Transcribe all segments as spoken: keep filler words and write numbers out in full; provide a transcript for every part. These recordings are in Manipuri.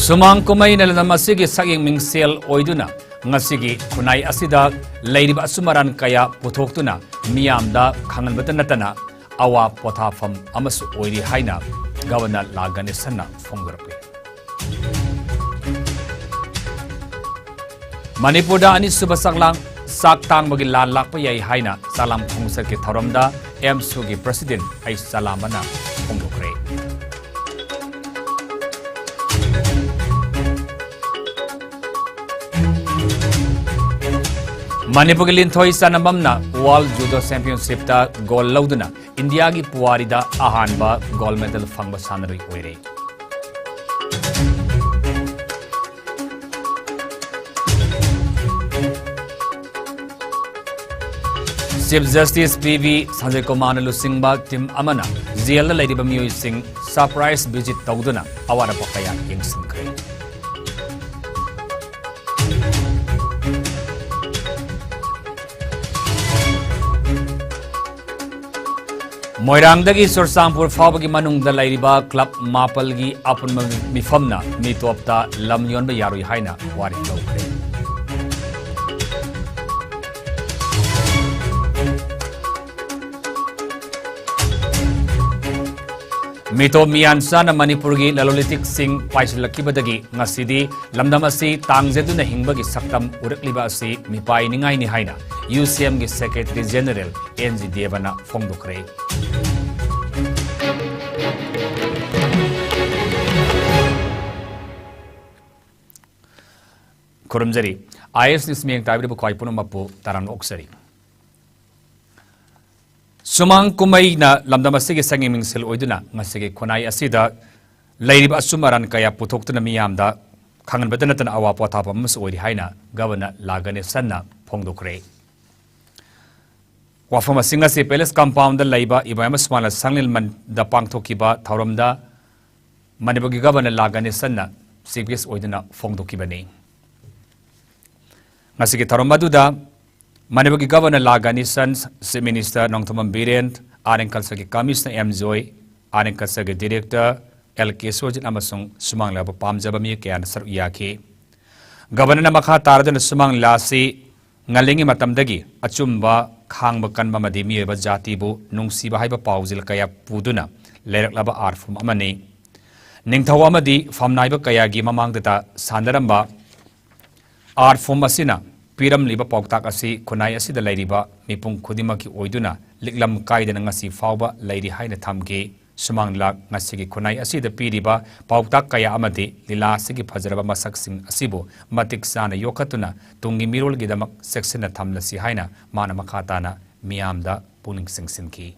ꯁꯨꯃꯥꯡ ꯀꯨꯝꯍꯩꯅ ꯂꯝꯗꯝ ꯑꯁꯤꯒꯤ ꯁꯛꯌꯦꯡ ꯃꯤꯡꯁꯦꯜ ꯑꯣꯏꯗꯨꯅ ꯉꯁꯤꯒꯤ ꯈꯨꯟꯅꯥꯏ ꯑꯁꯤꯗ ꯂꯩꯔꯤꯕ ꯑꯆꯨꯝ ꯑꯔꯥꯟ ꯀꯌꯥ ꯄꯨꯊꯣꯛꯇꯨꯅ ꯃꯤꯌꯥꯝꯗ ꯈꯪꯍꯟꯕꯇ ꯅꯠꯇꯅ ꯑꯋꯥ ꯄꯣꯊꯥꯐꯝ ꯑꯃꯁꯨ ꯑꯣꯏꯔꯤ ꯍꯥꯏꯅ ꯒꯕꯔꯅꯔ ꯂꯥ ꯒꯅꯦꯁꯟꯅ ꯐꯣꯡꯗꯣꯔꯛꯂꯤ꯫ ꯃꯅꯤꯄꯨꯔꯗ ꯑꯅꯤꯁꯨꯕ ꯆꯥꯛꯂꯥꯡ, ꯆꯥꯛ ꯇꯥꯡꯕꯒꯤ ꯂꯥꯟ ꯂꯥꯛꯄ ꯌꯥꯏ ꯍꯥꯏꯅ ꯆꯥꯂꯥꯝ ꯈꯣꯡꯆꯠꯀꯤ ꯊꯧꯔꯝꯗ ꯑꯦꯝꯁꯨꯒꯤ ꯄ꯭ꯔꯁꯤꯗꯦꯟ ꯑꯩꯆ ꯆꯥꯂꯥꯝꯕꯅ ꯐꯣꯡꯗꯣꯛꯈ꯭ꯔꯦ꯫ ꯃꯅꯤꯄꯨꯔꯒꯤ ꯂꯤꯟꯊꯣꯏ ꯆꯥꯟꯅꯕꯝꯅ ꯋꯥꯔꯜꯗ ꯖꯨꯗꯣ ꯆꯦꯝꯄꯤꯌꯟꯁꯤꯞꯇ ꯒꯣꯜ ꯂꯧꯗꯨꯅ ꯏꯟꯗꯤꯌꯥꯒꯤ ꯄꯨꯋꯥꯔꯤꯗ ꯑꯍꯥꯟꯕ ꯒꯣꯜꯗ ꯃꯦꯗꯜ ꯐꯪꯕ ꯁꯥꯟꯅꯔꯣꯏ ꯑꯣꯏꯔꯦ꯫ Chief justice P V Sanjay ꯀꯨꯃꯥꯔꯅ ꯂꯨꯆꯤꯡꯕ ꯇꯤꯝ ꯑꯃꯅ ꯖꯦꯜꯗ ꯂꯩꯔꯤꯕ ꯃꯤꯑꯣꯏꯁꯤꯡ ꯁꯔꯄ꯭ꯔꯥꯏꯖ ꯚꯤꯖꯤꯠ ꯇꯧꯗꯨꯅ ꯑꯋꯥꯠ ꯑꯄꯥ ꯀꯌꯥ ꯌꯦꯡꯁꯤꯟꯈ꯭ꯔꯦ꯫ ꯃꯣꯏꯔꯥꯡꯗꯒꯤ ꯆꯨꯔꯆꯥꯟꯄꯨꯔ ꯐꯥꯎꯕꯒꯤ ꯃꯅꯨꯡꯗ ꯂꯩꯔꯤꯕ ꯀ꯭ꯂꯕ ꯃꯥꯄꯜꯒꯤ ꯑꯄꯨꯟꯕ ꯃꯤꯐꯝꯅ ꯃꯤ ꯇꯣꯞꯇ ꯂꯝ ꯌꯣꯟꯕ ꯌꯥꯔꯣꯏ ꯍꯥꯏꯅ ꯋꯥꯔꯦꯞ ꯂꯧꯈ꯭ꯔꯦ꯫ ꯃꯤꯇꯣꯞ ꯃꯤꯌꯥꯟꯆꯥꯅ ꯃꯅꯤꯄꯨꯔꯒꯤ ꯂꯂꯣꯟ ꯏꯇꯤꯛꯁꯤꯡ ꯄꯥꯏꯁꯤꯜꯂꯛꯈꯤꯕꯗꯒꯤ ꯉꯁꯤꯗꯤ ꯂꯝꯗꯝ ꯑꯁꯤ ꯇꯥꯡꯖꯗꯨꯅ ꯍꯤꯡꯕꯒꯤ ꯁꯛꯇꯝ ꯎꯔꯛꯂꯤꯕ ꯑꯁꯤ ꯃꯤꯄꯥꯏꯅꯤꯡꯉꯥꯏꯅꯤ ꯍꯥꯏꯅ ꯌꯨ ꯁꯤ ꯑꯦꯝꯒꯤ ꯁꯦꯀ꯭ꯔꯦꯇꯔꯤ ꯖꯦꯅꯔꯦꯜ ꯑꯦꯟ ꯖꯤ ꯗꯦꯕꯅ ꯐꯣꯡꯗꯣꯛꯈ꯭ꯔꯦ꯫ ꯈꯨꯔꯨꯝꯖꯔꯤ꯫ ꯑꯥꯏ ꯑꯦꯁ ꯅ꯭ꯌꯨꯁ ꯃꯤꯠꯌꯦꯡ ꯇꯥꯕꯤꯔꯤꯕ ꯈ꯭ꯋꯥꯏ ꯄꯨꯝꯅꯃꯛꯄꯨ ꯇꯔꯥꯝꯅ ꯑꯣꯛꯆꯔꯤ꯫ ꯁꯨꯃꯥꯡ ꯀꯨꯝꯍꯩꯅ ꯂꯝꯗꯝ ꯑꯁꯤꯒꯤ ꯁꯛꯌꯦꯡ ꯃꯤꯡꯁꯦꯜ ꯑꯣꯏꯗꯨꯅ ꯉꯁꯤꯒꯤ ꯈꯨꯟꯅꯥꯏ ꯑꯁꯤꯗ ꯂꯩꯔꯤꯕ ꯑꯆꯨꯝ ꯑꯔꯥꯟ ꯀꯌꯥ ꯄꯨꯊꯣꯛꯇꯨꯅ ꯃꯤꯌꯥꯝꯗ ꯈꯪꯍꯟꯕꯇ ꯅꯠꯇꯅ ꯑꯋꯥ ꯄꯣꯊꯥꯐꯝ ꯑꯃꯁꯨ ꯑꯣꯏꯔꯤ ꯍꯥꯏꯅ ꯒꯕꯔꯅꯔ ꯂꯥ ꯒꯅꯦꯁꯟꯅ ꯐꯣꯡꯗꯣꯛꯈ꯭ꯔꯦ꯫ ꯋꯥꯐꯝ ꯑꯁꯤꯡ ꯑꯁꯤ ꯄꯦꯂꯦꯁ ꯀꯝꯄꯥꯎꯟꯗ ꯂꯩꯕ ꯏꯕꯣꯌꯥꯏꯃ ꯁꯨꯃꯥꯡꯂꯦꯟ ꯁꯪꯂꯦꯟꯃꯟꯗ ꯄꯥꯡꯊꯣꯛꯈꯤꯕ ꯊꯧꯔꯝꯗ ꯃꯅꯤꯄꯨꯔꯒꯤ ꯒꯕꯔꯅꯔ ꯂꯥ ꯒꯅꯦꯁꯟꯅ ꯆꯤꯐ ꯒꯦꯁ ꯑꯣꯏꯗꯨꯅ ꯐꯣꯡꯗꯣꯛꯈꯤꯕꯅꯤ꯫ ꯉꯁꯤꯒꯤ ꯊꯧꯔꯝ ꯑꯗꯨꯗ ꯃꯅꯤꯄꯨꯔꯒꯤ governor La Ganesan, chief minister Nongthombam Biren, art and ꯀꯜꯆꯔꯒꯤ commissioner M Joy, art and ꯀꯜꯆꯔꯒꯤ ꯗꯤꯔꯦꯛꯇꯔ ꯑꯦꯜ ꯀꯦ ꯁꯨꯔꯖꯤꯠ ꯑꯃꯁꯨꯡ ꯁꯨꯃꯥꯡ ꯂꯤꯂꯥꯕꯨ ꯄꯥꯝꯖꯕ ꯃꯤꯑꯣꯏ ꯀꯌꯥꯅ ꯁꯔꯨꯛ ꯌꯥꯈꯤ꯫ ꯒꯕꯔꯅꯔꯅ ꯃꯈꯥ ꯇꯥꯔꯗꯨꯅ ꯁꯨꯃꯥꯡ ꯂꯤꯂꯥ ꯑꯁꯤ ꯉꯜꯂꯤꯉꯩ ꯃꯇꯝꯗꯒꯤ ꯑꯆꯨꯝꯕ, ꯈꯥꯡꯕ ꯀꯟꯕ ꯑꯃꯗꯤ ꯃꯤꯑꯣꯏꯕ ꯖꯥꯇꯤꯕꯨ ꯅꯨꯡꯁꯤꯕ ꯍꯥꯏꯕ ꯄꯥꯎꯖꯦꯜ ꯀꯌꯥ ꯄꯨꯗꯨꯅ ꯂꯩꯔꯛꯂꯕ ꯑꯥꯔꯠ ꯐꯣꯝ ꯑꯃꯅꯤ꯫ ꯅꯤꯡꯊꯧ ꯑꯃꯗꯤ ꯐꯝꯅꯥꯏꯕ ꯀꯌꯥꯒꯤ ꯃꯃꯥꯡꯗꯇ ꯁꯥꯟꯅꯔꯝꯕ ꯑꯥꯔꯠ ꯐꯣꯝ ꯑꯁꯤꯅ ꯄꯤꯔꯝꯂꯤꯕ ꯄꯥꯎꯇꯥꯛ ꯑꯁꯤ ꯈꯨꯟꯅꯥꯏ ꯑꯁꯤꯗ ꯂꯩꯔꯤꯕ ꯃꯤꯄꯨꯝ ꯈꯨꯗꯤꯡꯃꯛꯀꯤ ꯑꯣꯏꯗꯨꯅ ꯂꯤꯛꯂꯝ ꯀꯥꯏꯗꯅ ꯉꯁꯤ ꯐꯥꯎꯕ ꯂꯩꯔꯤ ꯍꯥꯏꯅ ꯊꯝꯈꯤ꯫ ꯁꯨꯃꯥꯡ ꯂꯤꯂꯥ ꯉꯁꯤꯒꯤ ꯈꯨꯟꯅꯥꯏ ꯑꯁꯤꯗ ꯄꯤꯔꯤꯕ ꯄꯥꯎꯇꯥꯛ ꯀꯌꯥ ꯑꯃꯗꯤ ꯂꯤꯂꯥ ꯑꯁꯤꯒꯤ ꯐꯖꯔꯕ ꯃꯁꯛꯁꯤꯡ ꯑꯁꯤꯕꯨ ꯃꯇꯤꯛ ꯆꯥꯅ ꯌꯣꯛꯈꯠꯇꯨꯅ ꯇꯨꯡꯒꯤ ꯃꯤꯔꯣꯜꯒꯤꯗꯃꯛ ꯆꯦꯛꯁꯤꯟꯅ ꯊꯝꯂꯁꯤ ꯍꯥꯏꯅ ꯃꯥꯅ ꯃꯈꯥ ꯇꯥꯅ ꯃꯤꯌꯥꯝꯗ ꯄꯨꯛꯅꯤꯡ ꯆꯤꯡꯁꯤꯟꯈꯤ꯫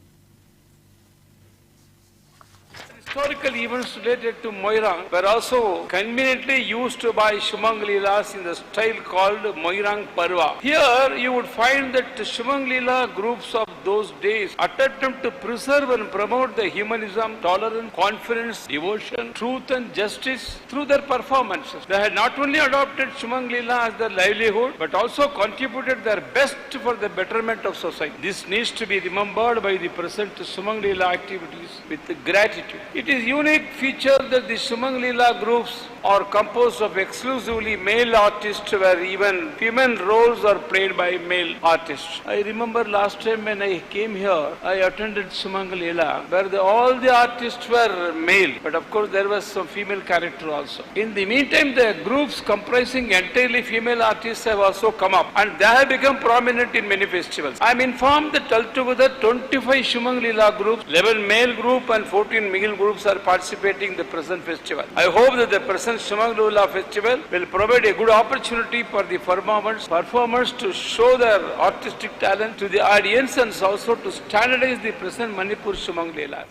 Historical events related to Moirang were also conveniently used by Shumang Leelas in the style called Moirang Parva. Here you would find that Shumang Leela groups of those days attempted to preserve and promote the humanism, tolerance, confidence, devotion, truth and justice through their performances. They had not only adopted Shumang Leela as their livelihood, but also contributed their best for the betterment of society. This needs to be remembered by the present Shumang Leela activities with gratitude. It is unique feature that the Shumang Leela groups are composed of exclusively male artists, where even female roles are played by male artists. I remember last time when I came here, I attended Shumang Leela, where the, all the artists were male, but of course there was some female character also. In the meantime, the groups comprising entirely female artists have also come up, and they have become prominent in many festivals. I am informed that altogether twenty-five Shumang Leela groups, eleven male group and fourteen male groups are participating in the present festival. I hope that the present Shumang Leela festival will provide a good opportunity for the performers, performers to show their artistic talent to the audience and also to standardize the present Manipur Shumang Leela.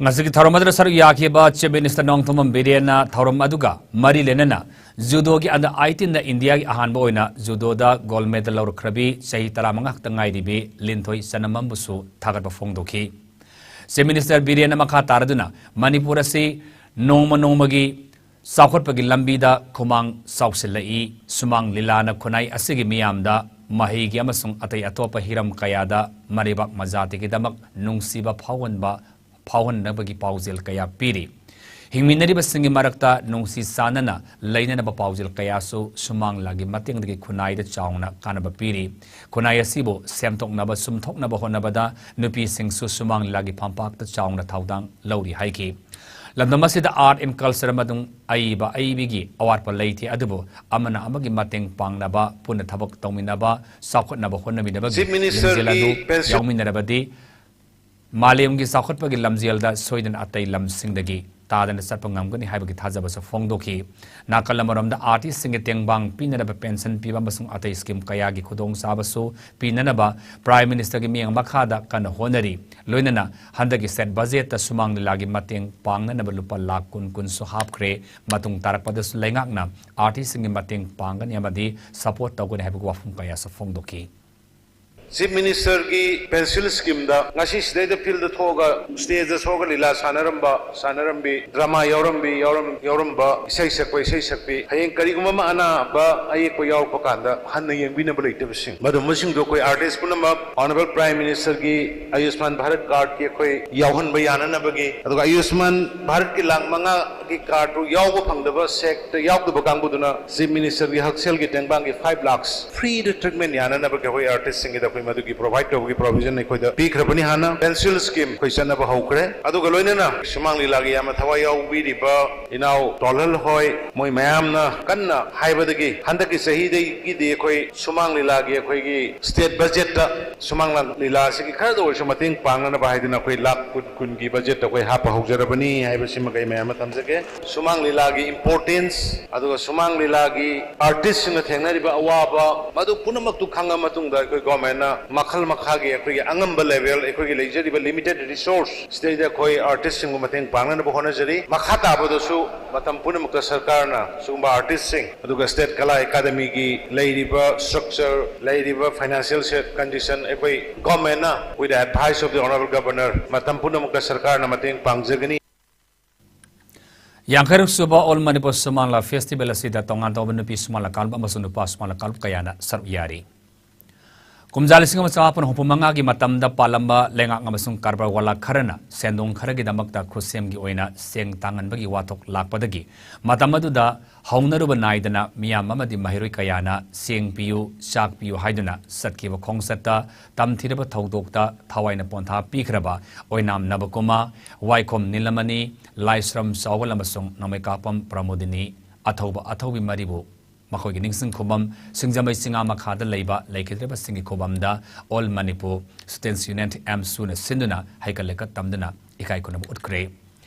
ꯉꯁꯤꯒꯤ ꯊꯧꯔꯝ ꯑꯗꯨꯗ ꯁꯔꯨꯛ ꯌꯥꯈꯤꯕ Chief Minister ꯅꯣꯡꯊꯣꯝꯕꯝ ꯕꯤꯔꯦꯟꯅ ꯊꯧꯔꯝ ꯑꯗꯨꯒ ꯃꯔꯤ ꯂꯩꯅꯅ ꯖꯨꯗꯣꯒꯤ under eighteenꯗ ꯏꯟꯗꯤꯌꯥꯒꯤ ꯑꯍꯥꯟꯕ ꯑꯣꯏꯅ ꯖꯨꯗꯣꯗ gold medal ꯂꯧꯔꯛꯈ꯭ꯔꯕꯤ ꯆꯍꯤ ꯇꯔꯥꯃꯉꯥ ꯈꯛꯇ ꯉꯥꯏꯔꯤꯕꯤ ꯂꯤꯟꯊꯣꯏ ꯆꯅꯝꯕꯝꯕꯨꯁꯨ ꯊꯥꯒꯠꯄ ꯐꯣꯡꯗꯣꯛꯈꯤ꯫ Chief Minister ꯕꯤꯔꯦꯟꯅ ꯃꯈꯥ ꯇꯥꯔꯗꯨꯅ ꯃꯅꯤꯄꯨꯔ ꯑꯁꯤ ꯅꯣꯡꯃ ꯅꯣꯡꯃꯒꯤ ꯆꯥꯎꯈꯠꯄꯒꯤ ꯂꯝꯕꯤꯗ ꯈꯨꯃꯥꯡ ꯆꯥꯎꯁꯤꯜꯂꯛꯏ꯫ ꯁꯨꯃꯥꯡ ꯂꯤꯂꯥꯅ ꯈꯨꯟꯅꯥꯏ ꯑꯁꯤꯒꯤ ꯃꯤꯌꯥꯝꯗ ꯃꯍꯩꯒꯤ ꯑꯃꯁꯨꯡ ꯑꯇꯩ ꯑꯇꯣꯞꯄ ꯍꯤꯔꯝ ꯀꯌꯥꯗ ꯃꯔꯩꯕꯥꯛ ꯃꯖꯥꯇꯤꯒꯤꯗꯃꯛ ꯅꯨꯡꯁꯤꯕ ꯐꯥꯎꯍꯟꯕ ꯐꯥꯎꯍꯟꯅꯕꯒꯤ ꯄꯥꯎꯖꯦꯜ ꯀꯌꯥ ꯄꯤꯔꯤ꯫ ꯍꯤꯡꯃꯤꯟꯅꯔꯤꯕꯁꯤꯡꯒꯤ ꯃꯔꯛꯇ ꯅꯨꯡꯁꯤ ꯆꯥꯟꯅꯅ ꯂꯩꯅꯅꯕ ꯄꯥꯎꯖꯦꯜ ꯀꯌꯥꯁꯨ ꯁꯨꯃꯥꯡ ꯂꯤꯂꯥꯒꯤ ꯃꯇꯦꯡꯗꯒꯤ ꯈꯨꯟꯅꯥꯏꯗ ꯆꯥꯎꯅ ꯀꯥꯟꯅꯕ ꯄꯤꯔꯤ꯫ ꯈꯨꯟꯅꯥꯏ ꯑꯁꯤꯕꯨ ꯁꯦꯝꯗꯣꯛꯅꯕ, ꯁꯨꯝꯊꯣꯛꯅꯕ ꯍꯣꯠꯅꯕꯗ ꯅꯨꯄꯤꯁꯤꯡꯁꯨ ꯁꯨꯃꯥꯡ ꯂꯤꯂꯥꯒꯤ ꯐꯝꯄꯥꯛꯇ ꯆꯥꯎꯅ ꯊꯧꯗꯥꯡ ꯂꯧꯔꯤ ꯍꯥꯏꯈꯤ꯫ ꯂꯝꯗꯝ ꯑꯁꯤꯗ art and culture ꯑꯃꯁꯨꯡ ꯑꯏꯕ ꯑꯏꯕꯤꯒꯤ ꯑꯋꯥꯠꯄ ꯂꯩꯇꯦ, ꯑꯗꯨꯕꯨ ꯑꯃꯅ ꯑꯃꯒꯤ ꯃꯇꯦꯡ ꯄꯥꯡꯅꯕ, ꯄꯨꯟꯅ ꯊꯕꯛ ꯇꯧꯃꯤꯟꯅꯕ, ꯆꯥꯎꯈꯠꯅꯕ ꯍꯣꯠꯅꯃꯤꯟꯅꯕꯒꯤ Chief Minister ꯂꯤꯡꯖꯦꯜ ꯑꯗꯨ ꯒꯤ ꯄꯦꯟꯁꯤꯜ ꯌꯥꯎꯃꯤꯟꯅꯔꯕꯗꯤ ꯃꯥꯂꯦꯝꯒꯤ ꯆꯥꯎꯈꯠꯄꯒꯤ ꯂꯝꯖꯦꯜꯗ ꯁꯣꯏꯗꯅ ꯑꯇꯩ ꯂꯝꯁꯤꯡꯗꯒꯤ ꯇꯥꯗꯅ ꯆꯠꯄ ꯉꯝꯒꯅꯤ ꯍꯥꯏꯕꯒꯤ ꯊꯥꯖꯕꯁꯨ ꯐꯣꯡꯗꯣꯛꯈꯤ꯫ ꯅꯥꯀꯜ ꯑꯃꯔꯣꯝꯗ artistꯁꯤꯡꯒꯤ ꯇꯦꯡꯕꯥꯡ ꯄꯤꯅꯅꯕ pension ꯄꯤꯕ ꯑꯃꯁꯨꯡ ꯑꯇꯩ scheme ꯀꯌꯥꯒꯤ ꯈꯨꯗꯣꯡꯆꯥꯕꯁꯨ ꯄꯤꯅꯅꯕ Prime Ministerꯒꯤ ꯃꯤꯠꯌꯦꯡ ꯃꯈꯥꯗ ꯀꯟꯅ ꯍꯣꯠꯅꯔꯤ꯫ ꯂꯣꯏꯅꯅ ꯍꯟꯗꯛꯀꯤ state budgetꯇ ꯁꯨꯃꯥꯡ ꯂꯤꯂꯥꯒꯤ ꯃꯇꯦꯡ ꯄꯥꯡꯅꯅꯕ ꯂꯨꯄꯥ ꯂꯥꯈ ꯀꯨꯟ ꯀꯨꯟꯁꯨ ꯍꯥꯞꯈ꯭ꯔꯦ꯫ ꯃꯇꯨꯡ ꯇꯥꯔꯛꯄꯗꯁꯨ ꯂꯩꯉꯥꯛꯅ artistꯁꯤꯡꯒꯤ ꯃꯇꯦꯡ ꯄꯥꯡꯒꯅꯤ ꯑꯃꯗꯤ support ꯇꯧꯒꯅꯤ ꯍꯥꯏꯕꯒꯤ ꯋꯥꯐꯝ ꯀꯌꯥꯁꯨ ꯐꯣꯡꯗꯣꯛꯈꯤ꯫ Chief Ministerꯒꯤ pencil schemeꯗ ꯉꯁꯤ ꯁꯤꯗꯩꯗ fieldꯗ ꯊꯣꯛꯑꯒ stageꯗ ꯊꯣꯛꯑꯒ ꯂꯤꯂꯥ ꯁꯥꯟꯅꯔꯝꯕ, ꯁꯥꯟꯅꯔꯝꯕꯤ, drama ꯌꯥꯎꯔꯝꯕꯤ, ꯌꯥꯎꯔꯝ-, ꯌꯥꯎꯔꯝꯕ, ꯏꯁꯩ ꯁꯛꯄ, ꯏꯁꯩ ꯁꯛꯄꯤ, ꯍꯌꯦꯡ ꯀꯔꯤꯒꯨꯝꯕ ꯑꯃ ꯑꯅꯥꯕ ꯑꯌꯦꯛꯄ ꯌꯥꯎꯔꯛꯄ ꯀꯥꯟꯗ ꯍꯟꯅ ꯌꯦꯡꯕꯤꯅꯕ ꯂꯩꯇꯕꯁꯤꯡ, ꯃꯗꯨꯝꯕꯁꯤꯡꯗꯣ ꯑꯩꯈꯣꯏ artist ꯄꯨꯝꯅꯃꯛ Honourable Prime Ministerꯒꯤ ꯑꯌꯨꯁꯃꯥꯟ ꯚꯥꯔꯠ cardꯀꯤ ꯑꯩꯈꯣꯏ ꯌꯥꯎꯍꯟꯕ ꯌꯥꯅꯅꯕꯒꯤ, ꯑꯗꯨꯒ ꯑꯌꯨꯁꯃꯥꯟ ꯚꯥꯔꯠꯀꯤ ꯂꯥꯈ ꯃꯉꯥꯒꯤ cardꯇꯨ ꯌꯥꯎꯕ ꯐꯪꯗꯕ, sactꯇ ꯌꯥꯎꯗꯕ ꯀꯥꯡꯕꯨꯗꯨꯅ Chief Ministerꯒꯤ ꯍꯛꯁꯦꯜꯒꯤ ꯇꯦꯡꯕꯥꯡꯒꯤ five lakhs freeꯗ treatment ꯌꯥꯅꯅꯕꯒꯤ ꯑꯩꯈꯣꯏ artistꯁꯤꯡꯒꯤꯗ ꯑꯩꯈꯣꯏ ꯃꯗꯨꯒꯤ provide ꯇꯧꯕꯒꯤ provision ꯑꯩꯈꯣꯏꯗ ꯄꯤꯈ꯭ꯔꯕꯅꯤ꯫ ꯍꯥꯟꯅ pencil scheme ꯑꯩꯈꯣꯏ ꯆꯠꯅꯕ ꯍꯧꯈ꯭ꯔꯦ꯫ ꯑꯗꯨꯒ ꯂꯣꯏꯅꯅ ꯁꯨꯃꯥꯡ ꯂꯤꯂꯥꯒꯤ ꯌꯥꯝꯅ ꯊꯋꯥꯏ ꯌꯥꯎꯕꯤꯔꯤꯕ ꯏꯅꯥꯎ ꯇꯣꯜꯍꯜ ꯍꯣꯏ, ꯃꯣꯏ ꯃꯌꯥꯝꯅ ꯀꯟꯅ ꯍꯥꯏꯕꯗꯒꯤ ꯍꯟꯗꯛꯀꯤ ꯆꯍꯤꯗꯒꯤꯗꯤ ꯑꯩꯈꯣꯏ ꯁꯨꯃꯥꯡ ꯂꯤꯂꯥꯒꯤ ꯑꯩꯈꯣꯏꯒꯤ state budgetꯇ ꯁꯨꯃꯥꯡ ꯂꯤꯂꯥ ꯑꯁꯤꯒꯤ ꯈꯔꯗ ꯑꯣꯏꯔꯁꯨ ꯃꯇꯦꯡ ꯄꯥꯡꯅꯅꯕ ꯍꯥꯏꯗꯨꯅ ꯑꯩꯈꯣꯏ ꯂꯥꯈ ꯀꯨꯟ ꯀꯨꯟꯒꯤ budgetꯇ ꯑꯩꯈꯣꯏ ꯍꯥꯞꯄ ꯍꯧꯖꯔꯕꯅꯤ ꯍꯥꯏꯕꯁꯤꯃꯒ ꯑꯩ ꯃꯌꯥꯝ ꯑꯃ ꯊꯝꯖꯒꯦ꯫ ꯁꯨꯃꯥꯡ ꯂꯤꯂꯥꯒꯤ importance, ꯑꯗꯨꯒ ꯁꯨꯃꯥꯡ ꯂꯤꯂꯥꯒꯤ artistꯁꯤꯡꯅ ꯊꯦꯡꯅꯔꯤꯕ ꯑꯋꯥꯕ, ꯃꯗꯨ ꯄꯨꯝꯅꯃꯛꯇꯨ ꯈꯪꯉ ꯃꯇꯨꯡꯗ ꯑꯩꯈꯣꯏ governmentꯅ ꯃꯈꯜ ꯃꯈꯥꯒꯤ ꯑꯩꯈꯣꯏꯒꯤ ꯑꯉꯝꯕ level, ꯑꯩꯈꯣꯏꯒꯤ ꯂꯩꯖꯔꯤꯕ limited resource, ꯁꯤꯗꯩꯗ ꯑꯩꯈꯣꯏ artistꯁꯤꯡꯕꯨ ꯃꯇꯦꯡ ꯄꯥꯡꯅꯅꯕ ꯍꯣꯠꯅꯖꯔꯤ꯫ ꯃꯈꯥ ꯇꯥꯕꯗꯁꯨ ꯃꯇꯝ ꯄꯨꯝꯅꯃꯛꯇ ꯁꯔꯀꯥꯔꯅ ꯁꯤꯒꯨꯝꯕ artistꯁꯤꯡ, ꯑꯗꯨꯒ State Kala Academyꯒꯤ ꯂꯩꯔꯤꯕ structure, ꯂꯩꯔꯤꯕ financial condition, ꯑꯩꯈꯣꯏ governmentꯅ, with the advice of the Honourable Governor, ꯃꯇꯝ ꯄꯨꯝꯅꯃꯛꯇ ꯁꯔꯀꯥꯔꯅ ꯃꯇꯦꯡ ꯄꯥꯡꯖꯒꯅꯤ꯫ ꯌꯥꯡꯈꯩꯔꯛ ꯁꯨꯕ All Manipur ꯁꯨꯃꯥꯡ ꯂꯤꯂꯥ festival ꯑꯁꯤꯗ ꯇꯣꯉꯥꯟ ꯇꯣꯉꯥꯟꯕ ꯅꯨꯄꯤ ꯁꯨꯃꯥꯡ ꯂꯤꯂꯥ ꯀꯥꯡꯂꯨꯞ ꯑꯃꯁꯨꯡ ꯅꯨꯄꯥ ꯁꯨꯃꯥꯡ ꯂꯤꯂꯥ ꯀꯥꯡꯂꯨꯞ ꯀꯌꯥꯅ ꯁꯔꯨꯛ ꯌꯥꯔꯤ꯫ ꯀꯨꯝꯖꯥ ꯂꯤꯁꯤꯡ ꯑꯃ ꯆꯃꯥꯄꯟ ꯍꯨꯝꯐꯨ ꯃꯉꯥꯒꯤ ꯃꯇꯝꯗ ꯄꯥꯜꯂꯝꯕ ꯂꯩꯉꯥꯛ ꯑꯃꯁꯨꯡ ꯀꯔꯕꯥꯔ ꯋꯥꯂꯥ ꯈꯔꯅ ꯁꯦꯟꯗꯣꯡ ꯈꯔꯒꯤꯗꯃꯛꯇ ꯈꯨꯠꯁꯦꯝꯒꯤ ꯑꯣꯏꯅ ꯆꯦꯡ ꯇꯥꯡꯍꯟꯕꯒꯤ ꯋꯥꯊꯣꯛ ꯂꯥꯛꯄꯗꯒꯤ, ꯃꯇꯝ ꯑꯗꯨꯗ ꯍꯧꯅꯔꯨꯕ ꯅꯥꯏꯗꯅ ꯃꯤꯌꯥꯝ ꯑꯃꯗꯤ ꯃꯍꯩꯔꯣꯏ ꯀꯌꯥꯅ "ꯆꯦꯡ ꯄꯤꯌꯨ, ꯆꯥꯛ ꯄꯤꯌꯨ" ꯍꯥꯏꯗꯨꯅ ꯆꯠꯈꯤꯕ ꯈꯣꯡꯆꯠꯇ ꯇꯝꯊꯤꯔꯕ ꯊꯧꯗꯣꯛꯇ ꯊꯋꯥꯏꯅ ꯄꯣꯟꯊꯥ ꯄꯤꯈ꯭ꯔꯕ ꯑꯣꯏꯅꯥꯝ ꯅꯕꯀꯨꯃꯥ, ꯋꯥꯏꯈꯣꯝ ꯅꯤꯂꯃꯅꯤ, ꯂꯥꯏꯁ꯭ꯔꯝ ꯆꯥꯎꯕꯜ ꯑꯃꯁꯨꯡ ꯅꯣꯡꯃꯩꯀꯥꯄꯝ ꯄ꯭ꯔꯃꯣꯗꯤꯅꯤ, ꯑꯊꯧꯕ ꯑꯊꯧꯕꯤ ꯃꯔꯤꯕꯨ ꯃꯈꯣꯏꯒꯤ ꯅꯤꯡꯁꯤꯡ ꯈꯨꯕꯝ, ꯁꯤꯡꯖꯃꯩ ꯆꯤꯉꯥ ꯃꯈꯥꯗ ꯂꯩꯕ ꯂꯩꯈꯤꯗ꯭ꯔꯕꯁꯤꯡꯒꯤ ꯈꯨꯕꯝꯗ All Manipur Students Union, ꯑꯦꯝꯁꯨꯅ ꯁꯤꯟꯗꯨꯅ ꯍꯩꯀꯠ ꯂꯩꯀꯠ ꯇꯝꯗꯨꯅ ꯏꯀꯥꯏ ꯈꯨꯝꯅꯕ ꯎꯠꯈ꯭ꯔꯦ꯫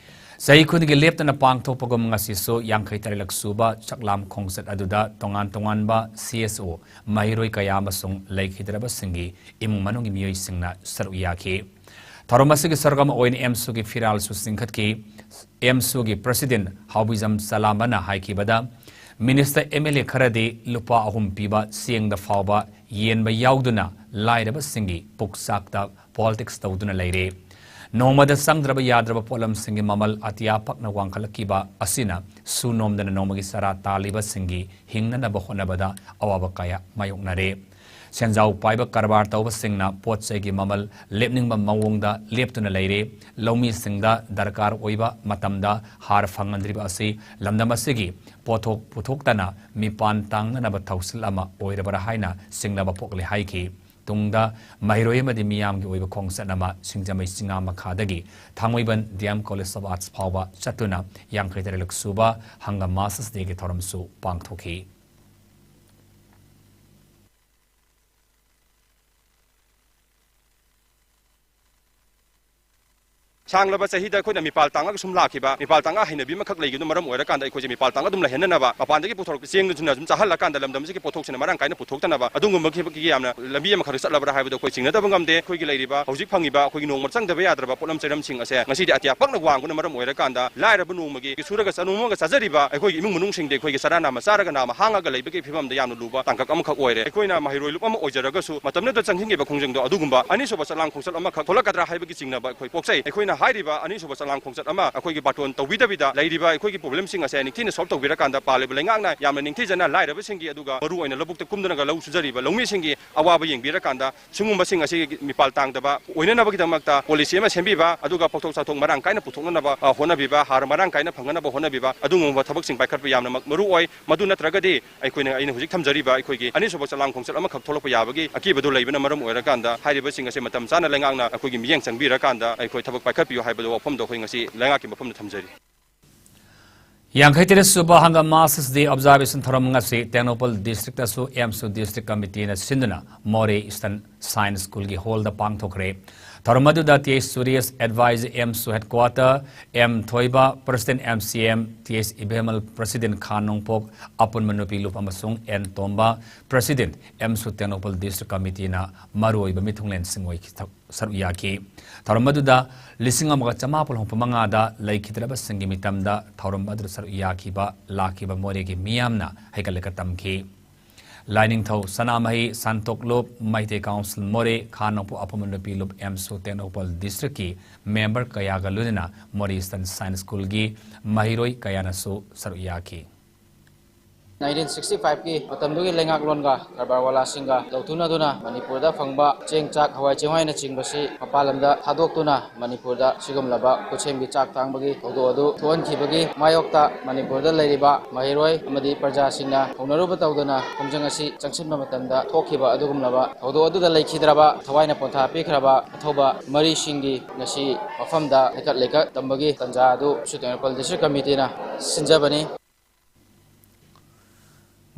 ꯆꯍꯤ ꯈꯨꯗꯤꯡꯒꯤ ꯂꯦꯞꯇꯅ ꯄꯥꯡꯊꯣꯛꯄꯒꯨꯝ ꯉꯁꯤꯁꯨ ꯌꯥꯡꯈꯩ ꯇꯔꯦꯠꯂꯛ ꯁꯨꯕ ꯆꯥꯛꯂꯥꯝ ꯈꯣꯡꯆꯠ ꯑꯗꯨꯗ ꯇꯣꯉꯥꯟ ꯇꯣꯉꯥꯟꯕ ꯁꯤ ꯑꯦꯁ ꯑꯣ, ꯃꯍꯩꯔꯣꯏ ꯀꯌꯥ ꯑꯃꯁꯨꯡ ꯂꯩꯈꯤꯗ꯭ꯔꯕꯁꯤꯡꯒꯤ ꯏꯃꯨꯡ ꯃꯅꯨꯡꯒꯤ ꯃꯤꯑꯣꯏꯁꯤꯡꯅ ꯁꯔꯨꯛ ꯌꯥꯈꯤ꯫ ꯊꯧꯔꯝ ꯑꯁꯤꯒꯤ ꯁꯔꯨꯛ ꯑꯃ ꯑꯣꯏꯅ ꯑꯦꯝꯁꯨꯒꯤ ꯐꯤꯔꯥꯜꯁꯨ ꯆꯤꯡꯈꯠꯈꯤ꯫ ꯑꯦꯝꯁꯨꯒꯤ president ꯍꯥꯎꯕꯤꯖꯝ ꯆꯂꯥꯝꯕꯅ ꯍꯥꯏꯈꯤꯕꯗ, minister, M L A ꯈꯔꯗꯤ ꯂꯨꯄꯥ ꯑꯍꯨꯝ ꯄꯤꯕ ꯆꯦꯡꯗ ꯐꯥꯎꯕ ꯌꯦꯟꯕ ꯌꯥꯎꯗꯨꯅ ꯂꯥꯏꯔꯕꯁꯤꯡꯒꯤ ꯄꯨꯛꯆꯥꯛꯇ politics ꯇꯧꯗꯨꯅ ꯂꯩꯔꯦ꯫ ꯅꯣꯡꯃꯗ ꯆꯪꯗ꯭ꯔꯕ ꯌꯥꯗ꯭ꯔꯕ ꯄꯣꯠꯂꯝꯁꯤꯡꯒꯤ ꯃꯃꯜ ꯑꯇꯤꯌꯥ ꯄꯛꯅ ꯋꯥꯡꯈꯠꯂꯛꯈꯤꯕ ꯑꯁꯤꯅ ꯁꯨ ꯅꯣꯝꯗꯅ ꯅꯣꯡꯃꯒꯤ ꯆꯔꯥ ꯇꯥꯜꯂꯤꯕꯁꯤꯡꯒꯤ ꯍꯤꯡꯅꯅꯕ ꯍꯣꯠꯅꯕꯗ ꯑꯋꯥꯕ ꯀꯌꯥ ꯃꯥꯌꯣꯛꯅꯔꯦ꯫ ꯁꯦꯟꯖꯥꯎ ꯄꯥꯏꯕ ꯀꯔꯕꯥꯔ ꯇꯧꯕꯁꯤꯡꯅ ꯄꯣꯠ ꯆꯩꯒꯤ ꯃꯃꯜ ꯂꯦꯞꯅꯤꯡꯕ ꯃꯑꯣꯡꯗ ꯂꯦꯞꯇꯨꯅ ꯂꯩꯔꯦ꯫ ꯂꯧꯃꯤꯁꯤꯡꯗ ꯗꯔꯀꯥꯔ ꯑꯣꯏꯕ ꯃꯇꯝꯗ ꯍꯥꯔ ꯐꯪꯍꯟꯗ꯭ꯔꯤꯕ ꯑꯁꯤ ꯂꯝꯗꯝ ꯑꯁꯤꯒꯤ ꯄꯣꯠꯊꯣꯛ ꯄꯨꯊꯣꯛꯇꯅ ꯃꯤꯄꯥꯟ ꯇꯥꯡꯅꯅꯕ ꯊꯧꯁꯤꯜ ꯑꯃ ꯑꯣꯏꯔꯕ꯭ꯔꯥ ꯍꯥꯏꯅ ꯆꯤꯡꯅꯕ ꯄꯣꯛꯂꯦ ꯍꯥꯏꯈꯤ꯫ ꯇꯨꯡꯗ ꯃꯍꯩꯔꯣꯏ ꯑꯃꯗꯤ ꯃꯤꯌꯥꯝꯒꯤ ꯑꯣꯏꯕ ꯈꯣꯡꯆꯠ ꯑꯃ ꯁꯤꯡꯖꯃꯩ ꯆꯤꯉꯥ ꯃꯈꯥꯗꯒꯤ ꯊꯥꯡꯃꯩꯕꯟ D M College of Arts ꯐꯥꯎꯕ ꯆꯠꯇꯨꯅ ꯌꯥꯡꯈꯩ ꯇꯔꯦꯠꯂꯛ ꯁꯨꯕ ꯍꯪꯒꯥꯝ Masters Dayꯒꯤ ꯊꯧꯔꯝꯁꯨ ꯄꯥꯡꯊꯣꯛꯈꯤ꯫ ꯁꯥꯡꯂꯕ ꯆꯍꯤꯗ ꯑꯩꯈꯣꯏꯅ ꯃꯤꯄꯥꯜ ꯇꯥꯡꯉꯒ ꯁꯨꯝ ꯂꯥꯛꯈꯤꯕ, ꯃꯤꯄꯥꯜ ꯇꯥꯡꯉ ꯍꯩꯅꯕꯤ ꯑꯃꯈꯛ ꯂꯩꯈꯤꯕꯅ ꯃꯔꯝ ꯑꯣꯏꯔꯀꯥꯟꯗ ꯑꯩꯈꯣꯏꯁꯦ ꯃꯤꯄꯥꯜ ꯇꯥꯡꯉ ꯑꯗꯨꯝ ꯂꯩꯍꯟꯅꯅꯕ, ꯃꯄꯥꯟꯗꯒꯤ ꯄꯨꯊꯣꯔꯛꯄ ꯆꯦꯡꯗꯨꯅ ꯑꯗꯨꯝ ꯆꯥꯍꯜꯂꯀꯥꯟꯗ ꯂꯝꯗꯝꯁꯤꯒꯤ ꯄꯣꯠꯊꯣꯛꯁꯤꯅ ꯃꯔꯥꯡ ꯀꯥꯏꯅ ꯄꯨꯊꯣꯛꯇꯅꯕ, ꯑꯗꯨꯒꯨꯝꯕꯒꯤ ꯌꯥꯝꯅ ꯂꯝꯕꯤ ꯑꯃꯈꯛꯇ ꯆꯠꯂꯕ꯭ꯔꯥ ꯍꯥꯏꯕꯗꯣ ꯑꯩꯈꯣꯏ ꯆꯤꯡꯅꯗꯕ ꯉꯝꯗꯦ꯫ ꯑꯩꯈꯣꯏꯒꯤ ꯂꯩꯔꯤꯕ ꯍꯧꯖꯤꯛ ꯐꯪꯉꯤꯕ ꯑꯩꯈꯣꯏꯒꯤ ꯅꯣꯡꯃ ꯆꯪꯗꯕ ꯌꯥꯗ꯭ꯔꯕ ꯄꯣꯠꯂꯝ ꯆꯩꯔꯝꯁꯤꯡ ꯑꯁꯦ ꯉꯁꯤꯗꯤ ꯑꯇꯤꯌꯥ ꯄꯛꯅ ꯋꯥꯡꯕꯅ ꯃꯔꯝ ꯑꯣꯏꯔꯀꯥꯟꯗ ꯂꯥꯏꯔꯕ ꯅꯣꯡꯃꯒꯤ ꯁꯨꯔꯒ ꯆꯥꯅꯣꯡꯃꯒ ꯆꯥꯖꯔꯤꯕ ꯑꯩꯈꯣꯏꯒꯤ ꯏꯃꯨꯡ ꯃꯅꯨꯡꯁꯤꯡꯗꯤ ꯑꯩꯈꯣꯏꯒꯤ ꯆꯔꯥ ꯅꯥꯝꯃ ꯆꯥꯔꯒ ꯅꯥꯝꯃ ꯍꯥꯡꯉꯒ ꯂꯩꯕꯒꯤ ꯐꯤꯕꯝꯗ ꯌꯥꯝꯅ ꯂꯨꯕ ꯇꯥꯡꯀꯛ ꯑꯃꯈꯛ ꯑꯣꯏꯔꯦ꯫ ꯑꯩꯈꯣꯏꯅ ꯃꯍꯩꯔꯣꯏ ꯂꯨꯞ ꯑꯃ ꯑꯣꯏꯖꯔꯒꯁꯨ ꯃꯇꯝꯗꯨꯗ ꯆꯪꯁꯤꯟꯈꯤꯕ ꯈꯣꯡꯖꯪꯗꯣ ꯑꯗꯨꯒꯨꯝꯕ ꯑꯅꯤꯁꯨꯕ ꯆꯥꯛꯂꯥꯝ ꯈꯣꯡꯆꯠ ꯑꯃꯈꯛ ꯊꯣꯛꯂꯛꯀꯗ꯭ꯔꯥ ꯍꯥꯏꯕꯒꯤ ꯆꯤꯡꯅꯕ ꯑꯩꯈꯣꯏ ꯄꯣꯛꯆꯩ꯫ ꯑꯩꯈꯣꯏꯅ ꯍꯥꯏꯔꯤꯕ ꯑꯅꯤꯁꯨꯕ ꯆꯂꯥꯡ ꯈꯣꯡꯆꯠ ꯑꯃ ꯑꯩꯈꯣꯏꯒꯤ ꯕꯥꯇꯣꯟ ꯇꯧꯕꯤꯗꯕꯤꯗ ꯂꯩꯔꯤꯕ ꯑꯩꯈꯣꯏꯒꯤ problemꯁꯤꯡ ꯑꯁꯦ ꯅꯤꯡꯊꯤꯅ solve ꯇꯧꯕꯤꯔꯀꯥꯟꯗ ꯄꯥꯜꯂꯤꯕ ꯂꯩꯉꯥꯛꯅ ꯌꯥꯝꯅ ꯅꯤꯡꯊꯤꯖꯅ ꯂꯥꯏꯔꯕꯁꯤꯡꯒꯤ, ꯑꯗꯨꯒ ꯃꯔꯨꯑꯣꯏꯅ ꯂꯧꯕꯨꯛꯇ ꯀꯨꯝꯗꯨꯅꯒ ꯂꯧ ꯁꯨꯖꯔꯤꯕ ꯂꯧꯃꯤꯁꯤꯡꯒꯤ ꯑꯋꯥꯕ ꯌꯦꯡꯕꯤꯔꯀꯥꯟꯗ ꯁꯤꯒꯨꯝꯕꯁꯤꯡ ꯑꯁꯤ ꯃꯤꯄꯥꯜ ꯇꯥꯡꯗꯕ ꯑꯣꯏꯅꯅꯕꯒꯤꯗꯃꯛꯇ policy ꯑꯃ ꯁꯦꯝꯕꯤꯕ, ꯑꯗꯨꯒ ꯄꯣꯠꯊꯣꯛ ꯆꯥꯊꯣꯛ ꯃꯔꯥꯡ ꯀꯥꯏꯅ ꯄꯨꯊꯣꯛꯅꯅꯕ, ꯑ, ꯍꯣꯠꯅꯕꯤꯕ, ꯍꯥꯔ ꯃꯔꯥꯡ ꯀꯥꯏꯅ ꯐꯪꯅꯅꯕ ꯍꯣꯠꯅꯕꯤꯕ, ꯑꯗꯨꯒꯨꯝꯕ ꯊꯕꯛꯁꯤꯡ ꯄꯥꯏꯈꯠꯄ ꯌꯥꯝꯅꯃꯛ ꯃꯔꯨ ꯑꯣꯏ꯫ ꯃꯗꯨ ꯅꯠꯇ꯭ꯔꯒꯗꯤ ꯑꯩꯈꯣꯏꯅ, ꯑꯩꯅ ꯍꯧꯖꯤꯛ ꯊꯝꯖꯔꯤꯕ ꯑꯩꯈꯣꯏꯒꯤ ꯑꯅꯤꯁꯨꯕ ꯆꯂꯥꯡ ꯈꯣꯡꯆꯠ ꯑꯃꯈꯛ ꯊꯣꯛꯂꯛꯄ ꯌꯥꯕꯒꯤ ꯑꯀꯤꯕꯗꯨ ꯂꯩꯕꯅ ꯃꯔꯝ ꯑꯣꯏꯔꯀꯥꯟꯗ, ꯍꯥꯏꯔꯤꯕꯁꯤꯡ ꯑꯁꯦ ꯃꯇꯝ ꯆꯥꯅ ꯂꯩꯉꯥꯛꯅ ꯑꯩꯈꯣꯏꯒꯤ ꯃꯤꯠꯌꯦꯡ ꯆꯪꯕꯤꯔꯀꯥꯟꯗ ꯑꯩꯈꯣꯏ ꯊꯕꯛ ꯄꯥꯏꯈꯠꯄꯤꯌꯨ ꯍꯥꯏꯕꯗꯨ ꯋꯥꯐꯝꯗꯣ ꯑꯩꯈꯣꯏ ꯉꯁꯤ ꯂꯩꯉꯥꯛꯀꯤ ꯃꯐꯝꯗ ꯊꯝꯖꯔꯤ꯫ ꯌꯥꯡꯈꯩ ꯇꯔꯦꯠ ꯁꯨꯕ ꯍꯪꯒꯥꯝ Masters Day Observation ꯊꯧꯔꯝ ꯉꯁꯤ ꯇꯦꯡꯅꯧꯄꯜ districtꯇꯁꯨ ꯑꯦꯝꯁꯨ district committeeꯅ ꯁꯤꯟꯗꯨꯅ ꯃꯣꯔꯦ Eastern Science Schoolꯒꯤ hallꯗ ꯄꯥꯡꯊꯣꯛꯈ꯭ꯔꯦ꯫ ꯊꯧꯔꯝ ꯑꯗꯨꯗ ꯇꯤ ꯑꯩꯆ ꯁꯨꯔꯦꯁ, advisor ꯑꯦꯝꯁꯨ headquarter, M Thoiba, president M C M, T H Ibemmal, president ꯈꯥ ꯅꯣꯡꯄꯣꯛ, ꯑꯄꯨꯟꯕ ꯅꯨꯄꯤ ꯂꯨꯞ ꯑꯃꯁꯨꯡ ꯑꯦꯟ ꯇꯣꯝꯕ, president ꯑꯦꯝꯁꯨ ꯇꯦꯡꯅꯧꯄꯜ district committeeꯅ ꯃꯔꯨꯑꯣꯏꯕ ꯃꯤꯊꯨꯡꯂꯦꯟꯁꯤꯡ ꯑꯣꯏꯈꯤ꯫ ꯁꯔꯨꯛ ꯌꯥꯈꯤ꯫ ꯊꯧꯔꯝ ꯑꯗꯨꯗ ꯂꯤꯁꯤꯡ ꯑꯃꯒ ꯆꯃꯥꯄꯜ ꯍꯨꯝꯐꯨ ꯃꯉꯥꯗ ꯂꯩꯈꯤꯗ꯭ꯔꯕꯁꯤꯡꯒꯤ ꯃꯤꯇꯝꯗ ꯊꯧꯔꯝ ꯑꯗꯨꯗ ꯁꯔꯨꯛ ꯌꯥꯈꯤꯕ ꯂꯥꯛꯈꯤꯕ ꯃꯣꯔꯦꯒꯤ ꯃꯤꯌꯥꯝꯅ ꯍꯩꯀꯠ ꯂꯩꯀꯠ ꯇꯝꯈꯤ꯫ ꯂꯥꯏꯅꯤꯡꯊꯧ ꯁꯅꯥꯃꯍꯤ ꯁꯥꯟꯇꯣꯛꯂꯨꯞ, ꯃꯩꯇꯩ council ꯃꯣꯔꯦ, ꯈꯥ ꯅꯣꯡꯄꯣꯛ ꯑꯄꯨꯟꯕ ꯅꯨꯄꯤ ꯂꯨꯞ ꯑꯦꯝꯁꯨ ꯇꯦꯡꯅꯧꯄꯜ districtꯀꯤ member ꯀꯌꯥꯒ ꯂꯣꯏꯅꯅ ꯃꯣꯔꯦ Eastern Science Schoolꯒꯤ ꯃꯍꯩꯔꯣꯏ ꯀꯌꯥꯅꯁꯨ ꯁꯔꯨꯛ ꯌꯥꯈꯤ꯫ ꯅꯥꯏꯟꯇꯤꯟ ꯁꯤꯛꯁꯇꯤ ꯐꯥꯏꯚꯀꯤ ꯃꯇꯝꯗꯨꯒꯤ ꯂꯩꯉꯥꯛꯂꯣꯟꯒ ꯀꯔꯕꯥꯔ ꯋꯥꯂꯥꯁꯤꯡꯒ ꯂꯧꯊꯣꯛꯅꯗꯨꯅ ꯃꯅꯤꯄꯨꯔꯗ ꯐꯪꯕ ꯆꯦꯡ, ꯆꯥꯛ, ꯍꯋꯥꯏ ꯆꯦꯡꯋꯥꯏꯅꯆꯤꯡꯕꯁꯤ ꯃꯄꯥꯟ ꯂꯝꯗ ꯊꯥꯗꯣꯛꯇꯨꯅ ꯃꯅꯤꯄꯨꯔꯗ ꯁꯤꯒꯨꯝꯂꯕ ꯈꯨꯠꯁꯦꯝꯒꯤ ꯆꯥꯛ ꯇꯥꯡꯕꯒꯤ ꯊꯧꯗꯣꯛ ꯑꯗꯨ ꯊꯣꯛꯍꯟꯈꯤꯕꯒꯤ ꯃꯥꯌꯣꯛꯇ ꯃꯅꯤꯄꯨꯔꯗ ꯂꯩꯔꯤꯕ ꯃꯍꯩꯔꯣꯏ ꯑꯃꯗꯤ ꯄ꯭ꯔꯖꯥꯁꯤꯡꯅ ꯍꯧꯅꯔꯨꯕ ꯇꯧꯗꯅ ꯈꯣꯡꯖꯪ ꯑꯁꯤ ꯆꯪꯁꯤꯟꯕ ꯃꯇꯝꯗ ꯊꯣꯛꯈꯤꯕ ꯑꯗꯨꯒꯨꯝꯂꯕ ꯊꯧꯗꯣꯛ ꯑꯗꯨꯗ ꯂꯩꯈꯤꯗ꯭ꯔꯕ, ꯊꯋꯥꯏꯅ ꯄꯣꯟꯊꯥ ꯄꯤꯈ꯭ꯔꯕ ꯑꯊꯧꯕ ꯃꯔꯤꯁꯤꯡꯒꯤ ꯉꯁꯤ ꯃꯐꯝꯗ ꯍꯩꯀꯠ ꯂꯩꯀꯠ ꯇꯝꯕꯒꯤ ꯇꯥꯟꯖꯥ ꯑꯗꯨ ꯁꯨꯇꯦꯡꯅꯧꯄꯜ district committeeꯅ ꯁꯤꯟꯖꯕꯅꯤ꯫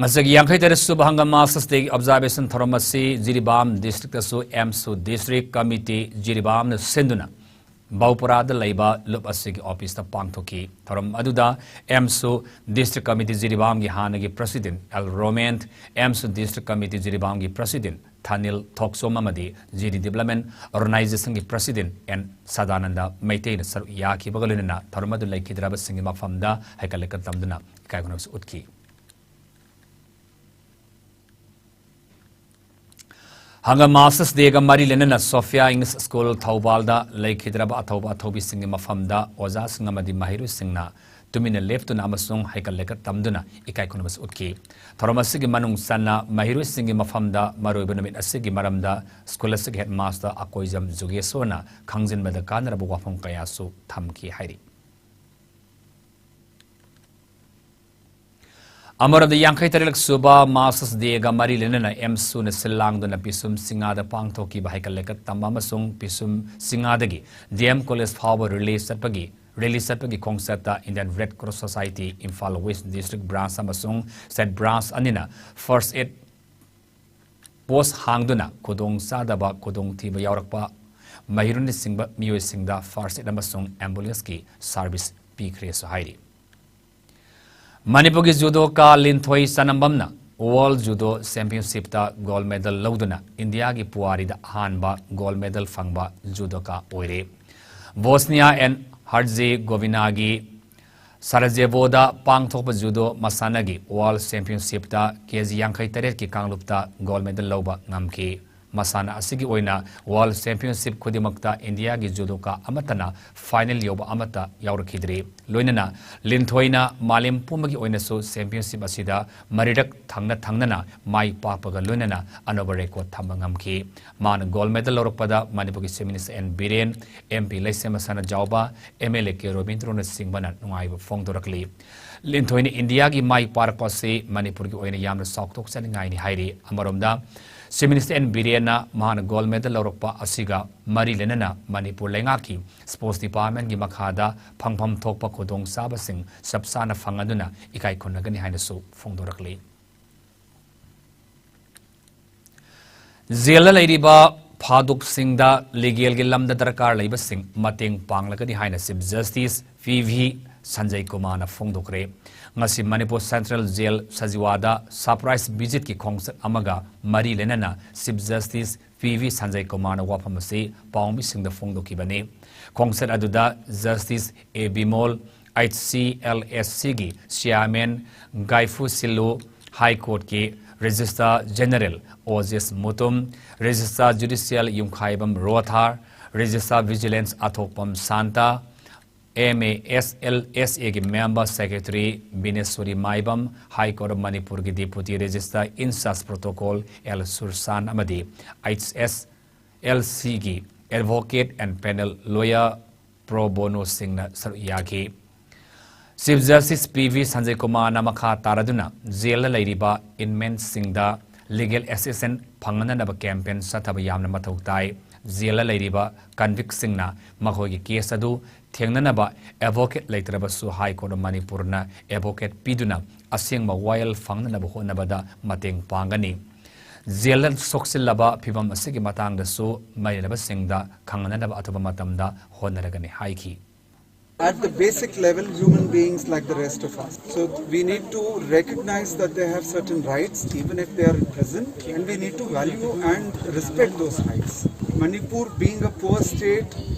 ꯉꯁꯤꯒꯤ ꯌꯥꯡꯈꯩ ꯇꯔꯦꯠ ꯁꯨꯕ ꯍꯪꯒꯥꯝ Masters Day observation ꯊꯧꯔꯝ ꯑꯁꯤ ꯖꯤꯔꯤꯕꯥꯝ districtꯇꯁꯨ ꯑꯦꯝꯁꯨ district committee ꯖꯤꯔꯤꯕꯥꯝꯅ ꯁꯤꯟꯗꯨꯅ ꯕꯧꯄꯨꯔꯥꯗ ꯂꯩꯕ ꯂꯨꯞ ꯑꯁꯤꯒꯤ officeꯇ ꯄꯥꯡꯊꯣꯛꯈꯤ꯫ ꯊꯧꯔꯝ ꯑꯗꯨꯗ ꯑꯦꯝꯁꯨ district committee ꯖꯤꯔꯤꯕꯥꯝꯒꯤ ꯍꯥꯟꯅꯒꯤ president ꯑꯦꯜ ꯔꯣꯃꯦꯟ, ꯑꯦꯝꯁꯨ district committee ꯖꯤꯔꯤꯕꯥꯝꯒꯤ president ꯊꯥꯅꯤꯜ ꯊꯣꯛꯆꯣꯝ ꯑꯃꯗꯤ ꯖꯤꯔꯤ development organizationꯒꯤ president ꯑꯦꯟ ꯁꯗꯥꯅꯟꯗ ꯃꯩꯇꯩꯅ ꯁꯔꯨꯛ ꯌꯥꯈꯤꯕꯒ ꯂꯣꯏꯅꯅ ꯊꯧꯔꯝ ꯑꯗꯨ ꯂꯩꯈꯤꯗ꯭ꯔꯕꯁꯤꯡꯒꯤ ꯃꯐꯝꯗ ꯍꯩꯀꯠ ꯂꯩꯀꯠ ꯇꯝꯗꯨꯅ ꯏꯀꯥꯏ ꯈꯨꯝꯅꯕꯁꯨ ꯎꯠꯈꯤ꯫ ꯍꯪꯒꯥꯝ Masters Dayꯒ ꯃꯔꯤ ꯂꯩꯅꯅ Sophia English School ꯊꯧꯕꯥꯜꯗ ꯂꯩꯈꯤꯗ꯭ꯔꯕ ꯑꯊꯧꯕ ꯑꯊꯧꯕꯤꯁꯤꯡꯒꯤ ꯃꯐꯝꯗ ꯑꯣꯖꯥꯁꯤꯡ ꯑꯃꯗꯤ ꯃꯍꯩꯔꯣꯏꯁꯤꯡꯅ ꯇꯨꯃꯤꯟꯅ ꯂꯦꯞꯇꯨꯅ ꯑꯃꯁꯨꯡ ꯍꯩꯀꯠ ꯂꯩꯀꯠ ꯇꯝꯗꯨꯅ ꯏꯀꯥꯏ ꯈꯨꯝꯅꯕꯁꯨ ꯎꯠꯈꯤ꯫ ꯊꯧꯔꯝ ꯑꯁꯤꯒꯤ ꯃꯅꯨꯡ ꯆꯟꯅ ꯃꯍꯩꯔꯣꯏꯁꯤꯡꯒꯤ ꯃꯐꯝꯗ ꯃꯔꯨꯑꯣꯏꯕ ꯅꯨꯃꯤꯠ ꯑꯁꯤꯒꯤ ꯃꯔꯝꯗ school ꯑꯁꯤꯒꯤ headmaster ꯑꯀꯣꯏꯖꯝ ꯖꯨꯒꯦꯁꯣꯔꯅ ꯈꯪꯖꯤꯟꯕꯗ ꯀꯥꯟꯅꯔꯕ ꯋꯥꯐꯝ ꯀꯌꯥꯁꯨ ꯊꯝꯈꯤ ꯍꯥꯏꯔꯤ꯫ ꯑꯃꯔꯣꯝꯗ ꯌꯥꯡꯈꯩ ꯇꯔꯦꯠꯂꯛ ꯁꯨꯕ Masters Dayꯒ ꯃꯔꯤ ꯂꯩꯅꯅ ꯑꯦꯝꯁꯨꯅ ꯁꯤꯜ ꯂꯥꯡꯗꯨꯅ ꯄꯤꯁꯨꯝ ꯆꯤꯡꯉꯥꯗ ꯄꯥꯡꯊꯣꯛꯈꯤꯕ ꯍꯩꯀꯠ ꯂꯩꯀꯠ ꯇꯝꯕ ꯑꯃꯁꯨꯡ ꯄꯤꯁꯨꯝ ꯆꯤꯡꯉꯥꯗꯒꯤ ꯗꯤ ꯑꯦꯝ ꯀꯣꯂꯦꯖ ꯐꯥꯎꯕ ꯔꯤꯂꯦ ꯆꯠꯄꯒꯤ, ꯔꯦꯂꯤ ꯆꯠꯄꯒꯤ ꯈꯣꯡꯆꯠꯇ Indian Red Cross Society Imphal West District Branch ꯑꯃꯁꯨꯡ state branch ꯑꯅꯤꯅ first aid post ꯍꯥꯡꯗꯨꯅ ꯈꯨꯗꯣꯡ ꯆꯥꯗꯕ, ꯈꯨꯗꯣꯡꯊꯤꯕ ꯌꯥꯎꯔꯛꯄ ꯃꯍꯩꯔꯣꯏꯅꯆꯤꯡꯕ ꯃꯤꯑꯣꯏꯁꯤꯡꯗ first aid ꯑꯃꯁꯨꯡ ambulanceꯀꯤ service ꯄꯤꯈ꯭ꯔꯦꯁꯨ ꯍꯥꯏꯔꯤ꯫ ꯃꯅꯤꯄꯨꯔꯒꯤ ꯖꯨꯗꯣꯀꯥ ꯂꯤꯟꯊꯣꯏ ꯆꯅꯝꯕꯝꯅ World Judo Championshipꯇ gold medal ꯂꯧꯗꯨꯅ ꯏꯟꯗꯤꯌꯥꯒꯤ ꯄꯨꯋꯥꯔꯤꯗ ꯑꯍꯥꯟꯕ gold medal ꯐꯪꯕ ꯖꯨꯗꯣꯀꯥ ꯑꯣꯏꯔꯦ꯫ Bosnia and Herzegovinaꯒꯤ ꯁꯔꯥꯖꯦꯚꯣꯗ ꯄꯥꯡꯊꯣꯛꯄ ꯖꯨꯗꯣ ꯃꯁꯥꯟꯅꯒꯤ World Championshipꯇ ꯀꯦ ꯖꯤ ꯌꯥꯡꯈꯩ ꯇꯔꯦꯠꯀꯤ ꯀꯥꯡꯂꯨꯞꯇ gold medal ꯂꯧꯕ ꯉꯝꯈꯤ꯫ ꯃꯁꯥꯟꯅ ꯑꯁꯤꯒꯤ ꯑꯣꯏꯅ World Championship ꯈꯨꯗꯤꯡꯃꯛꯇ ꯏꯟꯗꯤꯌꯥꯒꯤ ꯖꯨꯗꯣꯀꯥ ꯑꯃꯠꯇꯅ final ꯌꯧꯕ ꯑꯃꯠꯇ ꯌꯥꯎꯔꯛꯈꯤꯗ꯭ꯔꯤ꯫ ꯂꯣꯏꯅꯅ ꯂꯤꯟꯊꯣꯏꯅ ꯃꯥꯂꯦꯝ ꯄꯨꯝꯕꯒꯤ ꯑꯣꯏꯅꯁꯨ championship ꯑꯁꯤꯗ ꯃꯔꯤꯔꯛ ꯊꯪꯅ ꯊꯪꯅꯅ ꯃꯥꯏ ꯄꯥꯛꯄꯒ ꯂꯣꯏꯅꯅ ꯑꯅꯧꯕ record ꯊꯝꯕ ꯉꯝꯈꯤ꯫ ꯃꯥꯅ gold medal ꯂꯧꯔꯛꯄꯗ ꯃꯅꯤꯄꯨꯔꯒꯤ Chief Minister N Biren, M P ꯂꯩꯁꯦꯝꯕ Sanajaoba, M L A ꯀꯦ ꯔꯣꯕꯤꯟꯗ꯭ꯔꯣꯅꯆꯤꯡꯕꯅ ꯅꯨꯡꯉꯥꯏꯕ ꯐꯣꯡꯗꯣꯔꯛꯂꯤ꯫ ꯂꯤꯟꯊꯣꯏꯅ ꯏꯟꯗꯤꯌꯥꯒꯤ ꯃꯥꯏ ꯄꯥꯛꯄ ꯑꯁꯤ ꯃꯅꯤꯄꯨꯔꯒꯤ ꯑꯣꯏꯅ ꯌꯥꯝꯅ ꯆꯥꯎꯊꯣꯛꯆꯅꯤꯡꯉꯥꯏꯅꯤ ꯍꯥꯏꯔꯤ꯫ ꯑꯃꯔꯣꯝꯗ Chief Minister N ꯕꯤꯔꯦꯟꯅ ꯃꯍꯥꯛꯅ gold medal ꯂꯧꯔꯛꯄ ꯑꯁꯤꯒ ꯃꯔꯤ ꯂꯩꯅꯅ ꯃꯅꯤꯄꯨꯔ ꯂꯩꯉꯥꯛꯀꯤ sports departmentꯀꯤ ꯃꯈꯥꯗ ꯐꯪꯐꯝ ꯊꯣꯛꯄ ꯈꯨꯗꯣꯡꯆꯥꯕꯁꯤꯡ ꯆꯞ ꯆꯥꯅ ꯐꯪꯂꯗꯨꯅ ꯏꯀꯥꯏ ꯈꯨꯝꯅꯒꯅꯤ ꯍꯥꯏꯅꯁꯨ ꯐꯣꯡꯗꯣꯔꯛꯂꯤ꯫ ꯖꯦꯜꯗ ꯂꯩꯔꯤꯕ ꯐꯥꯗꯣꯛꯁꯤꯡꯗ legalꯒꯤ ꯂꯝꯗ ꯗꯔꯀꯥꯔ ꯂꯩꯕꯁꯤꯡ ꯃꯇꯦꯡ ꯄꯥꯡꯂꯒꯅꯤ ꯍꯥꯏꯅ Chief Justice P V Sanjay ꯀꯨꯃꯥꯔꯅ ꯐꯣꯡꯗꯣꯛꯈ꯭ꯔꯦ꯫ ꯉꯁꯤ ꯃꯅꯤꯄꯨꯔ Central Jail ꯁꯖꯤꯋꯥꯗ surprise visitꯀꯤ ꯈꯣꯡꯆꯠ ꯑꯃꯒ ꯃꯔꯤ ꯂꯩꯅꯅ Chief Justice P V Sanjay ꯀꯨꯃꯥꯔꯅ ꯋꯥꯐꯝ ꯑꯁꯤ ꯄꯥꯎꯃꯤꯁꯤꯡꯗ ꯐꯣꯡꯗꯣꯛꯈꯤꯕꯅꯤ꯫ ꯈꯣꯡꯆꯠ ꯑꯗꯨꯗ Justice A Bimol, H C L S Cꯒꯤ Chairman ꯒꯥꯏꯐꯨ ꯁꯤꯜꯂꯨ, High Courtꯀꯤ Registrar General Ojes Mutum, Registrar Judicial Yumkhaibam Rothar, Registrar Vigilance Athokpam Santa, M A S L S A ꯒꯤ Member Secretary Bineswari Maibam, High Court of ꯃꯅꯤꯄꯨꯔꯒꯤ Deputy Registrar in charge Protocol L Sursan ꯑꯃꯗꯤ H S L C ꯒꯤ Advocate and Panel Lawyer Pro Bono ꯁꯤꯡꯅ ꯁꯔꯨꯛ ꯌꯥꯈꯤ꯫ Chief Justice P V Sanjay ꯀꯨꯃꯥꯔꯅ ꯃꯈꯥ ꯇꯥꯔꯗꯨꯅ ꯖꯦꯜꯗ ꯂꯩꯔꯤꯕ inmateꯁꯤꯡꯗ legal assistance ꯐꯪꯍꯟꯅꯕ campaign ꯆꯠꯊꯕ ꯌꯥꯝꯅ ꯃꯊꯧ ꯇꯥꯏ꯫ ꯖꯦꯜꯗ ꯂꯩꯔꯤꯕ convictꯁꯤꯡꯅ ꯃꯈꯣꯏꯒꯤ case ꯑꯗꯨ ꯊꯦꯡꯅꯅꯕ advocate ꯂꯩꯇ꯭ꯔꯕꯁꯨ High Court of ꯃꯅꯤꯄꯨꯔꯅ advocate ꯄꯤꯗꯨꯅ ꯑꯁꯦꯡꯕ ꯋꯥꯌꯦꯜ ꯐꯪꯅꯅꯕ ꯍꯣꯠꯅꯕꯗ ꯃꯇꯦꯡ ꯄꯥꯡꯒꯅꯤ꯫ ꯖꯦꯜꯗ ꯁꯣꯛꯆꯤꯜꯂꯕ ꯐꯤꯚꯝ ꯑꯁꯤꯒꯤ ꯃꯇꯥꯡꯗꯁꯨ ꯃꯔꯤ ꯂꯩꯅꯕꯁꯤꯡꯗ ꯈꯪꯍꯟꯅꯕ ꯑꯊꯨꯕ ꯃꯇꯝꯗ ꯍꯣꯠꯅꯔꯒꯅꯤ ꯍꯥꯏꯈꯤ꯫ At the basic level, human beings like the rest of us. So we need to recognize that they have certain rights, even if they are in prison, and we need to value and respect those rights. Manipur being a poor state,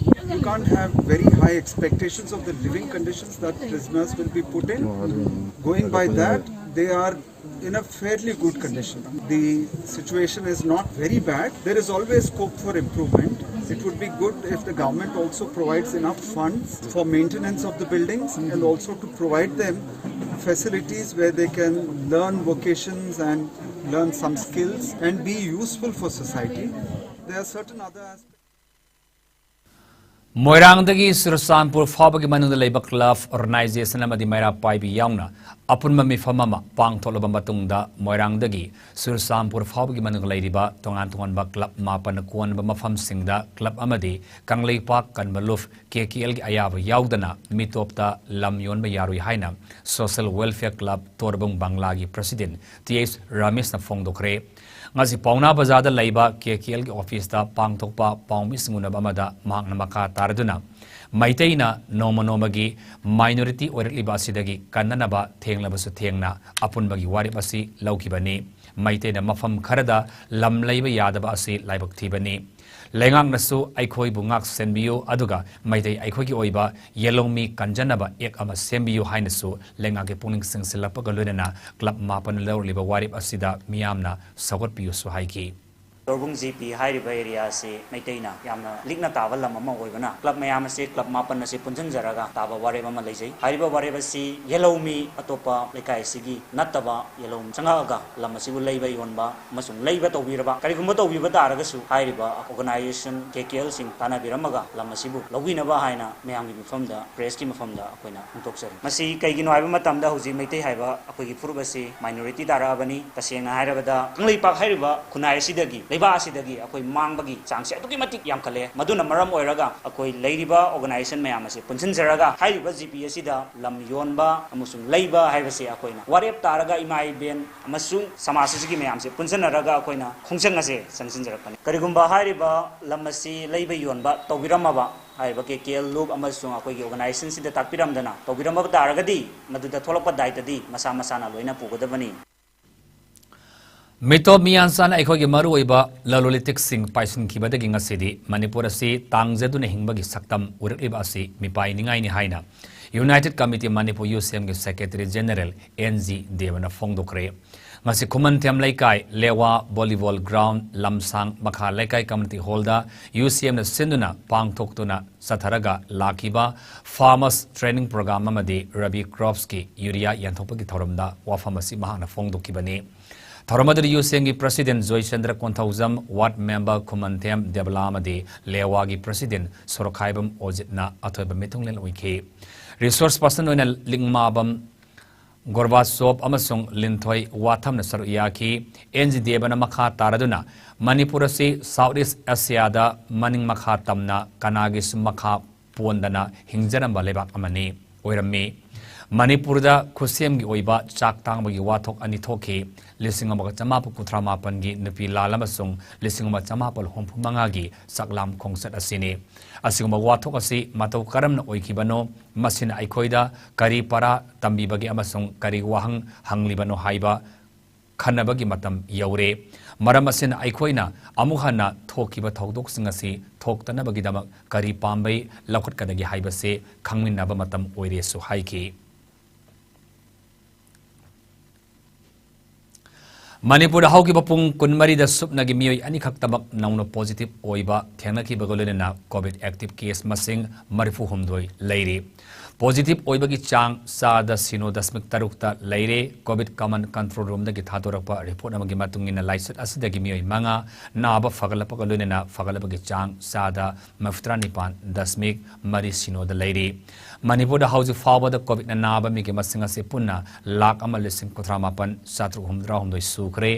you can't have very high expectations of the living conditions that prisoners will be put in. Going by that, they are in a fairly good condition. The situation is not very bad. There is always scope for improvement. It would be good if the government also provides enough funds for maintenance of the buildings and also to provide them facilities where they can learn vocations and learn some skills and be useful for society. There are certain other aspects. ꯃꯣꯏꯔꯥꯡꯗꯒꯤ Churachandpur ꯐꯥꯎꯕꯒꯤ ꯃꯅꯨꯡꯗ ꯂꯩꯕ club, organization ꯑꯃꯗꯤ ꯃꯩꯔꯥ ꯄꯥꯏꯕꯤ ꯌꯥꯎꯅ ꯑꯄꯨꯟꯕ ꯃꯤꯐꯝ ꯑꯃ ꯄꯥꯡꯊꯣꯛꯂꯕ ꯃꯇꯨꯡꯗ, ꯃꯣꯏꯔꯥꯡꯗꯒꯤ ꯆꯨꯔꯆꯥꯟꯄꯨꯔ ꯐꯥꯎꯕꯒꯤ ꯃꯅꯨꯡꯗ ꯂꯩꯔꯤꯕ ꯇꯣꯉꯥꯟ ꯇꯣꯉꯥꯟꯕ club ꯃꯥꯄꯟꯅ ꯀꯣꯟꯕ ꯃꯐꯝꯁꯤꯡꯗ club ꯑꯃꯗꯤ ꯀꯪꯂꯩꯄꯥꯛ ꯀꯟꯕ ꯂꯨꯞ K K L ꯒꯤ ꯑꯌꯥꯕ ꯌꯥꯎꯗꯅ ꯃꯤꯇꯣꯞꯇ ꯂꯝ ꯌꯣꯟꯕ ꯌꯥꯔꯣꯏ ꯍꯥꯏꯅ Social Welfare Club ꯇꯣꯔꯕꯨꯡ ꯕꯪꯂꯥꯒꯤ President T H ꯔꯥꯃꯦꯁꯅ ꯐꯣꯡꯗꯣꯛꯈ꯭ꯔꯦ꯫ ꯉꯁꯤ ꯄꯥꯎꯅꯥ ꯕꯖꯥꯔꯗ ꯂꯩꯕ K K L ꯒꯤ office ꯇ ꯄꯥꯡꯊꯣꯛꯄ ꯄꯥꯎꯃꯤꯁꯤꯡ ꯎꯅꯕ ꯑꯃꯗ ꯃꯍꯥꯛꯅ ꯃꯈꯥ ꯇꯥꯔꯗꯨꯅ, ꯃꯩꯇꯩꯅ ꯅꯣꯡꯃ ꯅꯣꯡꯃꯒꯤ minority ꯑꯣꯏꯔꯛꯂꯤꯕ ꯑꯁꯤꯗꯒꯤ ꯀꯟꯅꯅꯕ ꯊꯦꯡꯂꯕꯁꯨ ꯊꯦꯡꯅ ꯑꯄꯨꯟꯕꯒꯤ ꯋꯥꯔꯦꯞ ꯑꯁꯤ ꯂꯧꯈꯤꯕꯅꯤ꯫ ꯃꯩꯇꯩꯅ ꯃꯐꯝ ꯈꯔꯗ ꯂꯝ ꯂꯩꯕ ꯌꯥꯗꯕ ꯑꯁꯤ ꯂꯥꯏꯕꯛ ꯊꯤꯕꯅꯤ꯫ ꯂꯩꯉꯥꯛꯅꯁꯨ ꯑꯩꯈꯣꯏꯕꯨ ꯉꯥꯛ ꯁꯦꯟꯕꯤꯌꯨ, ꯑꯗꯨꯒ ꯃꯩꯇꯩ ꯑꯩꯈꯣꯏꯒꯤ ꯑꯣꯏꯕ ꯌꯦꯜꯍꯧꯃꯤ ꯀꯟꯖꯅꯕ ꯑꯦꯛ ꯑꯃ ꯁꯦꯝꯕꯤꯌꯨ ꯍꯥꯏꯅꯁꯨ ꯂꯩꯉꯥꯛꯀꯤ ꯄꯨꯛꯅꯤꯡ ꯆꯤꯡꯁꯤꯜꯂꯛꯄꯒ ꯂꯣꯏꯅꯅ ꯀ꯭ꯂꯕ ꯃꯥꯄꯟꯅ ꯂꯧꯔꯤꯕ ꯋꯥꯔꯦꯞ ꯑꯁꯤꯗ ꯃꯤꯌꯥꯝꯅ ꯁꯧꯒꯠꯄꯤꯌꯨꯁꯨ ꯍꯥꯏꯈꯤ꯫ ꯇꯣꯔꯕꯨꯡ ꯖꯤ ꯄꯤ ꯍꯥꯏꯔꯤꯕ ꯑꯦꯔꯤꯌꯥ ꯑꯁꯤ ꯃꯩꯇꯩꯅ ꯌꯥꯝꯅ ꯂꯤꯛꯅ ꯇꯥꯕ ꯂꯝ ꯑꯃ ꯑꯣꯏꯕꯅ, ꯀ꯭ꯂꯕ ꯃꯌꯥꯝ ꯑꯁꯤ, ꯀ꯭ꯂꯕ ꯃꯥꯄꯟ ꯑꯁꯤ ꯄꯨꯟꯁꯤꯟꯖꯔꯒ ꯇꯥꯕ ꯋꯥꯔꯦꯞ ꯑꯃ ꯂꯩꯖꯩ꯫ ꯍꯥꯏꯔꯤꯕ ꯋꯥꯔꯦꯞ ꯑꯁꯤ ꯌꯦꯜꯍꯧꯃꯤ ꯑꯇꯣꯞꯄ ꯂꯩꯀꯥꯏ ꯑꯁꯤꯒꯤ ꯅꯠꯇꯕ ꯌꯦꯜꯍꯧ ꯆꯪꯉꯛꯑꯒ ꯂꯝ ꯑꯁꯤꯕꯨ ꯂꯩꯕ ꯌꯣꯟꯕ ꯑꯃꯁꯨꯡ ꯂꯩꯕ ꯇꯧꯕꯤꯔꯕ, ꯀꯔꯤꯒꯨꯝꯕ ꯇꯧꯕꯤꯕ ꯇꯥꯔꯒꯁꯨ ꯍꯥꯏꯔꯤꯕ ꯑꯣꯔꯒꯅꯥꯏꯖꯦꯁꯟ ꯀꯦ ꯀꯦ ꯑꯦꯜꯁꯤꯡ ꯇꯥꯟꯅꯕꯤꯔꯝꯃꯒ ꯂꯝ ꯑꯁꯤꯕꯨ ꯂꯧꯕꯤꯅꯕ ꯍꯥꯏꯅ ꯃꯌꯥꯝꯒꯤ ꯃꯐꯝꯗ, ꯄ꯭ꯔꯦꯁꯀꯤ ꯃꯐꯝꯗ ꯑꯩꯈꯣꯏꯅ ꯐꯣꯡꯗꯣꯛꯆꯔꯤ꯫ ꯃꯁꯤ ꯀꯩꯒꯤꯅꯣ ꯍꯥꯏꯕ ꯃꯇꯝꯗ ꯍꯧꯖꯤꯛ ꯃꯩꯇꯩ ꯍꯥꯏꯕ ꯑꯩꯈꯣꯏꯒꯤ ꯐꯨꯔꯨꯞ ꯑꯁꯤ ꯃꯥꯏꯅꯣꯔꯤꯇꯤ ꯇꯥꯔꯛꯑꯕꯅꯤ꯫ ꯇꯁꯦꯡꯅ ꯍꯥꯏꯔꯕꯗ ꯀꯪꯂꯩꯄꯥꯛ ꯍꯥꯏꯔꯤꯕ ꯈꯨꯟꯅꯥꯏ ꯑꯁꯤꯗꯒꯤ, ꯂꯩꯕꯥꯛ ꯑꯁꯤꯗꯒꯤ ꯑꯩꯈꯣꯏ ꯃꯥꯡꯕꯒꯤ ꯆꯥꯡꯁꯦ ꯑꯗꯨꯛꯀꯤ ꯃꯇꯤꯛ ꯌꯥꯝꯈꯠꯂꯦ꯫ ꯃꯗꯨꯅ ꯃꯔꯝ ꯑꯣꯏꯔꯒ ꯑꯩꯈꯣꯏ ꯂꯩꯔꯤꯕ ꯑꯣꯔꯒꯅꯥꯏꯖꯦꯁꯟ ꯃꯌꯥꯝ ꯑꯁꯤ ꯄꯨꯟꯁꯤꯟꯖꯔꯒ ꯍꯥꯏꯔꯤꯕ ꯖꯤ ꯄꯤ ꯑꯁꯤꯗ ꯂꯝ ꯌꯣꯟꯕ ꯑꯃꯁꯨꯡ ꯂꯩꯕ ꯍꯥꯏꯕꯁꯤ ꯑꯩꯈꯣꯏꯅ ꯋꯥꯔꯦꯞ ꯇꯥꯔꯒ ꯏꯃꯥ ꯏꯕꯦꯟ ꯑꯃꯁꯨꯡ ꯁꯃꯥꯖ ꯑꯁꯤꯒꯤ ꯃꯌꯥꯝꯁꯦ ꯄꯨꯟꯁꯤꯟꯅꯔꯒ ꯑꯩꯈꯣꯏꯅ ꯈꯣꯡꯖꯪ ꯑꯁꯦ ꯆꯪꯁꯤꯟꯖꯔꯛꯄꯅꯤ꯫ ꯀꯔꯤꯒꯨꯝꯕ ꯍꯥꯏꯔꯤꯕ ꯂꯝ ꯑꯁꯤ ꯂꯩꯕ ꯌꯣꯟꯕ ꯇꯧꯕꯤꯔꯝꯃꯕ, ꯍꯥꯏꯔꯤꯕ ꯀꯦ ꯀꯦ ꯑꯦꯜ ꯂꯨꯞ ꯑꯃꯁꯨꯡ ꯑꯩꯈꯣꯏꯒꯤ ꯑꯣꯔꯒꯅꯥꯏꯖꯦꯁꯟꯁꯤꯗ ꯇꯥꯛꯄꯤꯔꯝꯗꯅ ꯇꯧꯕꯤꯔꯝꯃꯕ ꯇꯥꯔꯒꯗꯤ, ꯃꯗꯨꯗ ꯊꯣꯛꯂꯛꯄ ꯗꯥꯏꯇꯗꯤ ꯃꯁꯥ ꯃꯁꯥꯅ ꯂꯣꯏꯅ ꯄꯨꯒꯗꯕꯅꯤ꯫ ꯃꯤꯇꯣꯞ ꯃꯤꯌꯥꯟꯆꯥꯅ ꯑꯩꯈꯣꯏꯒꯤ ꯃꯔꯨꯑꯣꯏꯕ ꯂꯂꯣꯟ ꯏꯇꯤꯛꯁꯤꯡ ꯄꯥꯏꯁꯤꯟꯈꯤꯕꯗꯒꯤ ꯉꯁꯤꯗꯤ ꯃꯅꯤꯄꯨꯔ ꯑꯁꯤ ꯇꯥꯡꯖꯗꯨꯅ ꯍꯤꯡꯕꯒꯤ ꯁꯛꯇꯝ ꯎꯔꯛꯂꯤꯕ ꯑꯁꯤ ꯃꯤꯄꯥꯏꯅꯤꯡꯉꯥꯏꯅꯤ ꯍꯥꯏꯅ United committee Manipur, U C ꯑꯦꯝꯒꯤ ꯁꯦꯀ꯭ꯔꯦꯇꯔꯤ ꯖꯦꯅꯔꯦꯜ ꯑꯦꯟ ꯖꯤ ꯗꯦꯕꯅ ꯐꯣꯡꯗꯣꯛꯈ꯭ꯔꯦ꯫ ꯉꯁꯤ ꯈꯨꯃꯟꯊꯦꯝ ꯂꯩꯀꯥꯏ, ꯂꯦꯋꯥ ꯚꯣꯂꯤꯕꯣꯜ ꯒ꯭ꯔꯥꯎꯟ, ꯂꯝꯁꯥꯡ ꯃꯈꯥ ꯂꯩꯀꯥꯏ ꯀꯝꯃ꯭ꯌꯨꯅꯤꯇꯤ ꯍꯣꯜꯗ ꯌꯨ ꯁꯤ ꯑꯦꯝꯅ ꯁꯤꯟꯗꯨꯅ ꯄꯥꯡꯊꯣꯛꯇꯨꯅ ꯆꯠꯊꯔꯒ ꯂꯥꯛꯈꯤꯕ ꯐꯥꯔꯃꯔꯁ ꯇ꯭ꯔꯦꯅꯤꯡ ꯄ꯭ꯔꯣꯒ꯭ꯔꯥꯝ ꯑꯃꯗꯤ ꯔꯕꯤ ꯀ꯭ꯔꯣꯞꯁꯀꯤ ꯌꯨꯔꯤꯌꯥ ꯌꯦꯟꯊꯣꯛꯄꯒꯤ ꯊꯧꯔꯝꯗ ꯋꯥꯐꯝ ꯑꯁꯤ ꯃꯍꯥꯛꯅ ꯐꯣꯡꯗꯣꯛꯈꯤꯕꯅꯤ꯫ ꯊꯧꯔꯝ ꯑꯗꯨꯗ ꯌꯨ ꯁꯤ ꯑꯦꯝꯒꯤ ꯄ꯭ꯔꯁꯤꯗꯦꯟ ꯖꯣꯏꯆꯟꯗ꯭ꯔ ꯀꯣꯟꯊꯧꯖꯝ, ꯋꯥꯔꯗ ꯃꯦꯝꯕꯔ ꯈꯨꯃꯟꯊꯦꯝ ꯗꯦꯕꯂꯥ ꯑꯃꯗꯤ ꯂꯦꯋꯥꯒꯤ ꯄ꯭ꯔꯁꯤꯗꯦꯟ ꯁꯣꯔꯣꯈꯥꯏꯕꯝ ꯑꯣꯖꯤꯠꯅ ꯑꯊꯣꯏꯕ ꯃꯤꯊꯨꯡꯂꯦꯟ ꯑꯣꯏꯈꯤ꯫ ꯔꯤꯁꯣꯔꯁ ꯄꯔꯁꯟ ꯑꯣꯏꯅ ꯂꯤꯡꯃꯥꯕꯝ ꯒꯣꯔꯕꯥꯆꯣꯞ ꯑꯃꯁꯨꯡ ꯂꯤꯟꯊꯣꯏ ꯋꯥꯊꯝꯅ ꯁꯔꯨꯛ ꯌꯥꯈꯤ꯫ ꯑꯦꯟ ꯖꯤ ꯗꯦꯕꯅ ꯃꯈꯥ ꯇꯥꯔꯗꯨꯅ ꯃꯅꯤꯄꯨꯔ ꯑꯁꯤ ꯁꯥꯎꯠ ꯏꯁ ꯑꯦꯁꯤꯌꯥꯗ ꯃꯅꯤꯡ ꯃꯈꯥ ꯇꯝꯅ ꯀꯅꯥꯒꯤꯁꯨ ꯃꯈꯥ ꯄꯣꯟꯗꯅ ꯍꯤꯡꯖꯔꯝꯕ ꯂꯩꯕꯥꯛ ꯑꯃꯅꯤ, ꯑꯣꯏꯔꯝꯃꯤ꯫ ꯃꯅꯤꯄꯨꯔꯗ ꯈꯨꯠꯁꯦꯝꯒꯤ ꯑꯣꯏꯕ ꯆꯥꯛ ꯇꯥꯡꯕꯒꯤ ꯋꯥꯊꯣꯛ ꯑꯅꯤ ꯊꯣꯛꯈꯤ꯫ ꯂꯤꯁꯤꯡ ꯑꯃꯒ ꯆꯃꯥꯄꯜ ꯀꯨꯟꯊ꯭ꯔꯥ ꯃꯥꯄꯟꯒꯤ ꯅꯨꯄꯤ ꯂꯥꯜ ꯑꯃꯁꯨꯡ ꯂꯤꯁꯤꯡ ꯑꯃ ꯆꯃꯥꯄꯜ ꯍꯨꯝꯐꯨ ꯃꯉꯥꯒꯤ ꯆꯥꯛꯂꯥꯝ ꯈꯣꯡꯆꯠ ꯑꯁꯤꯅꯤ꯫ ꯑꯁꯤꯒꯨꯝꯕ ꯋꯥꯊꯣꯛ ꯑꯁꯤ ꯃꯇꯧ ꯀꯔꯝꯅ ꯑꯣꯏꯈꯤꯕꯅꯣ? ꯃꯁꯤꯅ ꯑꯩꯈꯣꯏꯗ ꯀꯔꯤ ꯄꯔꯥ ꯇꯝꯕꯤꯕꯒꯦ ꯑꯃꯁꯨꯡ ꯀꯔꯤ ꯋꯥꯍꯪ ꯍꯪꯂꯤꯕꯅꯣ ꯍꯥꯏꯕ ꯈꯟꯅꯕꯒꯤ ꯃꯇꯝ ꯌꯧꯔꯦ꯫ ꯃꯔꯝ ꯑꯁꯤꯅ ꯑꯩꯈꯣꯏꯅ ꯑꯃꯨꯛ ꯍꯟꯅ ꯊꯣꯛꯈꯤꯕ ꯊꯧꯗꯣꯛꯁꯤꯡ ꯑꯁꯤ ꯊꯣꯛꯇꯅꯕꯒꯤꯗꯃꯛ ꯀꯔꯤ ꯄꯥꯝꯕꯩ ꯂꯧꯈꯠꯀꯗꯒꯦ ꯍꯥꯏꯕꯁꯤ ꯈꯪꯃꯤꯟꯅꯕ ꯃꯇꯝ ꯑꯣꯏꯔꯦꯁꯨ ꯍꯥꯏꯈꯤ꯫ ꯃꯅꯤꯄꯨꯔꯗ ꯍꯧꯈꯤꯕ ꯄꯨꯡ ꯀꯨꯟꯃꯔꯤꯗ ꯁꯨꯞꯅꯒꯤ ꯃꯤꯑꯣꯏ ꯑꯅꯤꯈꯛꯇꯃꯛ ꯅꯧꯅ positive ꯑꯣꯏꯕ ꯊꯦꯡꯅꯈꯤꯕꯒ ꯂꯣꯏꯅꯅ COVID active case ꯃꯁꯤꯡ ꯃꯔꯤꯐꯨ ꯍꯨꯝꯗꯣꯏ ꯂꯩꯔꯤ꯫ Positive ꯑꯣꯏꯕꯒꯤ ꯆꯥꯡ ꯆꯥꯗ ꯁꯤꯅꯣ ꯗꯁꯃꯤꯛ ꯇꯔꯨꯛꯇ ꯂꯩꯔꯦ꯫ COVID common control roomꯗꯒꯤ ꯊꯥꯗꯣꯔꯛꯄ report ꯑꯃꯒꯤ ꯃꯇꯨꯡ ꯏꯟꯅ ꯂꯥꯏꯆꯠ ꯑꯁꯤꯗꯒꯤ ꯃꯤꯑꯣꯏ ꯃꯉꯥ ꯅꯥꯕ ꯐꯒꯠꯂꯛꯄꯒ ꯂꯣꯏꯅꯅ ꯐꯒꯠꯂꯛꯄꯒꯤ ꯆꯥꯡ ꯆꯥꯗ ꯃꯔꯤꯐꯨꯇꯔꯥ ꯅꯤꯄꯥꯟ ꯗꯁꯃꯤꯛ ꯃꯔꯤ ꯁꯤꯅꯣꯗ ꯂꯩꯔꯤ꯫ ꯃꯅꯤꯄꯨꯔꯗ ꯍꯧꯖꯤꯛ ꯐꯥꯎꯕꯗ COVIDꯅ ꯅꯥꯕ ꯃꯤꯒꯤ ꯃꯁꯤꯡ ꯑꯁꯤ ꯄꯨꯟꯅ ꯂꯥꯈ ꯑꯃ ꯂꯤꯁꯤꯡ ꯀꯨꯟꯊ꯭ꯔꯥ ꯃꯥꯄꯟ ꯆꯥꯇ꯭ꯔꯨꯛ ꯍꯨꯝꯐꯨꯇꯔꯥ ꯍꯨꯝꯗꯣꯏ ꯁꯨꯈ꯭ꯔꯦ꯫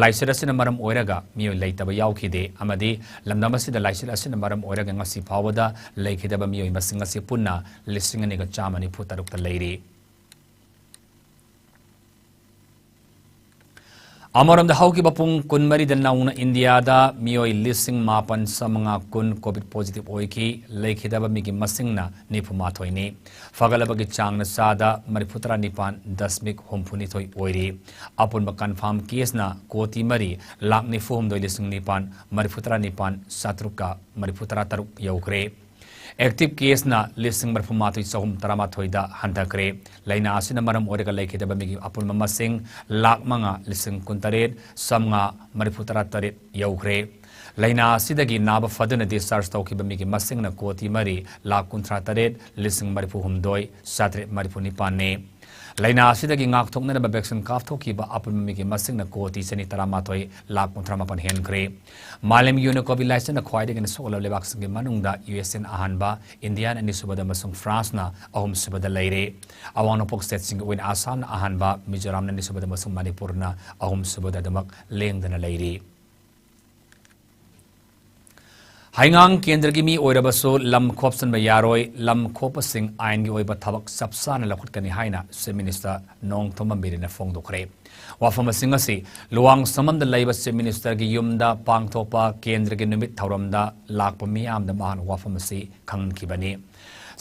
ꯂꯥꯏꯆꯠ ꯑꯁꯤꯅ ꯃꯔꯝ ꯑꯣꯏꯔꯒ ꯃꯤꯑꯣꯏ ꯂꯩꯇꯕ ꯌꯥꯎꯈꯤꯗꯦ ꯑꯃꯗꯤ ꯂꯝꯗꯝ ꯑꯁꯤꯗ ꯂꯥꯏꯆꯠ ꯑꯁꯤꯅ ꯃꯔꯝ ꯑꯣꯏꯔꯒ ꯉꯁꯤ ꯐꯥꯎꯕꯗ ꯂꯩꯈꯤꯗꯕ ꯃꯤꯑꯣꯏ ꯃꯁꯤꯡ ꯑꯁꯤ ꯄꯨꯟꯅ ꯂꯤꯁꯤꯡ ꯑꯅꯤꯒ ꯆꯥꯝꯃ ꯅꯤꯐꯨ ꯇꯔꯨꯛꯇ ꯂꯩꯔꯤ꯫ ꯑꯃꯔꯣꯝꯗ ꯍꯧꯈꯤꯕ ꯄꯨꯡ ꯀꯨꯟꯃꯔꯤꯗ ꯅꯧꯅ ꯏꯟꯗꯤꯌꯥꯗ ꯃꯤꯑꯣꯏ ꯂꯤꯁꯤꯡ ꯃꯥꯄꯟ ꯆꯥꯃꯉꯥ ꯀꯨꯟ COVID positive ꯑꯣꯏꯈꯤ꯫ ꯂꯩꯈꯤꯗꯕ ꯃꯤꯒꯤ ꯃꯁꯤꯡꯅ ꯅꯤꯐꯨ ꯃꯥꯊꯣꯏꯅꯤ꯫ ꯐꯒꯠꯂꯕꯒꯤ ꯆꯥꯡꯅ ꯆꯥꯗ ꯃꯔꯤꯐꯨꯇꯔꯥ ꯅꯤꯄꯥꯟ ꯗꯁꯃꯤꯛ ꯍꯨꯝꯐꯨꯅꯤꯊꯣꯏ ꯑꯣꯏꯔꯤ꯫ ꯑꯄꯨꯟꯕ confirm caseꯅ ꯀꯣꯇꯤ ꯃꯔꯤ ꯂꯥꯈ ꯅꯤꯐꯨ ꯍꯨꯝꯗꯣꯏ ꯂꯤꯁꯤꯡ ꯅꯤꯄꯥꯟ ꯃꯔꯤꯐꯨꯇꯔꯥ ꯅꯤꯄꯥꯟ ꯆꯥꯇ꯭ꯔꯨꯛꯀ ꯃꯔꯤꯐꯨꯇꯔꯥ ꯇꯔꯨꯛ ꯌꯧꯈ꯭ꯔꯦ꯫ Active caseꯅ ꯂꯤꯁꯤꯡ ꯃꯔꯤꯐꯨ ꯃꯥꯊꯣꯏ ꯆꯍꯨꯝ ꯇꯔꯥꯃꯥꯊꯣꯏꯗ ꯍꯟꯊꯈ꯭ꯔꯦ꯫ ꯂꯥꯏꯅꯥ ꯑꯁꯤꯅ ꯃꯔꯝ ꯑꯣꯏꯔꯒ ꯂꯩꯈꯤꯗꯕ ꯃꯤꯒꯤ ꯑꯄꯨꯟꯕ ꯃꯁꯤꯡ ꯂꯥꯈ ꯃꯉꯥ ꯂꯤꯁꯤꯡ ꯀꯨꯟꯇꯔꯦꯠ ꯆꯥꯃꯉꯥ ꯃꯔꯤꯐꯨꯇꯔꯥ ꯇꯔꯦꯠ ꯌꯧꯈ꯭ꯔꯦ꯫ ꯂꯥꯏꯅꯥ ꯑꯁꯤꯗꯒꯤ ꯅꯥꯕ ꯐꯗꯨꯅ discharge ꯇꯧꯈꯤꯕ ꯃꯤꯒꯤ ꯃꯁꯤꯡꯅ ꯀꯣꯇꯤ ꯃꯔꯤ ꯂꯥꯈ ꯀꯨꯟꯊ꯭ꯔꯥ ꯇꯔꯦꯠ ꯂꯤꯁꯤꯡ ꯃꯔꯤꯐꯨ ꯍꯨꯝꯗꯣꯏ ꯆꯥꯇ꯭ꯔꯦꯠ ꯃꯔꯤꯐꯨ ꯅꯤꯄꯥꯟꯅꯤ꯫ ꯂꯥꯏꯅꯥ ꯑꯁꯤꯗꯒꯤ ꯉꯥꯛꯊꯣꯛꯅꯅꯕ vaccine ꯀꯥꯞꯊꯣꯛꯈꯤꯕ ꯑꯄꯨꯟꯕ ꯃꯤꯒꯤ ꯃꯁꯤꯡꯅ ꯀꯣꯇꯤ ꯆꯅꯤ ꯇꯔꯥꯃꯥꯊꯣꯏ ꯂꯥꯈ ꯀꯨꯟꯊ꯭ꯔꯥ ꯃꯥꯄꯟ ꯍꯦꯟꯈ꯭ꯔꯦ꯫ ꯃꯥꯂꯦꯝꯒꯤ ꯑꯣꯏꯅ COVID ꯂꯥꯏꯆꯠꯅ ꯈ꯭ꯋꯥꯏꯗꯒꯤ ꯍꯦꯟꯅ ꯁꯣꯛꯍꯜꯂꯕ ꯂꯩꯕꯥꯛꯁꯤꯡꯒꯤ ꯃꯅꯨꯡꯗ ꯌꯨ ꯑꯦꯁ ꯑꯦꯅ ꯑꯍꯥꯟꯕ, ꯏꯟꯗꯤꯌꯥꯅ ꯑꯅꯤꯁꯨꯕꯗ ꯑꯃꯁꯨꯡ ꯐ꯭ꯔꯥꯟꯁꯅ ꯑꯍꯨꯝꯁꯨꯕꯗ ꯂꯩꯔꯦ꯫ ꯑꯋꯥꯡ ꯅꯣꯡꯄꯣꯛ stateꯁꯤꯡꯒꯤ ꯑꯣꯏꯅ ꯑꯁꯥꯝꯅ ꯑꯍꯥꯟꯕ, ꯃꯤꯖꯣꯔꯥꯝꯅ ꯑꯅꯤꯁꯨꯕꯗ ꯑꯃꯁꯨꯡ ꯃꯅꯤꯄꯨꯔꯅ ꯑꯍꯨꯝꯁꯨꯕꯗ ꯑꯗꯨꯃꯛ ꯂꯦꯡꯗꯅ ꯂꯩꯔꯤ꯫ ꯍꯩꯉꯥꯡ ꯀꯦꯟꯗ꯭ꯔꯒꯤ ꯃꯤ ꯑꯣꯏꯔꯕꯁꯨ ꯂꯝ ꯈꯣꯞꯆꯟꯕ ꯌꯥꯔꯣꯏ, ꯂꯝ ꯈꯣꯞꯄꯁꯤꯡ ꯑꯥꯏꯟꯒꯤ ꯑꯣꯏꯕ ꯊꯕꯛ ꯆꯞ ꯆꯥꯅ ꯂꯧꯈꯠꯀꯅꯤ ꯍꯥꯏꯅ Chief Minister ꯅꯣꯡꯊꯣꯝꯕꯝ ꯕꯤꯔꯦꯟꯅ ꯐꯣꯡꯗꯣꯛꯈ꯭ꯔꯦ꯫ ꯋꯥꯐꯝ ꯑꯁꯤꯡ ꯑꯁꯤ ꯂꯨꯋꯥꯡꯁꯪꯕꯝꯗ ꯂꯩꯕ Chief Ministerꯒꯤ ꯌꯨꯝꯗ ꯄꯥꯡꯊꯣꯛꯄ ꯀꯦꯟꯗ꯭ꯔꯒꯤ ꯅꯨꯃꯤꯠ ꯊꯧꯔꯝꯗ ꯂꯥꯛꯄ ꯃꯤꯌꯥꯝꯗ ꯃꯍꯥꯛꯅ ꯋꯥꯐꯝ ꯑꯁꯤ ꯈꯪꯍꯟꯈꯤꯕꯅꯤ꯫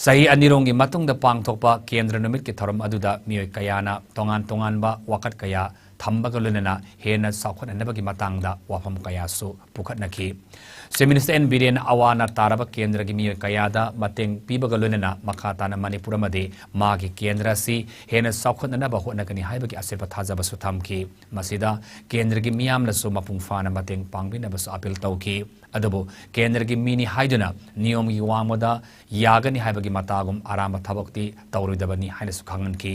ꯆꯍꯤ ꯑꯅꯤꯔꯣꯝꯒꯤ ꯃꯇꯨꯡꯗ ꯄꯥꯡꯊꯣꯛꯄ ꯀꯦꯟꯗ꯭ꯔ ꯅꯨꯃꯤꯠꯀꯤ ꯊꯧꯔꯝ ꯑꯗꯨꯗ ꯃꯤꯑꯣꯏ ꯀꯌꯥꯅ ꯇꯣꯉꯥꯟ ꯇꯣꯉꯥꯟꯕ ꯋꯥꯀꯠ ꯀꯌꯥ ꯊꯝꯕꯒ ꯂꯣꯏꯅꯅ ꯍꯦꯟꯅ ꯆꯥꯎꯈꯠꯅꯅꯕꯒꯤ ꯃꯇꯥꯡꯗ ꯋꯥꯐꯝ ꯀꯌꯥꯁꯨ ꯄꯨꯈꯠꯅꯈꯤ꯫ Chief Minister N ꯕꯤꯔꯦꯟꯅ ꯑꯋꯥ ꯑꯅꯥ ꯇꯥꯔꯕ ꯀꯦꯟꯗ꯭ꯔꯒꯤ ꯃꯤꯑꯣꯏ ꯀꯌꯥꯗ ꯃꯇꯦꯡ ꯄꯤꯕꯒ ꯂꯣꯏꯅꯅ ꯃꯈꯥ ꯇꯥꯅ ꯃꯅꯤꯄꯨꯔ ꯑꯃꯗꯤ ꯃꯥꯒꯤ ꯀꯦꯟꯗ꯭ꯔ ꯑꯁꯤ ꯍꯦꯟꯅ ꯆꯥꯎꯈꯠꯅꯅꯕ ꯍꯣꯠꯅꯒꯅꯤ ꯍꯥꯏꯕꯒꯤ ꯑꯆꯦꯠꯄ ꯊꯥꯖꯕꯁꯨ ꯊꯝꯈꯤ꯫ ꯃꯁꯤꯗ ꯀꯦꯟꯗ꯭ꯔꯒꯤ ꯃꯤꯌꯥꯝꯅꯁꯨ ꯃꯄꯨꯡ ꯐꯥꯅ ꯃꯇꯦꯡ ꯄꯥꯡꯕꯤꯅꯕꯁꯨ appeal ꯇꯧꯈꯤ꯫ ꯑꯗꯨꯕꯨ ꯀꯦꯟꯗ꯭ꯔꯒꯤ ꯃꯤꯅꯤ ꯍꯥꯏꯗꯨꯅ ꯅꯤꯌꯣꯝꯒꯤ ꯋꯥꯡꯃꯗ ꯌꯥꯒꯅꯤ ꯍꯥꯏꯕꯒꯤ ꯃꯇꯥꯒꯨꯝ ꯑꯔꯥꯟꯕ ꯊꯕꯛꯇꯤ ꯇꯧꯔꯣꯏꯗꯕꯅꯤ ꯍꯥꯏꯅꯁꯨ ꯈꯪꯍꯟꯈꯤ꯫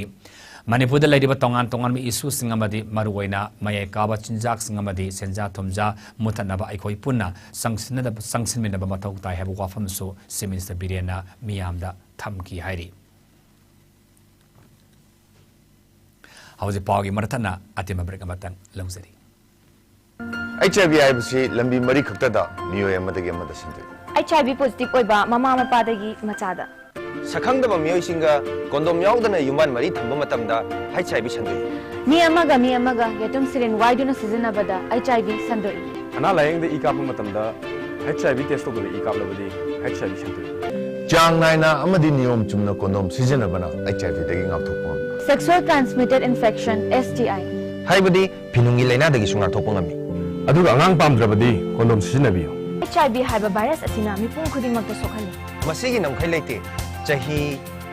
ꯃꯅꯤꯄꯨꯔꯗ ꯂꯩꯔꯤꯕ ꯇꯣꯉꯥꯟ ꯇꯣꯉꯥꯟꯕ issueꯁꯤꯡ ꯑꯃꯗꯤ ꯃꯔꯨꯑꯣꯏꯅ ꯃꯌꯥꯏ ꯀꯥꯕ ꯆꯤꯟꯖꯥꯛꯁꯤꯡ ꯑꯃꯗꯤ ꯁꯦꯟꯖꯥ ꯊꯨꯝꯖꯥ ꯃꯨꯊꯠꯅꯕ ꯑꯩꯈꯣꯏ ꯄꯨꯟꯅ ꯆꯪꯁꯤꯟꯅꯗꯕ-, ꯆꯪꯁꯤꯟꯃꯤꯟꯅꯕ ꯃꯊꯧ ꯇꯥꯏ ꯍꯥꯏꯕ ꯋꯥꯐꯝꯁꯨ Chief Minister ꯕꯤꯔꯦꯟꯅ ꯃꯤꯌꯥꯝꯗ ꯊꯝꯈꯤ ꯍꯥꯏꯔꯤ꯫ ꯍꯧꯖꯤꯛ ꯄꯥꯎꯒꯤ ꯃꯔꯛ ꯊꯠꯅ ꯑꯇꯦꯟꯕ break ꯑꯃꯇꯪ ꯂꯧꯖꯔꯤ꯫ ꯑꯩꯆ ꯑꯥꯏ ꯚꯤ ꯍꯥꯏꯕꯁꯤ ꯂꯝꯕꯤ ꯃꯔꯤ ꯈꯛꯇꯗ ꯃꯤꯑꯣꯏ ꯑꯃꯗꯒꯤ ꯑꯃꯗ ꯁꯟꯗꯣꯛꯏ꯫ ꯑꯩꯆ ꯑꯥꯏ ꯚꯤ positive ꯑꯣꯏꯕ ꯃꯃꯥ ꯃꯄꯥꯗꯒꯤ ꯃꯆꯥꯗ꯫ ꯁꯛꯈꯪꯗꯕ ꯃꯤꯑꯣꯏꯁꯤꯡꯒ condom ꯌꯥꯎꯗꯅ ꯌꯨꯝꯕꯥꯟ ꯃꯔꯤ ꯊꯝꯕ ꯃꯇꯝꯗ ꯑꯩꯆ ꯑꯥꯏ ꯚꯤ ꯁꯟꯗꯣꯛꯏ꯫ ꯃꯤ ꯑꯃꯒ ꯃꯤ ꯑꯃꯒ ꯌꯦꯇꯨꯝ syringe ꯋꯥꯏꯗꯨꯅ ꯁꯤꯖꯤꯟꯅꯕꯗ ꯑꯩꯆ ꯑꯥꯏ ꯚꯤ ꯁꯟꯗꯣꯛꯏ꯫ ꯑꯅꯥ ꯂꯥꯌꯦꯡꯗ ꯏ ꯀꯥꯞꯄ ꯃꯇꯝꯗ ꯑꯩꯆ ꯑꯥꯏ ꯚꯤ test ꯇꯧꯗꯕ ꯏ ꯀꯥꯞꯂꯕꯗꯤ ꯑꯩꯆ ꯑꯥꯏ ꯚꯤ ꯁꯟꯗꯣꯛꯏ꯫ ꯆꯥꯡ ꯅꯥꯏꯅ ꯑꯃꯗꯤ ꯅꯤꯌꯣꯝ ꯆꯨꯝꯅ condom ꯁꯤꯖꯤꯟꯅꯕꯅ ꯑꯩꯆ ꯑꯥꯏ ꯚꯤꯗꯒꯤ ꯉꯥꯛꯊꯣꯛꯄ ꯉꯝꯃꯤ꯫ Sexual transmitted infection, S T I꯫ ꯍꯥꯏꯕꯗꯤ ꯐꯤꯅꯨꯡꯒꯤ ꯂꯥꯏꯅꯥꯗꯒꯤꯁꯨ ꯉꯥꯛꯊꯣꯛꯄ ꯉꯝꯃꯤ꯫ ꯑꯗꯨꯒ ꯑꯉꯥꯡ ꯄꯥꯝꯗ꯭ꯔꯕꯗꯤ condom ꯁꯤꯖꯤꯟꯅꯕꯤꯌꯨ꯫ ꯑꯩꯆ ꯑꯥꯏ ꯚꯤ ꯍꯥꯏꯕ virus ꯑꯁꯤꯅ ꯃꯤꯄꯨꯝ ꯈꯨꯗꯤꯡꯃꯛꯇ ꯁꯣꯛꯍꯜꯂꯤ꯫ ꯃꯁꯤꯒꯤ ꯅꯝꯈꯩ ꯂꯩꯇꯦ꯫ ꯆꯍꯤ,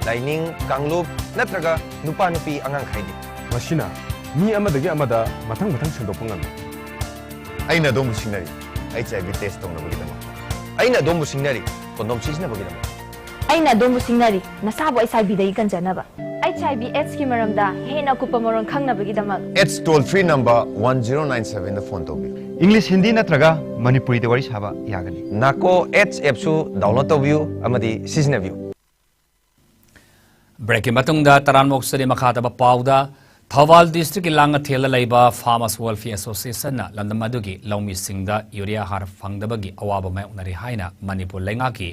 ꯂꯥꯏꯅꯤꯡ, ꯀꯥꯡꯂꯨꯞ ꯅꯠꯇ꯭ꯔꯒ ꯅꯨꯄꯥ ꯅꯨꯄꯤ ꯑꯉꯥꯡ ꯈꯥꯏꯗꯦ꯫ ꯃꯁꯤꯅ ꯃꯤ ꯑꯃꯗꯒꯤ ꯑꯃꯗ ꯃꯊꯪ ꯃꯊꯪ ꯁꯟꯗꯣꯛꯄ ꯉꯝꯃꯤ꯫ ꯑꯩꯅ ꯑꯗꯣꯝꯕꯨ ꯁꯤꯡꯅꯔꯤ ꯑꯩꯆ ꯑꯥꯏ ꯚꯤ test ꯇꯧꯅꯕꯒꯤꯗꯃꯛ꯫ ꯑꯩꯅ ꯑꯗꯣꯝꯕꯨ ꯁꯤꯡꯅꯔꯤ condom ꯁꯤꯖꯤꯟꯅꯕꯒꯤꯗꯃꯛ꯫ ꯑꯩꯅ ꯑꯗꯣꯝꯕꯨ ꯁꯤꯡꯅꯔꯤ ꯅꯁꯥꯕꯨ ꯑꯩꯆ ꯑꯥꯏ ꯚꯤꯗꯒꯤ ꯀꯟꯖꯅꯕ꯫ ꯑꯩꯆ ꯑꯥꯏ ꯚꯤ ꯑꯦꯗꯁꯀꯤ ꯃꯔꯝꯗ ꯍꯦꯟꯅ ꯑꯀꯨꯞꯄ ꯃꯔꯣꯜ ꯈꯪꯅꯕꯒꯤꯗꯃꯛ꯫ AIDS toll free number one zero nine seven ꯗ phone ꯇꯧꯕꯤꯌꯨ꯫ English, Hindi ꯅꯠꯇ꯭ꯔꯒ ꯃꯅꯤꯄꯨꯔꯤꯗ ꯋꯥꯔꯤ ꯁꯥꯕ ꯌꯥꯒꯅꯤ꯫ NACO AIDS app ꯁꯨ download ꯇꯧꯕꯤꯌꯨ ꯑꯃꯗꯤ ꯁꯤꯖꯤꯟꯅꯕꯤꯌꯨ꯫ Break ꯀꯤ ꯃꯇꯨꯡꯗ ꯇꯔꯥꯃꯣꯛꯁꯔꯤ ꯃꯈꯥ ꯇꯥꯕ ꯄꯥꯎꯗ ꯊꯧꯕꯥꯜ district ꯀꯤ ꯂꯥꯡꯉꯊꯦꯜꯗ ꯂꯩꯕ Farmers Welfare Association ꯅ ꯂꯝꯗꯝ ꯑꯗꯨꯒꯤ ꯂꯧꯃꯤꯁꯤꯡꯗ urea ꯍꯥꯔ ꯐꯪꯗꯕꯒꯤ ꯑꯋꯥꯕ ꯃꯥꯌꯣꯛꯅꯔꯤ ꯍꯥꯏꯅ ꯃꯅꯤꯄꯨꯔ ꯂꯩꯉꯥꯛꯀꯤ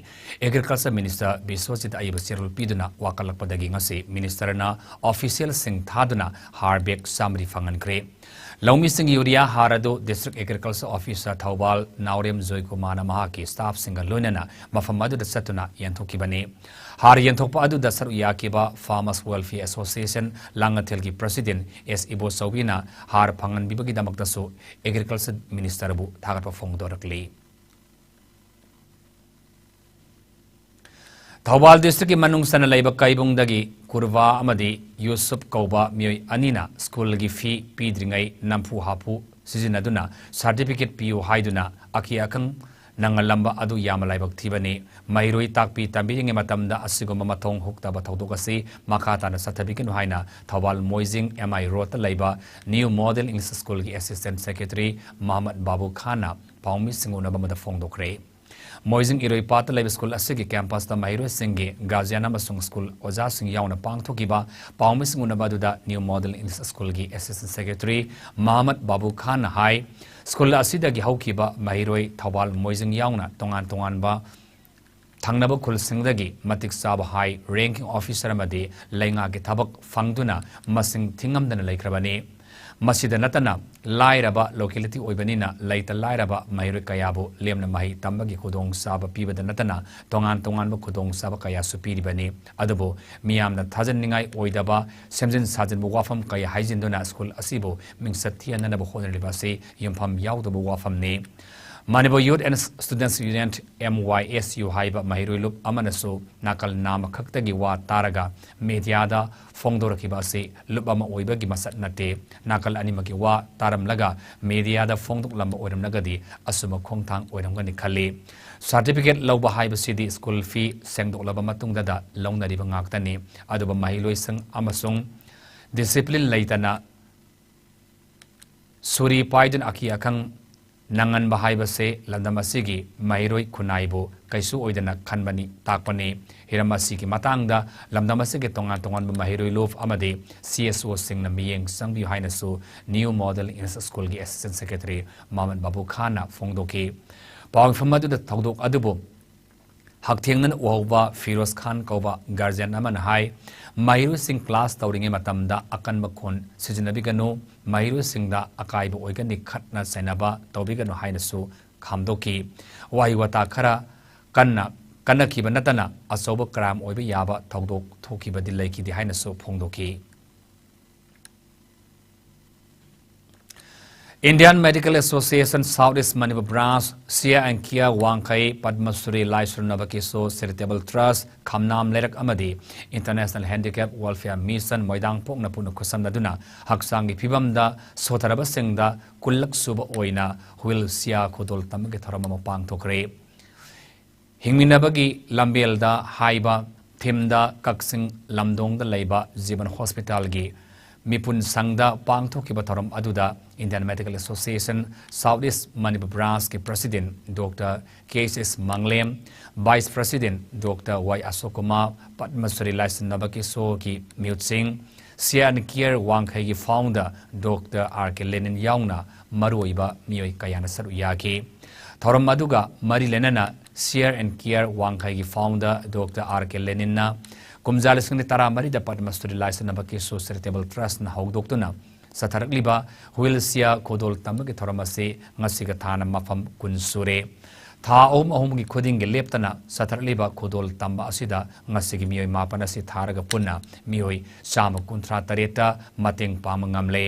Agriculture Minister ꯕꯤꯁ꯭ꯋꯖꯤꯠ ꯑꯏꯕ ꯆꯦꯔꯣꯜ ꯄꯤꯗꯨꯅ ꯋꯥꯀꯠꯂꯛꯄꯗꯒꯤ ꯉꯁꯤ minister ꯅ official ꯁꯤꯡ ꯊꯥꯗꯨꯅ ꯍꯥꯔ bag ꯆꯥꯃꯔꯤ ꯐꯪꯍꯟꯈ꯭ꯔꯦ꯫ ꯂꯧꯃꯤꯁꯤꯡꯒꯤ urea ꯍꯥꯔ ꯑꯗꯨ District Agriculture Officer ꯊꯧꯕꯥꯜ ꯅꯥꯎꯔꯦꯝ ꯖꯣꯏꯀꯨꯃꯥꯔꯅ ꯃꯍꯥꯛꯀꯤ staff ꯁꯤꯡꯒ ꯂꯣꯏꯅꯅ ꯃꯐꯝ ꯑꯗꯨꯗ ꯆꯠꯇꯨꯅ ꯌꯦꯟꯊꯣꯛꯈꯤꯕꯅꯤ꯫ ꯍꯥꯔ ꯌꯦꯟꯊꯣꯛꯄ ꯑꯗꯨꯗ ꯁꯔꯨꯛ ꯌꯥꯈꯤꯕ Farmers Welfare Association ꯂꯥꯡꯉꯊꯦꯜꯒꯤ President ꯑꯦꯁ ꯏꯕꯣꯆꯧꯕꯤꯅ ꯍꯥꯔ ꯐꯪꯍꯟꯕꯤꯕꯒꯤꯗꯃꯛꯇꯁꯨ Agriculture Ministerꯕꯨ ꯊꯥꯒꯠꯄ ꯐꯣꯡꯗꯣꯔꯛꯂꯤ꯫ ꯊꯧꯕꯥꯜ districtꯀꯤ ꯃꯅꯨꯡ ꯆꯟꯅ ꯂꯩꯕ ꯀꯩꯕꯨꯡꯗꯒꯤ ꯀꯨꯔꯕꯥ ꯑꯃꯗꯤ ꯌꯨꯁꯨꯞ ꯀꯧꯕ ꯃꯤꯑꯣꯏ ꯑꯅꯤꯅ ꯁ꯭ꯀꯨꯜꯒꯤ ꯐꯤ ꯄꯤꯗ꯭ꯔꯤꯉꯩ ꯅꯝꯐꯨ ꯍꯥꯐꯨ ꯁꯤꯖꯤꯟꯅꯗꯨꯅ certificate ꯄꯤꯌꯨ ꯍꯥꯏꯗꯨꯅ ꯑꯀꯤ ꯑꯈꯪ ꯅꯪꯍꯜꯂꯝꯕ ꯑꯗꯨ ꯌꯥꯝꯅ ꯂꯥꯏꯕꯛ ꯊꯤꯕꯅꯤ꯫ ꯃꯍꯩꯔꯣꯏ ꯇꯥꯛꯄꯤ ꯇꯝꯕꯤꯔꯤꯉꯩ ꯃꯇꯝꯗ ꯑꯁꯤꯒꯨꯝꯕ ꯃꯊꯣꯡ ꯍꯨꯛꯇꯕ ꯊꯧꯗꯣꯛ ꯑꯁꯤ ꯃꯈꯥ ꯇꯥꯅ ꯆꯠꯊꯕꯤꯒꯅꯨ ꯍꯥꯏꯅ ꯊꯧꯕꯥꯜ ꯃꯣꯏꯖꯤꯡ M I Roadꯇ ꯂꯩꯕ New Model English Schoolꯒꯤ Assistant Secretary ꯃꯍꯃꯗ ꯕꯥꯕꯨ ꯈꯥꯟꯅ ꯄꯥꯎꯃꯤꯁꯤꯡ ꯎꯅꯕ ꯑꯃꯗ ꯐꯣꯡꯗꯣꯛꯈ꯭ꯔꯦ꯫ ꯃꯣꯏꯖꯤꯡ ꯏꯔꯣꯏꯄꯥꯠꯇ ꯂꯩꯕ ꯁ꯭ꯀꯨꯜ ꯑꯁꯤꯒꯤ campusꯇ ꯃꯍꯩꯔꯣꯏꯁꯤꯡꯒꯤ guardian ꯑꯃꯁꯨꯡ ꯁ꯭ꯀꯨꯜ ꯑꯣꯖꯥꯁꯤꯡ ꯌꯥꯎꯅ ꯄꯥꯡꯊꯣꯛꯈꯤꯕ ꯄꯥꯎꯃꯤꯁꯤꯡ ꯎꯅꯕ ꯑꯗꯨꯗ New Model English Schoolꯒꯤ Assistant Secretary ꯃꯍꯃꯗ ꯕꯥꯕꯨ ꯈꯥꯟꯅ ꯍꯥꯏ, ꯁ꯭ꯀꯨꯜ ꯑꯁꯤꯗꯒꯤ ꯍꯧꯈꯤꯕ ꯃꯍꯩꯔꯣꯏ ꯊꯧꯕꯥꯜ ꯃꯣꯏꯖꯤꯡ ꯌꯥꯎꯅ ꯇꯣꯉꯥꯟ ꯇꯣꯉꯥꯟꯕ ꯊꯪꯅꯕ ꯈꯨꯜꯁꯤꯡꯗꯒꯤ ꯃꯇꯤꯛ ꯆꯥꯕ high ranking officer ꯑꯃꯗꯤ ꯂꯩꯉꯥꯛꯀꯤ ꯊꯕꯛ ꯐꯪꯗꯨꯅ ꯃꯁꯤꯡ ꯊꯤꯉꯝꯗꯅ ꯂꯩꯈ꯭ꯔꯕꯅꯤ꯫ ꯃꯁꯤꯗ ꯅꯠꯇꯅ ꯂꯥꯏꯔꯕ locality ꯑꯣꯏꯕꯅꯤꯅ ꯂꯩꯇ ꯂꯥꯏꯔꯕ ꯃꯍꯩꯔꯣꯏ ꯀꯌꯥꯕꯨ ꯂꯦꯝꯅ ꯃꯍꯩ ꯇꯝꯕꯒꯤ ꯈꯨꯗꯣꯡꯆꯥꯕ ꯄꯤꯕꯗ ꯅꯠꯇꯅ ꯇꯣꯉꯥꯟ ꯇꯣꯉꯥꯟꯕ ꯈꯨꯗꯣꯡꯆꯥꯕ ꯀꯌꯥꯁꯨ ꯄꯤꯔꯤꯕꯅꯤ꯫ ꯑꯗꯨꯕꯨ ꯃꯤꯌꯥꯝꯅ ꯊꯥꯖꯅꯤꯡꯉꯥꯏ ꯑꯣꯏꯗꯕ ꯁꯦꯝꯖꯤꯟ ꯁꯥꯖꯤꯟꯕ ꯋꯥꯐꯝ ꯀꯌꯥ ꯍꯥꯏꯖꯤꯟꯗꯨꯅ ꯁ꯭ꯀꯨꯜ ꯑꯁꯤꯕꯨ ꯃꯤꯡꯆꯠ ꯊꯤꯍꯟꯅꯅꯕ ꯍꯣꯠꯅꯔꯤꯕ ꯑꯁꯤ ꯌꯨꯝꯐꯝ ꯌꯥꯎꯗꯕ ꯋꯥꯐꯝꯅꯤ꯫ Manipur Youth and Students Union, M Y S U, ꯍꯥꯏꯕ ꯃꯍꯩꯔꯣꯏ ꯂꯨꯞ ꯑꯃꯅꯁꯨ ꯅꯥꯀꯜ ꯅꯥꯝꯃꯈꯛꯇꯒꯤ ꯋꯥ ꯇꯥꯔꯒ mediaꯗ ꯐꯣꯡꯗꯣꯔꯛꯈꯤꯕ ꯑꯁꯤ ꯂꯨꯞ ꯑꯃ ꯑꯣꯏꯕꯒꯤ ꯃꯁꯛ ꯅꯠꯇꯦ꯫ ꯅꯥꯀꯜ ꯑꯅꯤꯃꯛꯀꯤ ꯋꯥ ꯇꯥꯔꯝꯂꯒ mediaꯗ ꯐꯣꯡꯗꯣꯛꯂꯝꯕ ꯑꯣꯏꯔꯝꯂꯒꯗꯤ ꯑꯆꯨꯝꯕ ꯈꯣꯡꯊꯥꯡ ꯑꯣꯏꯔꯝꯒꯅꯤ ꯈꯜꯂꯤ꯫ Certificate ꯂꯧꯕ ꯍꯥꯏꯕꯁꯤꯗꯤ ꯁ꯭ꯀꯨꯜ ꯐꯤ ꯁꯦꯡꯗꯣꯛꯂꯕ ꯃꯇꯨꯡꯗꯗ ꯂꯧꯅꯔꯤꯕ ꯉꯥꯛꯇꯅꯤ꯫ ꯑꯗꯨꯕꯨ ꯃꯍꯩꯔꯣꯏꯁꯤꯡ ꯑꯃꯁꯨꯡ discipline ꯂꯩꯇꯅ ꯁꯨꯔꯤ ꯄꯥꯏꯗꯨꯅ ꯑꯀꯤ ꯑꯈꯪ ꯅꯪꯍꯟꯕ ꯍꯥꯏꯕꯁꯦ ꯂꯝꯗꯝ ꯑꯁꯤꯒꯤ ꯃꯍꯩꯔꯣꯏ ꯈꯨꯟꯅꯥꯏꯕꯨ ꯀꯩꯁꯨ ꯑꯣꯏꯗꯅ ꯈꯟꯕꯅꯤ ꯇꯥꯛꯄꯅꯤ꯫ ꯍꯤꯔꯝ ꯑꯁꯤꯒꯤ ꯃꯇꯥꯡꯗ ꯂꯝꯗꯝ ꯑꯁꯤꯒꯤ ꯇꯣꯉꯥꯟ ꯇꯣꯉꯥꯟꯕ ꯃꯍꯩꯔꯣꯏ ꯂꯨꯞ ꯑꯃꯗꯤ C S Oꯁꯤꯡꯅ ꯃꯤꯠꯌꯦꯡ ꯆꯪꯕꯤꯌꯨ ꯍꯥꯏꯅꯁꯨ New Model English Schoolꯒꯤ Assistant Secretary ꯃꯍꯃꯗ ꯕꯥꯕꯨ ꯈꯥꯟꯅ ꯐꯣꯡꯗꯣꯛꯈꯤ꯫ ꯄꯥꯎ ꯃꯤꯐꯝ ꯑꯗꯨꯗ ꯊꯧꯗꯣꯛ ꯑꯗꯨꯕꯨ ꯍꯛꯊꯦꯡꯅꯅ ꯎꯍꯧꯕ ꯐꯤꯔꯣꯖ ꯈꯥꯟ ꯀꯧꯕ guardian ꯑꯃꯅ ꯍꯥꯏ, ꯃꯍꯩꯔꯣꯏꯁꯤꯡ class ꯇꯧꯔꯤꯉꯩ ꯃꯇꯝꯗ ꯑꯀꯟꯕ ꯈꯣꯟ ꯁꯤꯖꯤꯟꯅꯕꯤꯒꯅꯨ, ꯃꯍꯩꯔꯣꯏꯁꯤꯡꯗ ꯑꯀꯥꯏꯕ ꯑꯣꯏꯒꯅꯤ, ꯈꯠꯅ ꯆꯩꯅꯕ ꯇꯧꯕꯤꯒꯅꯨ ꯍꯥꯏꯅꯁꯨ ꯈꯥꯝꯗꯣꯛꯈꯤ꯫ ꯋꯥꯍꯩ ꯋꯥꯇꯥ ꯈꯔ ꯀꯟꯅ ꯀꯟꯅꯈꯤꯕ ꯅꯠꯇꯅ ꯑꯆꯧꯕ crime ꯑꯣꯏꯕ ꯌꯥꯕ ꯊꯧꯗꯣꯛ ꯊꯣꯛꯈꯤꯕꯗꯤ ꯂꯩꯈꯤꯗꯦ ꯍꯥꯏꯅꯁꯨ ꯐꯣꯡꯗꯣꯛꯈꯤ꯫ Indian Medical Association South East Manipur Branch, Sia and Kia Wangkhei, Padma Shri Laisru Nabakisho Charitable Trust, Khamnam Leirak amadi International Handicap Welfare Mission ꯃꯣꯏꯗꯥꯡ ꯄꯣꯛꯅ ꯄꯨꯟꯅ ꯈꯨꯠꯁꯝꯅꯗꯨꯅ ꯍꯛꯆꯥꯡꯒꯤ ꯐꯤꯕꯝꯗ ꯁꯣꯊꯔꯕꯁꯤꯡꯗ ꯀꯨꯟꯂꯛ ꯁꯨꯕ ꯑꯣꯏꯅ wheelchair ꯈꯨꯗꯣꯜ ꯇꯝꯕꯒꯤ ꯊꯧꯔꯝ ꯑꯃ ꯄꯥꯡꯊꯣꯛꯈ꯭ꯔꯦ꯫ ꯍꯤꯡꯃꯤꯟꯅꯕꯒꯤ ꯂꯝꯕꯦꯜꯗ ꯍꯥꯏꯕ themeꯗ ꯀꯛꯆꯤꯡ ꯂꯝꯗꯣꯡꯗ ꯂꯩꯕ ꯖꯤꯕꯟ ꯍꯣꯁꯄꯤꯇꯥꯜꯒꯤ ꯃꯤꯄꯨꯟ ꯁꯪꯗ ꯄꯥꯡꯊꯣꯛꯈꯤꯕ ꯊꯧꯔꯝ ꯑꯗꯨꯗ Indian Medical Association South East Manipur Branchꯀꯤ President Doctor K S S ꯃꯪꯂꯦꯝ, Vice President Doctor Y Ashok Kumar, Padma Shri Laishram ꯅꯕꯀꯤꯁꯣꯔꯒꯤ ꯃꯤꯍꯨꯠꯁꯤꯡ, Sia and Care ꯋꯥꯡꯈꯩꯒꯤ founder Doctor R K ꯂꯦꯅꯤꯟ ꯌꯥꯎꯅ ꯃꯔꯨꯑꯣꯏꯕ ꯃꯤꯑꯣꯏ ꯀꯌꯥꯅ ꯁꯔꯨꯛ ꯌꯥꯈꯤ꯫ ꯊꯧꯔꯝ ꯑꯗꯨꯒ ꯃꯔꯤ ꯂꯩꯅꯅ Sia and Care ꯋꯥꯡꯈꯩꯒꯤ founder Doctor R K ꯂꯦꯅꯤꯟꯅ ꯀꯨꯝꯖꯥ ꯂꯤꯁꯤꯡ ꯑꯅꯤ ꯇꯔꯥꯃꯔꯤꯗ ꯄꯗꯃ ꯁ꯭ꯔꯤ ꯂꯥꯏꯁ꯭ꯔꯝ ꯅꯕꯀꯤꯁꯣꯔ Charitable Trustꯅ ꯍꯧꯗꯣꯛꯇꯨꯅ ꯆꯠꯊꯔꯛꯂꯤꯕ wheelchair ꯈꯨꯗꯣꯜ ꯇꯝꯕꯒꯤ ꯊꯧꯔꯝ ꯑꯁꯤ ꯉꯁꯤꯒ ꯊꯥꯅ ꯃꯐꯝ ꯀꯨꯟ ꯁꯨꯔꯦ꯫ ꯊꯥ ꯑꯍꯨꯝ ꯑꯍꯨꯝꯒꯤ ꯈꯨꯗꯤꯡꯒꯤ ꯂꯦꯞꯇꯅ ꯆꯠꯊꯔꯛꯂꯤꯕ ꯈꯨꯗꯣꯜ ꯇꯝꯕ ꯑꯁꯤꯗ ꯉꯁꯤꯒꯤ ꯃꯤꯑꯣꯏ ꯃꯥꯄꯟ ꯑꯁꯤ ꯊꯥꯔꯒ ꯄꯨꯟꯅ ꯃꯤꯑꯣꯏ ꯆꯥꯝꯃ ꯀꯨꯟꯊ꯭ꯔꯥ ꯇꯔꯦꯠꯇ ꯃꯇꯦꯡ ꯄꯥꯡꯕ ꯉꯝꯂꯦ꯫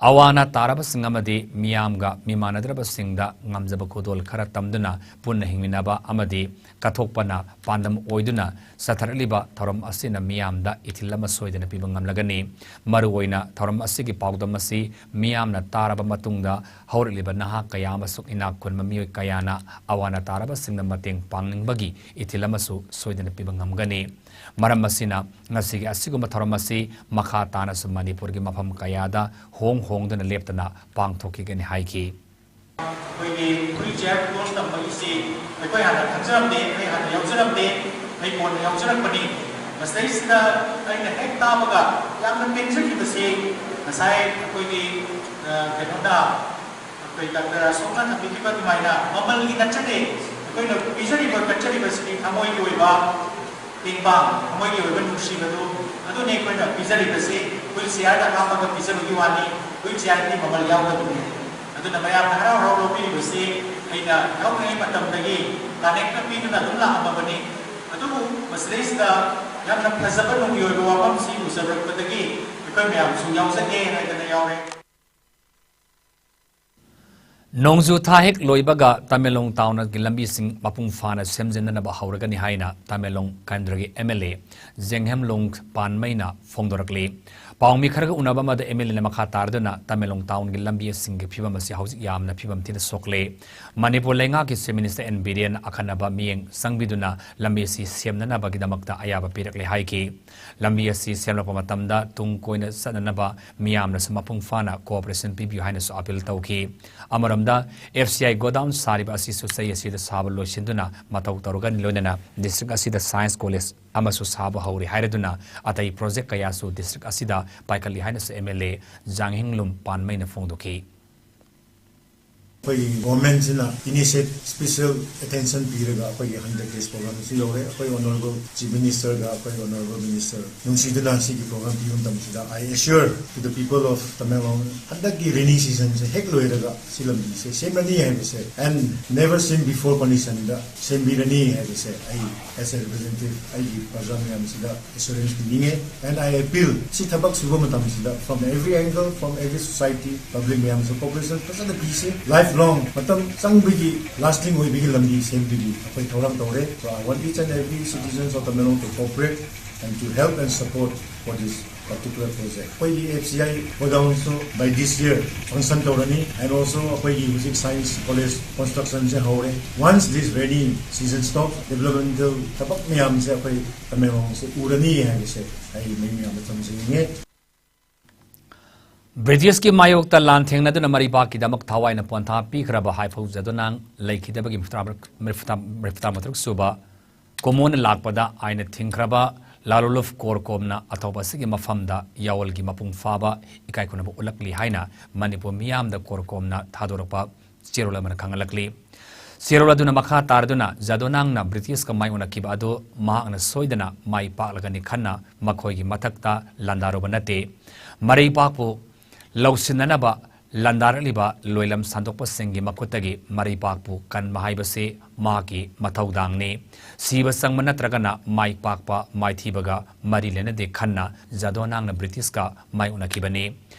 ꯑꯋꯥ ꯑꯅꯥ ꯇꯥꯔꯕꯁꯤꯡ ꯑꯃꯗꯤ ꯃꯤꯌꯥꯝꯒ ꯃꯤꯃꯥꯟꯅꯗ꯭ꯔꯕꯁꯤꯡꯗ ꯉꯝꯖꯕ ꯈꯨꯗꯣꯜ ꯈꯔ ꯇꯝꯗꯨꯅ ꯄꯨꯟꯅ ꯍꯤꯡꯃꯤꯟꯅꯕ ꯑꯃꯗꯤ ꯀꯠꯊꯣꯛꯄꯅ ꯄꯥꯟꯗꯝ ꯑꯣꯏꯗꯨꯅ ꯆꯠꯊꯔꯛꯂꯤꯕ ꯊꯧꯔꯝ ꯑꯁꯤꯅ ꯃꯤꯌꯥꯝꯗ ꯏꯊꯤꯜ ꯑꯃ ꯁꯣꯏꯗꯅ ꯄꯤꯕ ꯉꯝꯂꯒꯅꯤ꯫ ꯃꯔꯨꯑꯣꯏꯅ ꯊꯧꯔꯝ ꯑꯁꯤꯒꯤ ꯄꯥꯎꯗꯝ ꯑꯁꯤ ꯃꯤꯌꯥꯝꯅ ꯇꯥꯔꯕ ꯃꯇꯨꯡꯗ ꯍꯧꯔꯛꯂꯤꯕ ꯅꯍꯥ ꯀꯌꯥ ꯑꯃꯁꯨꯡ ꯏꯅꯥꯛ ꯈꯨꯟꯕ ꯃꯤꯑꯣꯏ ꯀꯌꯥꯅ ꯑꯋꯥ ꯑꯅꯥ ꯇꯥꯔꯕꯁꯤꯡꯗ ꯃꯇꯦꯡ ꯄꯥꯡꯅꯤꯡꯕꯒꯤ ꯏꯊꯤꯜ ꯑꯃꯁꯨ ꯁꯣꯏꯗꯅ ꯄꯤꯕ ꯉꯝꯒꯅꯤ꯫ ꯃꯔꯝ ꯑꯁꯤꯅ ꯉꯁꯤꯒꯤ ꯑꯁꯤꯒꯨꯝꯕ ꯊꯧꯔꯝ ꯑꯁꯤ ꯃꯈꯥ ꯇꯥꯅꯁꯨ ꯃꯅꯤꯄꯨꯔꯒꯤ ꯃꯐꯝ ꯀꯌꯥꯗ ꯍꯣꯡ ꯍꯣꯡꯗꯨꯅ ꯂꯦꯞꯇꯅ ꯄꯥꯡꯊꯣꯛꯈꯤꯒꯅꯤ ꯍꯥꯏꯈꯤ꯫ ꯑꯩꯈꯣꯏꯒꯤ wheelchair ꯈꯨꯗꯣꯜ ꯇꯝꯕꯒꯤꯁꯤ ꯑꯩꯈꯣꯏ ꯍꯥꯟꯅ ꯈꯪꯖꯔꯝꯗꯦ, ꯑꯩ ꯍꯥꯟꯅ ꯌꯥꯎꯖꯔꯝꯗꯦ, ꯑꯩ ꯀꯣꯟꯅ ꯌꯥꯎꯖꯔꯛꯄꯅꯤ꯫ ꯃꯁꯤꯗꯩꯁꯤꯗ ꯑꯩꯅ ꯍꯦꯛ ꯇꯥꯕꯒ ꯌꯥꯝꯅ ꯄꯦꯟꯖꯈꯤꯕꯁꯤ ꯉꯁꯥꯏ ꯑꯩꯈꯣꯏꯒꯤ, ꯑ, ꯀꯩꯅꯣꯅ, ꯑꯩꯈꯣꯏ ꯗꯥꯛꯇꯔ ꯑꯁꯣꯛꯅ ꯊꯝꯕꯤꯈꯤꯕ ꯑꯗꯨꯃꯥꯏꯅ ꯃꯃꯜꯒꯤ ꯅꯠꯆꯗꯦ꯫ ꯑꯩꯈꯣꯏꯅ ꯄꯤꯖꯔꯤꯕ ꯀꯠꯆꯔꯤꯕꯁꯤꯗꯤ ꯊꯃꯣꯏꯒꯤ ꯑꯣꯏꯕ ꯇꯦꯡꯕꯥꯡ, ꯊꯃꯣꯏꯒꯤ ꯑꯣꯏꯕ ꯅꯨꯡꯁꯤꯕꯗꯨ, ꯑꯗꯨꯅꯤ ꯑꯩꯈꯣꯏꯅ ꯄꯤꯖꯔꯤꯕꯁꯤ꯫ Wheelchairꯗ ꯍꯥꯞꯄꯒ ꯄꯤꯖꯕꯒꯤ ꯋꯥꯅꯤ, wheelchairꯒꯤ ꯃꯃꯜ ꯌꯥꯎꯗꯕꯅꯤ꯫ ꯑꯗꯨꯅ ꯃꯌꯥꯝꯅ ꯍꯔꯥꯎ ꯍꯔꯥꯎ ꯂꯧꯕꯤꯔꯤꯕꯁꯤ ꯑꯩꯅ ꯌꯥꯎꯔꯤꯉꯩ ꯃꯇꯝꯗꯒꯤ ꯀꯥꯅꯦꯛꯅ ꯄꯤꯗꯨꯅ ꯑꯗꯨꯝ ꯂꯥꯛꯑꯝꯃꯕꯅꯤ꯫ ꯑꯗꯨꯕꯨ ꯃꯁꯤꯗꯩꯁꯤꯗ ꯌꯥꯝꯅ ꯐꯖꯕ ꯅꯨꯡꯒꯤ ꯑꯣꯏꯕ ꯋꯥꯐꯝꯁꯤ ꯎꯖꯔꯛꯄꯗꯒꯤ ꯑꯩꯈꯣꯏ ꯃꯌꯥꯝꯁꯨ ꯌꯥꯎꯖꯒꯦ ꯍꯥꯏꯗꯅ ꯌꯥꯎꯔꯦ꯫ ꯅꯣꯡꯖꯨ ꯊꯥ ꯍꯦꯛ ꯂꯣꯏꯕꯒ ꯇꯃꯦꯡꯂꯣꯡ ꯇꯥꯎꯟꯒꯤ ꯂꯝꯕꯤꯁꯤꯡ ꯃꯄꯨꯡ ꯐꯥꯅ ꯁꯦꯝꯖꯤꯟꯅꯅꯕ ꯍꯧꯔꯒꯅꯤ ꯍꯥꯏꯅ ꯇꯃꯦꯡꯂꯣꯡ ꯀꯦꯟꯗ꯭ꯔꯒꯤ ꯑꯦꯝ ꯑꯦꯜ ꯑꯦ ꯖꯦꯡꯍꯦꯝꯂꯣꯡ ꯄꯥꯟꯃꯩꯅ ꯐꯣꯡꯗꯣꯔꯛꯂꯤ꯫ ꯄꯥꯎꯃꯤ ꯈꯔꯒ ꯎꯅꯕ ꯑꯃꯗ ꯑꯦꯝ ꯑꯦꯜ ꯑꯦꯅ ꯃꯈꯥ ꯇꯥꯔꯗꯨꯅ ꯇꯃꯦꯡꯂꯣꯡ ꯇꯥꯎꯟꯒꯤ ꯂꯝꯕꯤ ꯑꯁꯤꯡꯒꯤ ꯐꯤꯕꯝ ꯑꯁꯤ ꯍꯧꯖꯤꯛ ꯌꯥꯝꯅ ꯐꯤꯕꯝ ꯊꯤꯅ ꯁꯣꯛꯂꯦ꯫ ꯃꯅꯤꯄꯨꯔ ꯂꯩꯉꯥꯛꯀꯤ ꯆꯤꯐ ꯃꯤꯅꯤꯁꯇꯔ ꯑꯦꯟ ꯕꯤꯔꯦꯟ ꯑꯈꯟꯅꯕ ꯃꯤꯠꯌꯦꯡ ꯆꯪꯕꯤꯗꯨꯅ ꯂꯝꯕꯤ ꯑꯁꯤ ꯁꯦꯝꯅꯅꯕꯒꯤꯗꯃꯛꯇ ꯑꯌꯥꯕ ꯄꯤꯔꯛꯂꯦ ꯍꯥꯏꯈꯤ꯫ ꯂꯝꯕꯤ ꯑꯁꯤ ꯁꯦꯝꯂꯛꯄ ꯃꯇꯝꯗ ꯇꯨꯡ ꯀꯣꯏꯅ ꯆꯠꯅꯅꯕ ꯃꯤꯌꯥꯝꯅꯁꯨ ꯃꯄꯨꯡ ꯐꯥꯅ ꯀꯣꯑꯣꯄꯔꯦꯁꯟ ꯄꯤꯕꯤꯌꯨ ꯍꯥꯏꯅꯁꯨ ꯑꯄꯤꯜ ꯇꯧꯈꯤ꯫ ꯑꯃꯔꯣꯝꯗ, ꯑꯦꯐ ꯁꯤ ꯑꯥꯏ ꯒꯣꯗꯥꯎꯟ ꯁꯥꯔꯤꯕ ꯑꯁꯤꯁꯨ ꯆꯍꯤ ꯑꯁꯤꯗ ꯁꯥꯕ ꯂꯣꯏꯁꯤꯟꯗꯨꯅ ꯃꯇꯧ ꯇꯧꯔꯒꯅꯤ, ꯂꯣꯏꯅꯅ ꯗꯤꯁꯇ꯭ꯔꯤꯛ ꯑꯁꯤꯗ ꯁꯥꯏꯟꯁ ꯀꯣꯂꯦꯖ ꯑꯃꯁꯨ ꯁꯥꯕ ꯍꯧꯔꯦ ꯍꯥꯏꯔꯗꯨꯅ ꯑꯇꯩ ꯄ꯭ꯔꯣꯖꯦꯛ ꯀꯌꯥꯁꯨ ꯗꯤꯁꯇ꯭ꯔꯤꯛ ꯑꯁꯤꯗ ꯄꯥꯏꯈꯠꯂꯤ ꯍꯥꯏꯅꯁꯨ ꯑꯦꯝ ꯑꯦꯜ ꯑꯦ ꯖꯥꯡꯍꯤꯡꯂꯨꯝ ꯄꯥꯟꯃꯩꯅ ꯐꯣꯡꯗꯣꯛꯈꯤ꯫ ꯑꯩꯈꯣꯏꯒꯤ ꯒꯣꯔꯃꯦꯟꯁꯤꯅ ꯏꯅꯤꯁꯤꯌꯦꯠ ꯁ꯭ꯄꯦꯁꯤꯌꯦꯜ ꯑꯦꯇꯦꯟꯁꯟ ꯄꯤꯔꯒ ꯑꯩꯈꯣꯏꯒꯤ ꯍꯟꯗꯛꯀꯤ ꯄ꯭ꯔꯣꯒ꯭ꯔꯥꯝꯁꯤ ꯌꯧꯔꯦ꯫ ꯑꯩꯈꯣꯏ ꯑꯣꯅꯔꯦꯕꯜ ꯆꯤꯐ ꯃꯤꯅꯤꯁꯇꯔꯒ ꯑꯩꯈꯣꯏ ꯑꯣꯅꯔꯦꯕꯜ ꯃꯤꯅꯤꯁꯇꯔ ꯅꯨꯡꯁꯤꯗꯨꯅ ꯁꯤꯒꯤ ꯄ꯭ꯔꯣꯒ꯭ꯔꯥꯝ ꯄꯤꯕ ꯃꯇꯝꯁꯤꯗ, I assure to the people of Tamenglong, ꯍꯟꯗꯛꯀꯤ ꯔꯦꯅꯤ ꯁꯤꯖꯟꯁꯦ ꯍꯦꯛ ꯂꯣꯏꯔꯒ ꯁꯤ ꯂꯝꯕꯤꯁꯦ ꯁꯦꯝꯃꯅꯤ ꯍꯥꯏꯕꯁꯦ, and never seen before conditionꯗ ꯁꯦꯝꯕꯤꯔꯅꯤ ꯍꯥꯏꯕꯁꯦ ꯑꯩ as a representative ꯑꯩꯒꯤ ꯄ꯭ꯔꯖꯥ ꯃꯌꯥꯝꯁꯤꯗ ꯑꯦꯁꯨꯔꯦꯟꯁ ꯄꯤꯅꯤꯡꯉꯦ꯫ And I appeal, ꯁꯤ ꯊꯕꯛ ꯁꯨꯕ ꯃꯇꯝꯁꯤꯗ from every angle, from every society, public ꯃꯌꯥꯝꯁꯨ ꯀꯣꯑꯣꯄꯔꯦꯁꯟ ꯐꯖꯅ ꯄꯤꯁꯤ꯫ ꯂꯥꯏꯐ ꯂꯣꯡ ꯃꯇꯝ ꯆꯪꯕꯒꯤ, ꯂꯥꯁꯇꯤꯡ ꯑꯣꯏꯕꯒꯤ ꯂꯝꯕꯤ ꯁꯦꯝꯕꯒꯤ ꯑꯩꯈꯣꯏ ꯊꯧꯔꯥꯡ ꯇꯧꯔꯦ꯫ So I want each and every citizens of Tamenglong to cooperate and to help and support for this particular project. ꯑꯩꯈꯣꯏꯒꯤ F C I ꯒꯣꯗꯥꯎꯟꯁꯨ by this year function ꯇꯧꯔꯅꯤ꯫ And also ꯑꯩꯈꯣꯏꯒꯤ ꯍꯧꯖꯤꯛ ꯁꯥꯏꯟꯁ ꯀꯣꯂꯦꯖ ꯀꯟꯁꯇ꯭ꯔꯛꯁꯟꯁꯦ ꯍꯧꯔꯦ꯫ Once this rainy season stop, developmental ꯊꯕꯛ ꯃꯌꯥꯝꯁꯦ ꯑꯩꯈꯣꯏ ꯇꯃꯦꯡꯂꯣꯡꯁꯦ ꯎꯔꯅꯤ ꯍꯥꯏꯕꯁꯦ ꯑꯩ ꯃꯌꯥꯝꯗ ꯊꯝꯖꯅꯤꯡꯉꯦ꯫ ꯕ꯭ꯔꯤꯇꯤꯁꯀꯤ ꯃꯥꯌꯣꯛꯇ ꯂꯥꯟꯊꯦꯡꯅꯗꯨꯅ ꯃꯔꯩꯕꯥꯛꯀꯤꯗꯃꯛ ꯊꯋꯥꯏꯅ ꯄꯣꯟꯊꯥ ꯄꯤꯈ꯭ꯔꯕ ꯍꯥꯏꯐꯧ ꯖꯥꯗꯣ ꯅꯥꯡ ꯂꯩꯈꯤꯗꯕꯒꯤ ꯃꯔꯤꯐꯨꯇꯔꯥ, ꯃꯔꯤꯐꯨꯇꯔꯥ, ꯃꯔꯤꯐꯨꯇꯔꯥ ꯃꯊꯛ ꯁꯨꯕ ꯀꯨꯝꯑꯣꯟ ꯂꯥꯛꯄꯗ ꯑꯥꯏꯟꯅ ꯊꯤꯡꯈ꯭ꯔꯕ ꯂꯥꯂꯨꯂꯨꯐ ꯀꯣꯔ ꯀꯣꯝꯅ ꯑꯊꯧꯕ ꯑꯁꯤꯒꯤ ꯃꯐꯝꯗ ꯌꯥꯑꯣꯜꯒꯤ ꯃꯄꯨꯡ ꯐꯥꯕ ꯏꯀꯥꯏ ꯈꯨꯝꯅꯕ ꯎꯠꯂꯛꯂꯤ ꯍꯥꯏꯅ ꯃꯅꯤꯄꯨꯔ ꯃꯤꯌꯥꯝꯗ ꯀꯣꯔ ꯀꯣꯝꯅ ꯊꯥꯗꯣꯔꯛꯄ ꯆꯦꯔꯣꯜ ꯑꯃꯅ ꯈꯪꯍꯜꯂꯛꯂꯤ꯫ ꯆꯦꯔꯣꯜ ꯑꯗꯨꯅ ꯃꯈꯥ ꯇꯥꯔꯗꯨꯅ ꯖꯥꯗꯣ ꯅꯥꯡꯅ ꯕ꯭ꯔꯤꯇꯤꯁꯀ ꯃꯥꯏꯑꯣꯟꯅꯈꯤꯕ ꯑꯗꯨ ꯃꯍꯥꯛꯅ ꯁꯣꯏꯗꯅ ꯃꯥꯏ ꯄꯥꯛꯂꯒꯅꯤ ꯈꯟꯅ ꯃꯈꯣꯏꯒꯤ ꯃꯊꯛꯇ ꯂꯥꯟꯗꯥꯔꯨꯕ ꯅꯠꯇꯦ꯫ ꯃꯔꯩꯕꯥꯛꯄꯨ ꯂꯧꯁꯤꯟꯅꯅꯕ ꯂꯥꯟꯗꯥꯔꯛꯂꯤꯕ ꯂꯣꯏꯂꯝ ꯁꯟꯗꯣꯛꯄꯁꯤꯡꯒꯤ ꯃꯈꯨꯠꯇꯒꯤ ꯃꯔꯩꯕꯥꯛꯄꯨ ꯀꯟꯕ ꯍꯥꯏꯕꯁꯤ ꯃꯍꯥꯛꯀꯤ ꯃꯊꯧꯗꯥꯡꯅꯤ꯫ ꯁꯤꯕ ꯆꯪꯕ ꯅꯠꯇ꯭ꯔꯒꯅ ꯃꯥꯏ ꯄꯥꯛꯄ ꯃꯥꯏꯊꯤꯕꯒ ꯃꯔꯤ ꯂꯩꯅꯗꯦ ꯈꯟꯅ ꯖꯥꯗꯣꯅꯥꯡꯅ ꯕ꯭ꯔꯤꯇꯤꯁꯀ ꯃꯥꯌꯣꯛꯅꯈꯤꯕꯅꯤ꯫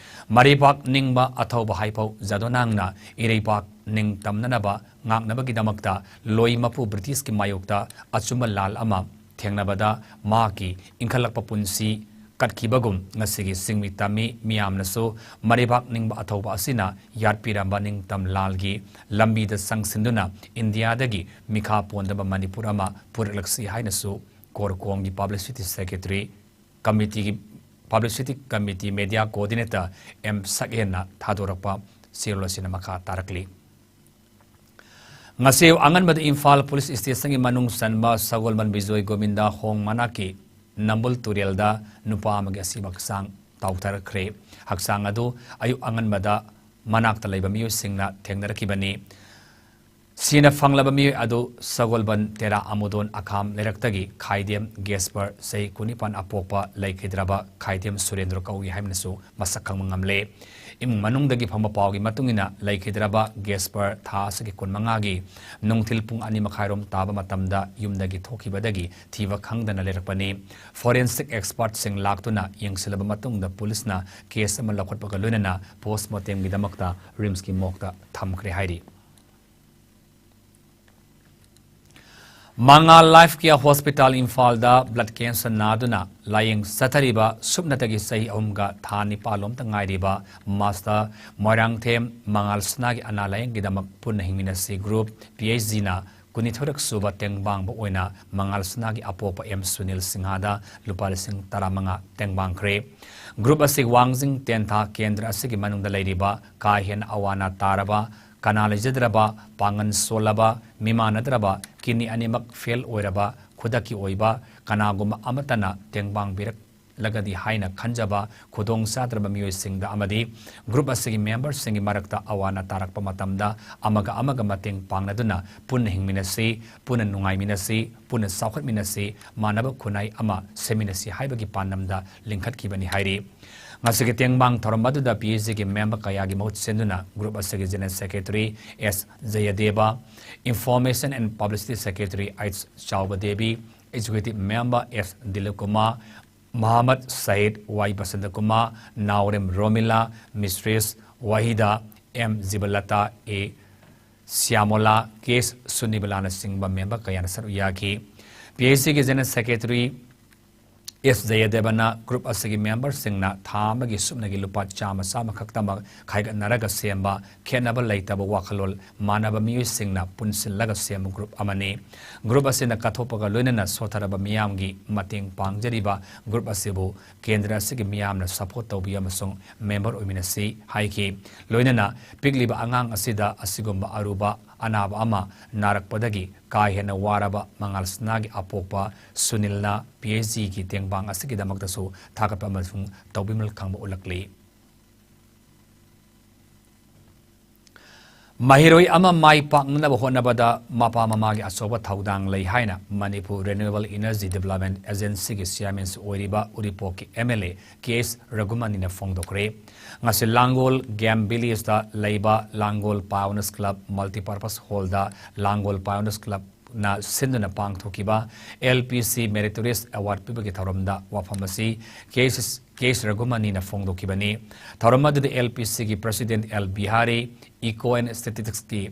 ꯃꯔꯩꯕꯥꯛ ꯅꯤꯡꯕ ꯑꯊꯧꯕ ꯍꯥꯏꯐꯧ ꯖꯥꯗꯣꯅꯥꯡꯅ ꯏꯔꯩꯕꯥꯛ ꯅꯤꯡꯇꯝꯅꯅꯕ ꯉꯥꯛꯅꯕꯒꯤꯗꯃꯛꯇ ꯂꯣꯏ ꯃꯄꯨ ꯕ꯭ꯔꯤꯇꯤꯁꯀꯤ ꯃꯥꯌꯣꯛꯇ ꯑꯆꯨꯝꯕ ꯂꯥꯜ ꯑꯃ ꯊꯦꯡꯅꯕꯗ ꯃꯍꯥꯛꯀꯤ ꯏꯟꯈꯠꯂꯛꯄ ꯄꯨꯟꯁꯤ ꯀꯠꯈꯤꯕꯒꯨꯝ ꯉꯁꯤꯒꯤ ꯆꯤꯡꯃꯤ ꯇꯝꯃꯤ ꯃꯤꯌꯥꯝꯅꯁꯨ ꯃꯔꯩꯕꯥꯛ ꯅꯤꯡꯕ ꯑꯊꯧꯕ ꯑꯁꯤꯅ ꯌꯥꯠꯄꯤꯔꯝꯕ ꯅꯤꯡꯇꯝ ꯂꯥꯜꯒꯤ ꯂꯝꯕꯤꯗ ꯆꯪꯁꯤꯟꯗꯨꯅ ꯏꯟꯗꯤꯌꯥꯗꯒꯤ ꯃꯤꯈꯥ ꯄꯣꯟꯗꯕ ꯃꯅꯤꯄꯨꯔ ꯑꯃ ꯄꯨꯔꯛꯂꯛꯁꯤ ꯍꯥꯏꯅꯁꯨ ꯀꯣꯔꯀꯣꯝꯒꯤ publicity secretary committeeꯒꯤ, publicity committee media coordinator M ꯁꯛꯍꯦꯟꯅ ꯊꯥꯗꯣꯔꯛꯄ ꯆꯦꯔꯣꯜ ꯑꯁꯤꯅ ꯃꯈꯥ ꯇꯥꯔꯛꯂꯤ꯫ ꯉꯁꯤ ꯑꯉꯟꯕꯗ ꯏꯝꯐꯥꯜ ꯄꯨꯂꯤꯁ ꯁ꯭ꯇꯦꯁꯟꯒꯤ ꯃꯅꯨꯡ ꯆꯟꯕ ꯁꯒꯣꯜꯕꯟ ꯕꯤꯖꯣꯏ ꯒꯣꯕꯤꯟꯗ ꯍꯣꯡ ꯃꯅꯥꯛꯀꯤ ꯅꯝꯕꯨꯜ ꯇꯨꯔꯦꯜꯗ ꯅꯨꯄꯥ ꯑꯃꯒꯤ ꯑꯁꯤꯕ ꯍꯛꯆꯥꯡ ꯇꯥꯎꯊꯔꯛꯈ꯭ꯔꯦ꯫ ꯍꯛꯆꯥꯡ ꯑꯗꯨ ꯑꯌꯨꯛ ꯑꯉꯟꯕꯗ ꯃꯅꯥꯛꯇ ꯂꯩꯕ ꯃꯤꯑꯣꯏꯁꯤꯡꯅ ꯊꯦꯡꯅꯔꯛꯈꯤꯕꯅꯤ꯫ ꯁꯤꯅ ꯐꯪꯂꯕ ꯃꯤꯑꯣꯏ ꯑꯗꯨ ꯁꯒꯣꯜꯕꯟ ꯇꯦꯔꯥ ꯑꯃꯨꯗꯣꯟ ꯑꯈꯥꯝ ꯂꯩꯔꯛꯇꯒꯤ ꯈꯥꯏꯗꯦꯝ ꯒꯦꯁꯄꯔ, ꯆꯍꯤ ꯀꯨꯟꯅꯤꯄꯥꯟ, ꯑꯄꯣꯛꯄ ꯂꯩꯈꯤꯗ꯭ꯔꯕ ꯈꯥꯏꯗꯦꯝ ꯁꯨꯔꯦꯟꯗ꯭ꯔ ꯀꯧꯏ ꯍꯥꯏꯅꯁꯨ ꯃꯁꯛ ꯈꯪꯕ ꯉꯝꯂꯦ꯫ ꯏꯃꯨꯡ ꯃꯅꯨꯡꯗꯒꯤ ꯐꯪꯕ ꯄꯥꯎꯒꯤ ꯃꯇꯨꯡ ꯏꯟꯅ, ꯂꯩꯈꯤꯗ꯭ꯔꯕ ꯒꯦꯁꯄꯔ ꯊꯥ ꯑꯁꯤꯒꯤ ꯀꯨꯟꯃꯉꯥꯒꯤ ꯅꯨꯡꯊꯤꯜ ꯄꯨꯡ ꯑꯅꯤ ꯃꯈꯥꯏꯔꯣꯝ ꯇꯥꯕ ꯃꯇꯝꯗ ꯌꯨꯝꯗꯒꯤ ꯊꯣꯛꯈꯤꯕꯗꯒꯤ ꯊꯤꯕ ꯈꯪꯗꯅ ꯂꯩꯔꯛꯄꯅꯤ꯫ Forensic expertꯁꯤꯡ ꯂꯥꯛꯇꯨꯅ ꯌꯦꯡꯁꯤꯜꯂꯕ ꯃꯇꯨꯡꯗ ꯄꯨꯂꯤꯁꯅ case ꯑꯃ ꯂꯧꯈꯠꯄꯒ ꯂꯣꯏꯅꯅ postmortemꯒꯤꯗꯃꯛꯇ RIMSꯀꯤ morgueꯇ ꯊꯝꯈ꯭ꯔꯦ ꯍꯥꯏꯔꯤ꯫ ꯃꯉꯥꯜ Life Care Hospital ꯏꯝꯐꯥꯜꯗ blood cancer ꯅꯥꯗꯨꯅ ꯂꯥꯌꯦꯡ ꯆꯠꯊꯔꯤꯕ ꯁꯨꯞꯅꯇꯒꯤ ꯆꯍꯤ ꯑꯍꯨꯝꯒ ꯊꯥ ꯅꯤꯄꯥꯜꯂꯣꯝꯇ ꯉꯥꯏꯔꯤꯕ Master ꯃꯣꯏꯔꯥꯡꯊꯦꯝ ꯃꯉꯥꯜ ꯁꯅꯥꯒꯤ ꯑꯅꯥ ꯂꯥꯌꯦꯡꯒꯤꯗꯃꯛ ꯄꯨꯟꯅ ꯍꯤꯡꯃꯤꯟꯅꯁꯤ group, PHGꯅ ꯀꯨꯟꯅꯤꯊꯣꯏꯔꯛ ꯁꯨꯕ ꯇꯦꯡꯕꯥꯡꯕ ꯑꯣꯏꯅ ꯃꯉꯥꯜ ꯁꯅꯥꯒꯤ ꯑꯄꯣꯛꯄ ꯑꯦꯝ ꯁꯨꯅꯤꯜ ꯁꯤꯡꯍꯗ ꯂꯨꯄꯥ ꯂꯤꯁꯤꯡ ꯇꯔꯥꯃꯉꯥ ꯇꯦꯡꯕꯥꯡꯈ꯭ꯔꯦ꯫ Group ꯑꯁꯤ ꯋꯥꯡꯖꯤꯡ ꯇꯦꯟꯊꯥ ꯀꯦꯟꯗ꯭ꯔ ꯑꯁꯤꯒꯤ ꯃꯅꯨꯡꯗ ꯂꯩꯔꯤꯕ ꯀꯥ ꯍꯦꯟꯅ ꯑꯋꯥ ꯑꯅꯥ ꯇꯥꯔꯕ, ꯀꯅꯥ ꯂꯩꯖꯗ꯭ꯔꯕ, ꯄꯥꯡꯒꯜ ꯁꯣꯜꯂꯕ, ꯃꯤꯃꯥꯟꯅꯗ꯭ꯔꯕ, kidney ꯑꯅꯤꯃꯛ fail ꯑꯣꯏꯔꯕ, ꯈꯨꯗꯛꯀꯤ ꯑꯣꯏꯕ ꯀꯅꯥꯒꯨꯝꯕ ꯑꯃꯠꯇꯅ ꯇꯦꯡꯕꯥꯡꯕꯤꯔꯛ-, ꯂꯒꯗꯤ ꯍꯥꯏꯅ ꯈꯟꯖꯕ ꯈꯨꯗꯣꯡ ꯆꯥꯗ꯭ꯔꯕ ꯃꯤꯑꯣꯏꯁꯤꯡꯗ ꯑꯃꯗꯤ group ꯑꯁꯤꯒꯤ memberꯁꯤꯡꯒꯤ ꯃꯔꯛꯇ ꯑꯋꯥ ꯑꯅꯥ ꯇꯥꯔꯛꯄ ꯃꯇꯝꯗ ꯑꯃꯒ ꯑꯃꯒ ꯃꯇꯦꯡ ꯄꯥꯡꯅꯗꯨꯅ ꯄꯨꯟꯅ ꯍꯤꯡꯃꯤꯟꯅꯁꯤ, ꯄꯨꯟꯅ ꯅꯨꯡꯉꯥꯏꯃꯤꯟꯅꯁꯤ, ꯄꯨꯟꯅ ꯆꯥꯎꯈꯠꯃꯤꯟꯅꯁꯤ, ꯃꯥꯟꯅꯕ ꯈꯨꯟꯅꯥꯏ ꯑꯃ ꯁꯦꯝꯃꯤꯟꯅꯁꯤ ꯍꯥꯏꯕꯒꯤ ꯄꯥꯟꯗꯝꯗ ꯂꯤꯡꯈꯠꯈꯤꯕꯅꯤ ꯍꯥꯏꯔꯤ꯫ ꯉꯁꯤꯒꯤ ꯇꯦꯡꯕꯥꯡ ꯊꯧꯔꯝ ꯑꯗꯨꯗ PHCꯒꯤ member ꯀꯌꯥꯒꯤ ꯃꯍꯨꯠ ꯁꯤꯟꯗꯨꯅ group ꯑꯁꯤꯒꯤ General Secretary S Jayadeva, Information and Publicity Secretary H Chaoba Devi, Executive Member S Dilip Kumar, Mohammad Sayid, Y Basanta Kumar, Naorem Romila, Mrs Wahida, M Jibalata, A Shyamola, K ꯁꯨꯅꯤꯕꯂꯥꯅꯆꯤꯡꯕ member ꯀꯌꯥꯅ ꯁꯔꯨꯛ ꯌꯥꯈꯤ꯫ PHCꯒꯤ General Secretary S ꯖꯌꯗꯦꯕꯅ group ꯑꯁꯤꯒꯤ memberꯁꯤꯡꯅ ꯊꯥ ꯑꯃꯒꯤ ꯁꯨꯞꯅꯒꯤ ꯂꯨꯄꯥ ꯆꯥꯝꯃ ꯆꯥꯝꯃ ꯈꯛꯇꯃꯛ ꯈꯥꯏꯒꯠꯅꯔꯒ ꯁꯦꯝꯕ, ꯈꯦꯠꯅꯕ ꯂꯩꯇꯕ ꯋꯥꯈꯜꯂꯣꯟ ꯃꯥꯟꯅꯕ ꯃꯤꯑꯣꯏꯁꯤꯡꯅ ꯄꯨꯟꯁꯤꯜꯂꯒ ꯁꯦꯝꯕ group ꯑꯃꯅꯤ꯫ Group ꯑꯁꯤꯅ ꯀꯠꯊꯣꯛꯄꯒ ꯂꯣꯏꯅꯅ ꯁꯣꯠꯊꯔꯕ ꯃꯤꯌꯥꯝꯒꯤ ꯃꯇꯦꯡ ꯄꯥꯡꯖꯔꯤꯕ group ꯑꯁꯤꯕꯨ ꯀꯦꯟꯗ꯭ꯔ ꯑꯁꯤꯒꯤ ꯃꯤꯌꯥꯝꯅ support ꯇꯧꯕꯤ ꯑꯃꯁꯨꯡ member ꯑꯣꯏꯃꯤꯟꯅꯁꯤ ꯍꯥꯏꯈꯤ꯫ ꯂꯣꯏꯅꯅ ꯄꯤꯛꯂꯤꯕ ꯑꯉꯥꯡ ꯑꯁꯤꯗ ꯑꯁꯤꯒꯨꯝꯕ ꯑꯔꯨꯕ ꯑꯅꯥꯕ ꯑꯃ ꯅꯥꯔꯛꯄꯗꯒꯤ ꯀꯥ ꯍꯦꯟꯅ ꯋꯥꯔꯕ ꯃꯉꯥꯜ ꯁꯅꯥꯒꯤ ꯑꯄꯣꯛꯄ ꯁꯨꯅꯤꯜꯅ PHCꯒꯤ ꯇꯦꯡꯕꯥꯡ ꯑꯁꯤꯒꯤꯗꯃꯛꯇꯁꯨ ꯊꯥꯒꯠꯄ ꯑꯃꯁꯨꯡ ꯇꯧꯕꯤꯃꯜ ꯈꯪꯕ ꯎꯠꯂꯛꯂꯤ꯫ ꯃꯍꯩꯔꯣꯏ ꯑꯃ ꯃꯥꯏ ꯄꯥꯛꯅꯅꯕ ꯍꯣꯠꯅꯕꯗ ꯃꯄꯥ ꯃꯃꯥꯒꯤ ꯑꯆꯧꯕ ꯊꯧꯗꯥꯡ ꯂꯩ ꯍꯥꯏꯅ ꯃꯅꯤꯄꯨꯔ Renewable Energy Development Agencyꯒꯤ chairmanꯁꯨ ꯑꯣꯏꯔꯤꯕ ꯎꯔꯤꯄꯣꯛꯀꯤ MLA ꯀꯦ ꯑꯦꯁ ꯔꯘꯨꯃꯅꯤꯅ ꯐꯣꯡꯗꯣꯛꯈ꯭ꯔꯦ꯫ ꯉꯁꯤ ꯂꯥꯡꯒꯣꯜ Game Villageꯇ ꯂꯩꯕ ꯂꯥꯡꯒꯣꯜ Pioneers Club Multipurpose Hallꯗ ꯂꯥꯡꯒꯣꯜ Pioneers Clubꯅ ꯁꯤꯟꯗꯨꯅ ꯄꯥꯡꯊꯣꯛꯈꯤꯕ LPC Meritorious Award ꯄꯤꯕꯒꯤ ꯊꯧꯔꯝꯗ ꯋꯥꯐꯝ ꯑꯁꯤ ꯀꯦ ꯑꯦꯁ ꯀꯦ ꯑꯦꯁ ꯔꯘꯨꯃꯅꯤꯅ ꯐꯣꯡꯗꯣꯛꯈꯤꯕꯅꯤ꯫ ꯊꯧꯔꯝ ꯑꯗꯨꯗ LPCꯒꯤ President L Bihari, Eco and Statisticsꯀꯤ,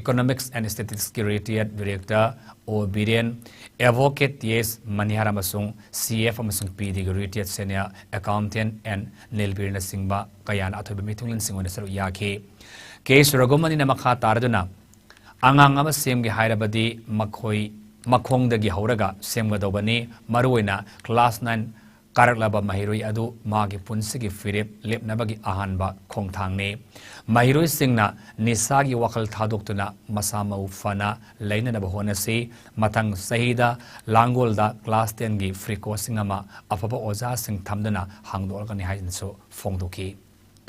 Economics and Statisticsꯀꯤ retired director O Biren, Advocate T S Manihar ꯑꯃꯁꯨꯡ CF ꯑꯃꯁꯨꯡ PDꯒꯤ retired senior accountant N ꯅꯤꯜꯕꯤꯔꯅꯆꯤꯡꯕ ꯀꯌꯥꯅ ꯑꯊꯣꯏꯕ ꯃꯤꯊꯨꯡꯂꯦꯟꯁꯤꯡ ꯑꯣꯏꯅ ꯁꯔꯨꯛ ꯌꯥꯈꯤ꯫ ꯀꯦ ꯑꯦꯁ ꯔꯘꯨꯃꯅꯤꯅ ꯃꯈꯥ ꯇꯥꯔꯗꯨꯅ, ꯑꯉꯥꯡ ꯑꯃ ꯁꯦꯝꯒꯦ ꯍꯥꯏꯔꯕꯗꯤ ꯃꯈꯣꯏ ꯃꯈꯣꯡꯗꯒꯤ ꯍꯧꯔꯒ ꯁꯦꯝꯒꯗꯧꯕꯅꯤ꯫ ꯃꯔꯨꯑꯣꯏꯅ class nine ꯀꯥꯔꯛꯂꯕ ꯃꯍꯩꯔꯣꯏ ꯑꯗꯨ ꯃꯥꯒꯤ ꯄꯨꯟꯁꯤꯒꯤ ꯐꯤꯔꯦꯞ ꯂꯦꯞꯅꯕꯒꯤ ꯑꯍꯥꯟꯕ ꯈꯣꯡꯊꯥꯡꯅꯤ꯫ ꯃꯍꯩꯔꯣꯏꯁꯤꯡꯅ ꯅꯤꯁꯥꯒꯤ ꯋꯥꯈꯜ ꯊꯥꯗꯣꯛꯇꯨꯅ ꯃꯁꯥ ꯃꯎ ꯐꯅ ꯂꯩꯅꯅꯕ ꯍꯣꯠꯅꯁꯤ꯫ ꯃꯊꯪ ꯆꯍꯤꯗ ꯂꯥꯡꯒꯣꯜꯗ class ten ꯒꯤ free coaching ꯑꯃ ꯑꯐꯕ ꯑꯣꯖꯥꯁꯤꯡ ꯊꯝꯗꯨꯅ ꯍꯥꯡꯗꯣꯛꯂꯒꯅꯤ ꯍꯥꯏꯅꯁꯨ ꯐꯣꯡꯗꯣꯛꯈꯤ꯫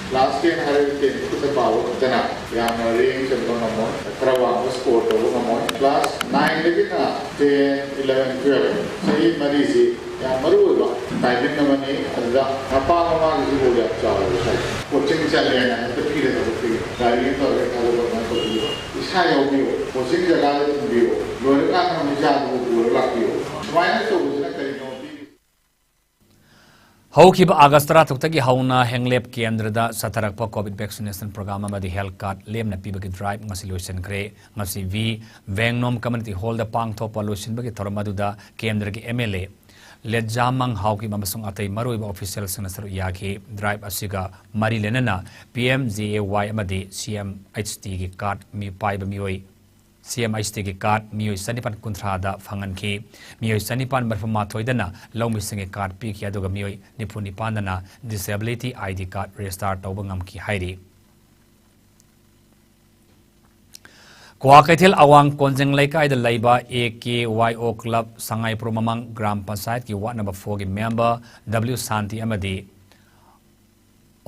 Class ten ꯍꯥꯏꯔꯒ ten ꯈꯨꯠꯇ ꯄꯥꯕ ꯈꯛꯇꯅ ꯌꯥꯝꯅ rank ꯆꯟꯕ ꯉꯝꯃꯣꯏ, ꯈꯔ ꯋꯥꯡꯕ score ꯇꯧꯕ ꯉꯝꯃꯣꯏ꯫ Class nine ꯗꯒꯤꯅ ten, eleven, twelve ꯆꯍꯤ ꯃꯔꯤꯁꯤ ꯌꯥꯝ ꯃꯔꯨ ꯑꯣꯏꯕ timing ꯑꯃꯅꯤ꯫ ꯑꯗꯨꯗ ꯃꯄꯥ ꯃꯃꯥꯒꯤꯁꯨ role ꯌꯥꯝ ꯆꯥꯎꯋꯦꯕ ꯁ꯭ꯋꯥꯏꯗ꯫ Coaching ꯆꯠꯂꯦꯅ ꯍꯦꯛꯇ ꯐ꯭ꯔꯤꯗ ꯊꯥꯗꯣꯛꯄꯤꯌꯨ, ꯒꯥꯔꯤ ꯇꯧꯔꯒ ꯊꯥꯗꯣꯛꯄ ꯑꯗꯨꯃꯥꯏꯅ ꯇꯧꯕꯤꯌꯨ꯫ ꯏꯁꯥ ꯌꯥꯎꯕꯤꯌꯨ, coaching ꯖꯒꯥꯗ ꯊꯤꯟꯕꯤꯌꯨ, ꯂꯣꯏꯔꯀꯥꯟꯗ ꯃꯩꯆꯥꯗꯨꯕꯨ ꯄꯨꯔꯒ ꯂꯥꯛꯄꯤꯌꯨ꯫ ꯁꯨꯃꯥꯏꯅ ꯇꯧꯕꯁꯤꯅ ꯀꯔꯤꯅꯣ ꯄꯤꯔꯤꯁꯦ? ꯍꯧꯈꯤꯕ ꯑꯥꯒꯁ ꯇꯔꯥꯇꯔꯨꯛꯇꯒꯤ ꯍꯧꯅ ꯍꯦꯡꯂꯦꯞ ꯀꯦꯟꯗ꯭ꯔꯗ ꯆꯠꯊꯔꯛꯄ COVID vaccination program ꯑꯃꯗꯤ health card ꯂꯦꯝꯅ ꯄꯤꯕꯒꯤ drive ꯉꯁꯤ ꯂꯣꯏꯁꯤꯟꯈ꯭ꯔꯦ꯫ ꯉꯁꯤ ꯚꯤ ꯚꯦꯡꯅꯣꯝ community hall ꯗ ꯄꯥꯡꯊꯣꯛꯄ ꯂꯣꯏꯁꯤꯟꯕꯒꯤ ꯊꯧꯔꯝ ꯑꯗꯨꯗ ꯀꯦꯟꯗ꯭ꯔꯒꯤ MLA ꯂꯦꯠꯖꯥꯃꯪ ꯍꯥꯎꯀꯤꯞ ꯑꯃꯁꯨꯡ ꯑꯇꯩ ꯃꯔꯨꯑꯣꯏꯕ official ꯁꯤꯡꯅ ꯁꯔꯨꯛ ꯌꯥꯈꯤ꯫ Drive ꯑꯁꯤꯒ ꯃꯔꯤ ꯂꯩꯅꯅ P M J A Y ꯑꯃꯗꯤ C M H T ꯒꯤ card ꯃꯤ ꯄꯥꯏꯕ ꯃꯤꯑꯣꯏ, C M H T ꯒꯤ card ꯃꯤꯑꯣꯏ ꯆꯅꯤꯄꯥꯟ ꯀꯨꯟꯊ꯭ꯔꯥꯗ ꯐꯪꯍꯟꯈꯤ꯫ ꯃꯤꯑꯣꯏ ꯆꯅꯤꯄꯥꯟ ꯃꯔꯤꯐꯨ ꯃꯥꯊꯣꯏꯗꯅ ꯂꯧꯃꯤꯁꯤꯡꯒꯤ card ꯄꯤꯈꯤ, ꯑꯗꯨꯒ ꯃꯤꯑꯣꯏ ꯅꯤꯐꯨ ꯅꯤꯄꯥꯟꯗꯅ disability ID card register ꯇꯧꯕ ꯉꯝꯈꯤ ꯍꯥꯏꯔꯤ꯫ ꯀ꯭ꯋꯥꯀꯩꯊꯦꯜ ꯑꯋꯥꯡ ꯀꯣꯟꯖꯦꯡ ꯂꯩꯀꯥꯏꯗ ꯂꯩꯕ A K Y O club ꯁꯉꯥꯏꯄ꯭ꯔꯧ ꯃꯃꯥꯡ ꯒ꯭ꯔꯥꯝ ꯄꯟꯆꯥꯌꯠꯀꯤ ward number four ꯒꯤ member W ꯁꯥꯟꯇꯤ ꯑꯃꯗꯤ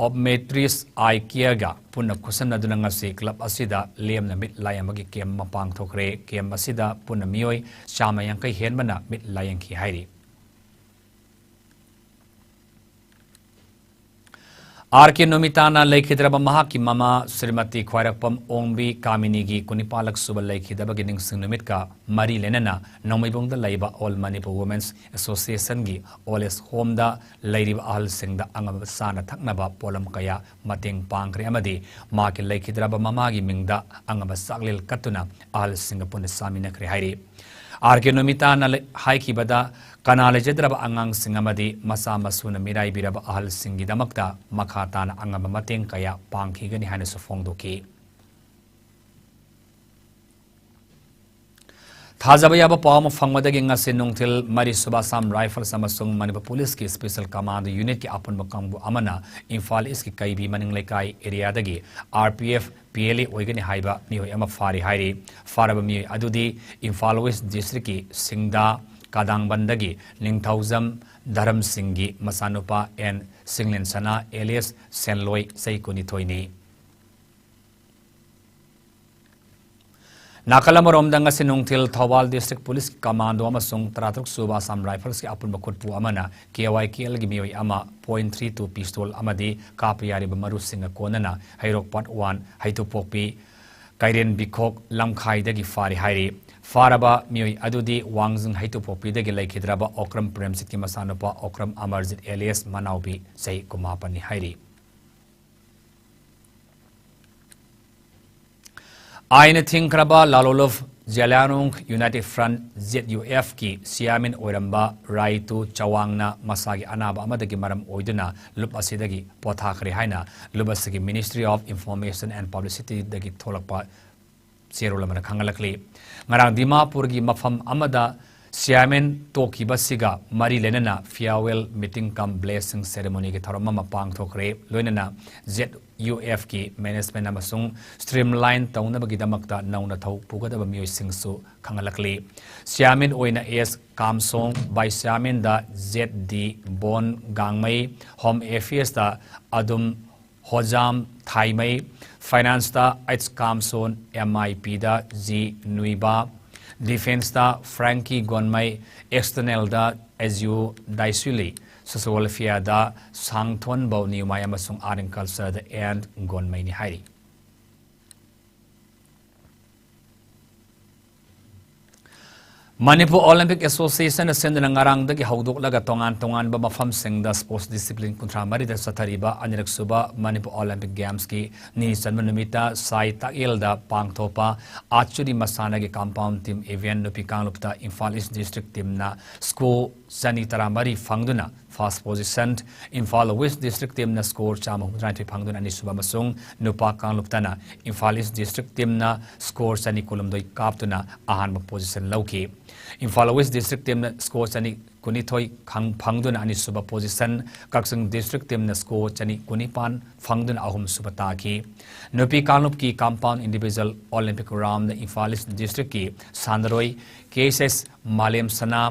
Optometrist Eye Care ꯒ ꯄꯨꯟꯅ ꯈꯨꯠꯁꯝꯅꯗꯨꯅ ꯉꯁꯤ club ꯑꯁꯤꯗ ꯂꯦꯝꯅ ꯃꯤꯠ ꯂꯥꯌꯦꯡꯕꯒꯤ camp ꯑꯃ ꯄꯥꯡꯊꯣꯛꯈ꯭ꯔꯦ꯫ Camp ꯑꯁꯤꯗ ꯄꯨꯟꯅ ꯃꯤꯑꯣꯏ ꯆꯥꯝꯃ ꯌꯥꯡꯈꯩ ꯍꯦꯟꯕꯅ ꯃꯤꯠ ꯂꯥꯌꯦꯡꯈꯤ ꯍꯥꯏꯔꯤ꯫ ꯑꯥꯔ ꯀꯦ ꯅꯣꯃꯤꯇꯥꯅ ꯂꯩꯈꯤꯗ꯭ꯔꯕ ꯃꯍꯥꯛꯀꯤ ꯃꯃꯥ ꯁ꯭ꯔꯤꯃꯇꯤ ꯈ꯭ꯋꯥꯏꯔꯥꯛꯄꯝ ꯑꯣꯡꯕꯤ ꯀꯥꯃꯤꯅꯤꯒꯤ ꯀꯨꯟꯅꯤꯄꯥꯜꯂꯛ ꯁꯨꯕ ꯂꯩꯈꯤꯗꯕꯒꯤ ꯅꯤꯡꯁꯤꯡ ꯅꯨꯃꯤꯠꯀ ꯃꯔꯤ ꯂꯩꯅꯅ ꯅꯣꯡꯃꯩꯕꯨꯡꯗ ꯂꯩꯕ All Manipur Women's Association ꯒꯤ Old Age Home ꯗ ꯂꯩꯔꯤꯕ ꯑꯍꯜꯁꯤꯡꯗ ꯑꯉꯝꯕ ꯆꯥꯅ ꯊꯛꯅꯕ ꯄꯣꯠꯂꯝ ꯀꯌꯥ ꯃꯇꯦꯡ ꯄꯥꯡꯈ꯭ꯔꯦ ꯑꯃꯗꯤ ꯃꯍꯥꯛꯀꯤ ꯂꯩꯈꯤꯗ꯭ꯔꯕ ꯃꯃꯥꯒꯤ ꯃꯤꯡꯗ ꯑꯉꯝꯕ ꯆꯥꯛꯂꯦꯟ ꯀꯠꯇꯨꯅ ꯑꯍꯜꯁꯤꯡꯒ ꯄꯨꯟꯅ ꯆꯥꯃꯤꯟꯅꯈ꯭ꯔꯦ ꯍꯥꯏꯔꯤ꯫ ꯑꯥꯔ ꯀꯦ ꯅꯣꯃꯤꯇꯥꯅ ꯂꯩ-, ꯍꯥꯏꯈꯤꯕꯗ, ꯀꯅꯥ ꯂꯩꯖꯗ꯭ꯔꯕ ꯑꯉꯥꯡꯁꯤꯡ ꯑꯃꯗꯤ ꯃꯆꯥ ꯃꯁꯨꯅ ꯃꯤꯔꯥꯏꯕꯤꯔꯕ ꯑꯍꯜꯁꯤꯡꯒꯤꯗꯃꯛꯇ ꯃꯈꯥ ꯇꯥꯅ ꯑꯉꯝꯕ ꯃꯇꯦꯡ ꯀꯌꯥ ꯄꯥꯡꯈꯤꯒꯅꯤ ꯍꯥꯏꯅꯁꯨ ꯐꯣꯡꯗꯣꯛꯈꯤ꯫ ꯊꯥꯖꯕ ꯌꯥꯕ ꯄꯥꯎ ꯑꯃ ꯐꯪꯕꯗꯒꯤ ꯉꯁꯤ ꯅꯨꯡꯊꯤꯜ ꯃꯔꯤ ꯁꯨꯕ Assam Rifles ꯑꯃꯁꯨꯡ ꯃꯅꯤꯄꯨꯔ ꯄꯨꯂꯤꯁꯀꯤ Special Commando Unitꯀꯤ ꯑꯄꯨꯟꯕ ꯀꯥꯡꯕꯨ ꯑꯃꯅ ꯏꯝꯐꯥꯜ ꯏꯁꯀꯤ ꯀꯩꯕꯤ ꯃꯅꯤꯡ ꯂꯩꯀꯥꯏ ꯑꯦꯔꯤꯌꯥꯗꯒꯤ RPF PLA ꯑꯣꯏꯒꯅꯤ ꯍꯥꯏꯕ ꯃꯤꯑꯣꯏ ꯑꯃ ꯐꯥꯔꯤ ꯍꯥꯏꯔꯤ꯫ ꯐꯥꯔꯕ ꯃꯤꯑꯣꯏ ꯑꯗꯨꯗꯤ ꯏꯝꯐꯥꯜ West Districtꯀꯤ ꯁꯤꯡꯗꯥ ꯀꯥꯗꯥꯡꯕꯟꯗꯒꯤ ꯅꯤꯡꯊꯧꯖꯝ ꯙꯔꯝ ꯁꯤꯡꯒꯤ ꯃꯆꯥꯅꯨꯄꯥ ꯑꯦꯟ ꯁꯤꯡꯂꯦꯟꯁꯅꯥ alias ꯁꯦꯟꯂꯣꯏ ꯆꯍꯤ ꯀꯨꯟꯅꯤꯊꯣꯏꯅꯤ꯫ ꯅꯥꯀꯜ ꯑꯃꯔꯣꯝꯗ ꯉꯁꯤ ꯅꯨꯡꯊꯤꯜ ꯊꯧꯕꯥꯜ District Police Commando ꯑꯃꯁꯨꯡ ꯇꯔꯥꯇꯔꯨꯛ ꯁꯨꯕ Assam Riflesꯀꯤ ꯑꯄꯨꯟꯕ ꯈꯨꯠꯄꯨ ꯑꯃꯅ KYKLꯒꯤ ꯃꯤꯑꯣꯏ ꯑꯃ point three two pistol ꯑꯃꯗꯤ ꯀꯥꯞꯄ ꯌꯥꯔꯤꯕ ꯃꯔꯨꯁꯤꯡꯒ ꯀꯣꯟꯅꯅ ꯍꯩꯔꯣꯛ Part One ꯍꯩꯇꯨꯄꯣꯛꯄꯤ ꯀꯩꯔꯦꯟ ꯕꯤꯈꯣꯛ ꯂꯝꯈꯥꯏꯗꯒꯤ ꯐꯥꯔꯤ ꯍꯥꯏꯔꯤ꯫ ꯐꯥꯔꯕ ꯃꯤꯑꯣꯏ ꯑꯗꯨꯗꯤ ꯋꯥꯡꯖꯤꯡ ꯍꯩꯇꯨꯄꯣꯛꯄꯤꯗꯒꯤ ꯂꯩꯈꯤꯗ꯭ꯔꯕ ꯑꯣꯀ꯭ꯔꯝ ꯄ꯭ꯔꯦꯝꯖꯤꯠꯀꯤ ꯃꯆꯥꯅꯨꯄꯥ ꯑꯣꯀ꯭ꯔꯝ ꯑꯃꯔꯖꯤꯠ alias ꯃꯅꯥꯎꯕꯤ ꯆꯍꯤ ꯀꯨꯟꯃꯥꯄꯟꯅꯤ ꯍꯥꯏꯔꯤ꯫ ꯑꯥꯏꯟꯅ ꯊꯤꯡꯈ꯭ꯔꯕ ꯂꯥꯂꯣꯂꯨꯞ ꯖꯦꯂꯤꯌꯥꯡꯔꯣꯡ United Front, ZUFꯀꯤ chairman ꯑꯣꯏꯔꯝꯕ ꯔꯥꯏꯇꯨ ꯆꯋꯥꯡꯅ ꯃꯁꯥꯒꯤ ꯑꯅꯥꯕ ꯑꯃꯗꯒꯤ ꯃꯔꯝ ꯑꯣꯏꯗꯨꯅ ꯂꯨꯞ ꯑꯁꯤꯗꯒꯤ ꯄꯣꯊꯥꯈ꯭ꯔꯦ ꯍꯥꯏꯅ ꯂꯨꯞ ꯑꯁꯤꯒꯤ Ministry of Information and Publicityꯗꯒꯤ ꯊꯣꯛꯂꯛꯄ ꯆꯦꯔꯣꯜ ꯑꯃꯅ ꯈꯪꯍꯜꯂꯛꯂꯤ꯫ ꯉꯔꯥꯡ ꯗꯤꯃꯥꯄꯨꯔꯒꯤ ꯃꯐꯝ ꯑꯃꯗ chairman ꯇꯣꯛꯈꯤꯕꯁꯤꯒ ꯃꯔꯤ ꯂꯩꯅꯅ farewell meeting cum blessing ceremonyꯒꯤ ꯊꯧꯔꯝ ꯑꯃ ꯄꯥꯡꯊꯣꯛꯈ꯭ꯔꯦ꯫ ꯂꯣꯏꯅꯅ ZUFꯀꯤ management ꯑꯃꯁꯨꯡ streamline ꯇꯧꯅꯕꯒꯤꯗꯃꯛꯇ ꯅꯧꯅ ꯊꯧ ꯄꯨꯒꯗꯕ ꯃꯤꯑꯣꯏꯁꯤꯡꯁꯨ ꯈꯪꯍꯜꯂꯛꯂꯤ꯫ Chairman ꯑꯣꯏꯅ S ꯀꯥꯝꯁꯣꯡ, Vice Chairmanꯗ ZD ꯕꯣꯟ ꯒꯥꯡꯃꯩ, Home Affairsꯇ ꯑꯗꯨꯝ ꯍꯣꯖꯥꯝ ꯊꯥꯏꯃꯩ, Financeꯇ H ꯀꯥꯝꯁꯣꯟ, MIPꯗ G ꯅꯨꯏꯕꯥ, Defenceꯇ Frankie ꯒꯣꯟꯃꯩ, Externalꯗ Azyu ꯗꯥꯏꯁꯨꯂꯤ, Social Welfareꯗ ꯁꯥꯡꯊꯣꯟꯕꯧ ꯅꯤꯌꯨꯃꯥꯏ ꯑꯃꯁꯨꯡ Art and Cultureꯗ N ꯒꯣꯟꯃꯩꯅꯤ ꯍꯥꯏꯔꯤ꯫ Manipur Olympic Associationꯅ ꯁꯤꯟꯗꯨꯅ ꯉꯔꯥꯡꯗꯒꯤ ꯍꯧꯗꯣꯛꯂꯒ ꯇꯣꯉꯥꯟ ꯇꯣꯉꯥꯟꯕ ꯃꯐꯝꯁꯤꯡꯗ sports discipline ꯀꯨꯟꯊ꯭ꯔꯥ ꯃꯔꯤꯗ ꯆꯠꯊꯔꯤꯕ ꯑꯅꯤꯔꯛ ꯁꯨꯕ Manipur Olympic Gamesꯀꯤ ꯅꯤꯅꯤ ꯆꯟꯕ ꯅꯨꯃꯤꯠꯇ ꯁꯥꯏ ꯇꯥꯛꯌꯦꯜꯗ ꯄꯥꯡꯊꯣꯛꯄ archery ꯃꯁꯥꯟꯅꯒꯤ compound team event ꯅꯨꯄꯤ ꯀꯥꯡꯂꯨꯞꯇ ꯏꯝꯐꯥꯜ East District teamꯅ score ꯆꯅꯤ ꯇꯔꯥꯃꯔꯤ ꯐꯪꯗꯨꯅ first position, Imphal west district ꯇꯤꯝꯅ ꯁ꯭ꯀꯣꯔ ꯆꯥꯝꯃ ꯍꯨꯝꯐꯨꯇꯔꯥꯅꯤꯊꯣꯏ ꯐꯪꯗꯨꯅ ꯑꯅꯤꯁꯨꯕ ꯑꯃꯁꯨꯡ ꯅꯨꯄꯥ ꯀꯥꯡꯂꯨꯞꯇꯅ ꯏꯝꯐꯥꯜ ꯏꯁ ꯗꯤꯁꯇ꯭ꯔꯤꯛ ꯇꯤꯝꯅ ꯁ꯭ꯀꯣꯔ ꯆꯅꯤ ꯀꯨꯟꯍꯨꯝꯗꯣꯏ ꯀꯥꯞꯇꯨꯅ ꯑꯍꯥꯟꯕ ꯄꯣꯖꯤꯁꯟ ꯂꯧꯈꯤ꯫ ꯏꯝꯐꯥꯜ ꯋꯦꯁ ꯗꯤꯁꯇ꯭ꯔꯤꯛ ꯇꯤꯝꯅ ꯁ꯭ꯀꯣꯔ ꯆꯅꯤ ꯀꯨꯟꯅꯤꯊꯣꯏ ꯈꯪ-, ꯐꯪꯗꯨꯅ ꯑꯅꯤꯁꯨꯕ ꯄꯣꯖꯤꯁꯟ, ꯀꯛꯆꯤꯡ ꯗꯤꯁꯇ꯭ꯔꯤꯛ ꯇꯤꯝꯅ ꯁ꯭ꯀꯣꯔ ꯆꯅꯤ ꯀꯨꯟꯅꯤꯄꯥꯟ ꯐꯪꯗꯨꯅ ꯑꯍꯨꯝꯁꯨꯕ ꯇꯥꯈꯤ꯫ ꯅꯨꯄꯤ ꯀꯥꯡꯂꯨꯞꯀꯤ ꯀꯝꯄꯥꯎꯟ individual Olympic round Imphal east ꯗꯤꯁꯇ꯭ꯔꯤꯛꯀꯤ ꯁꯥꯟꯅꯔꯣꯏ ꯀꯦ ꯑꯦꯁ ꯑꯦꯁ ꯃꯥꯂꯦꯝꯁꯅꯥ,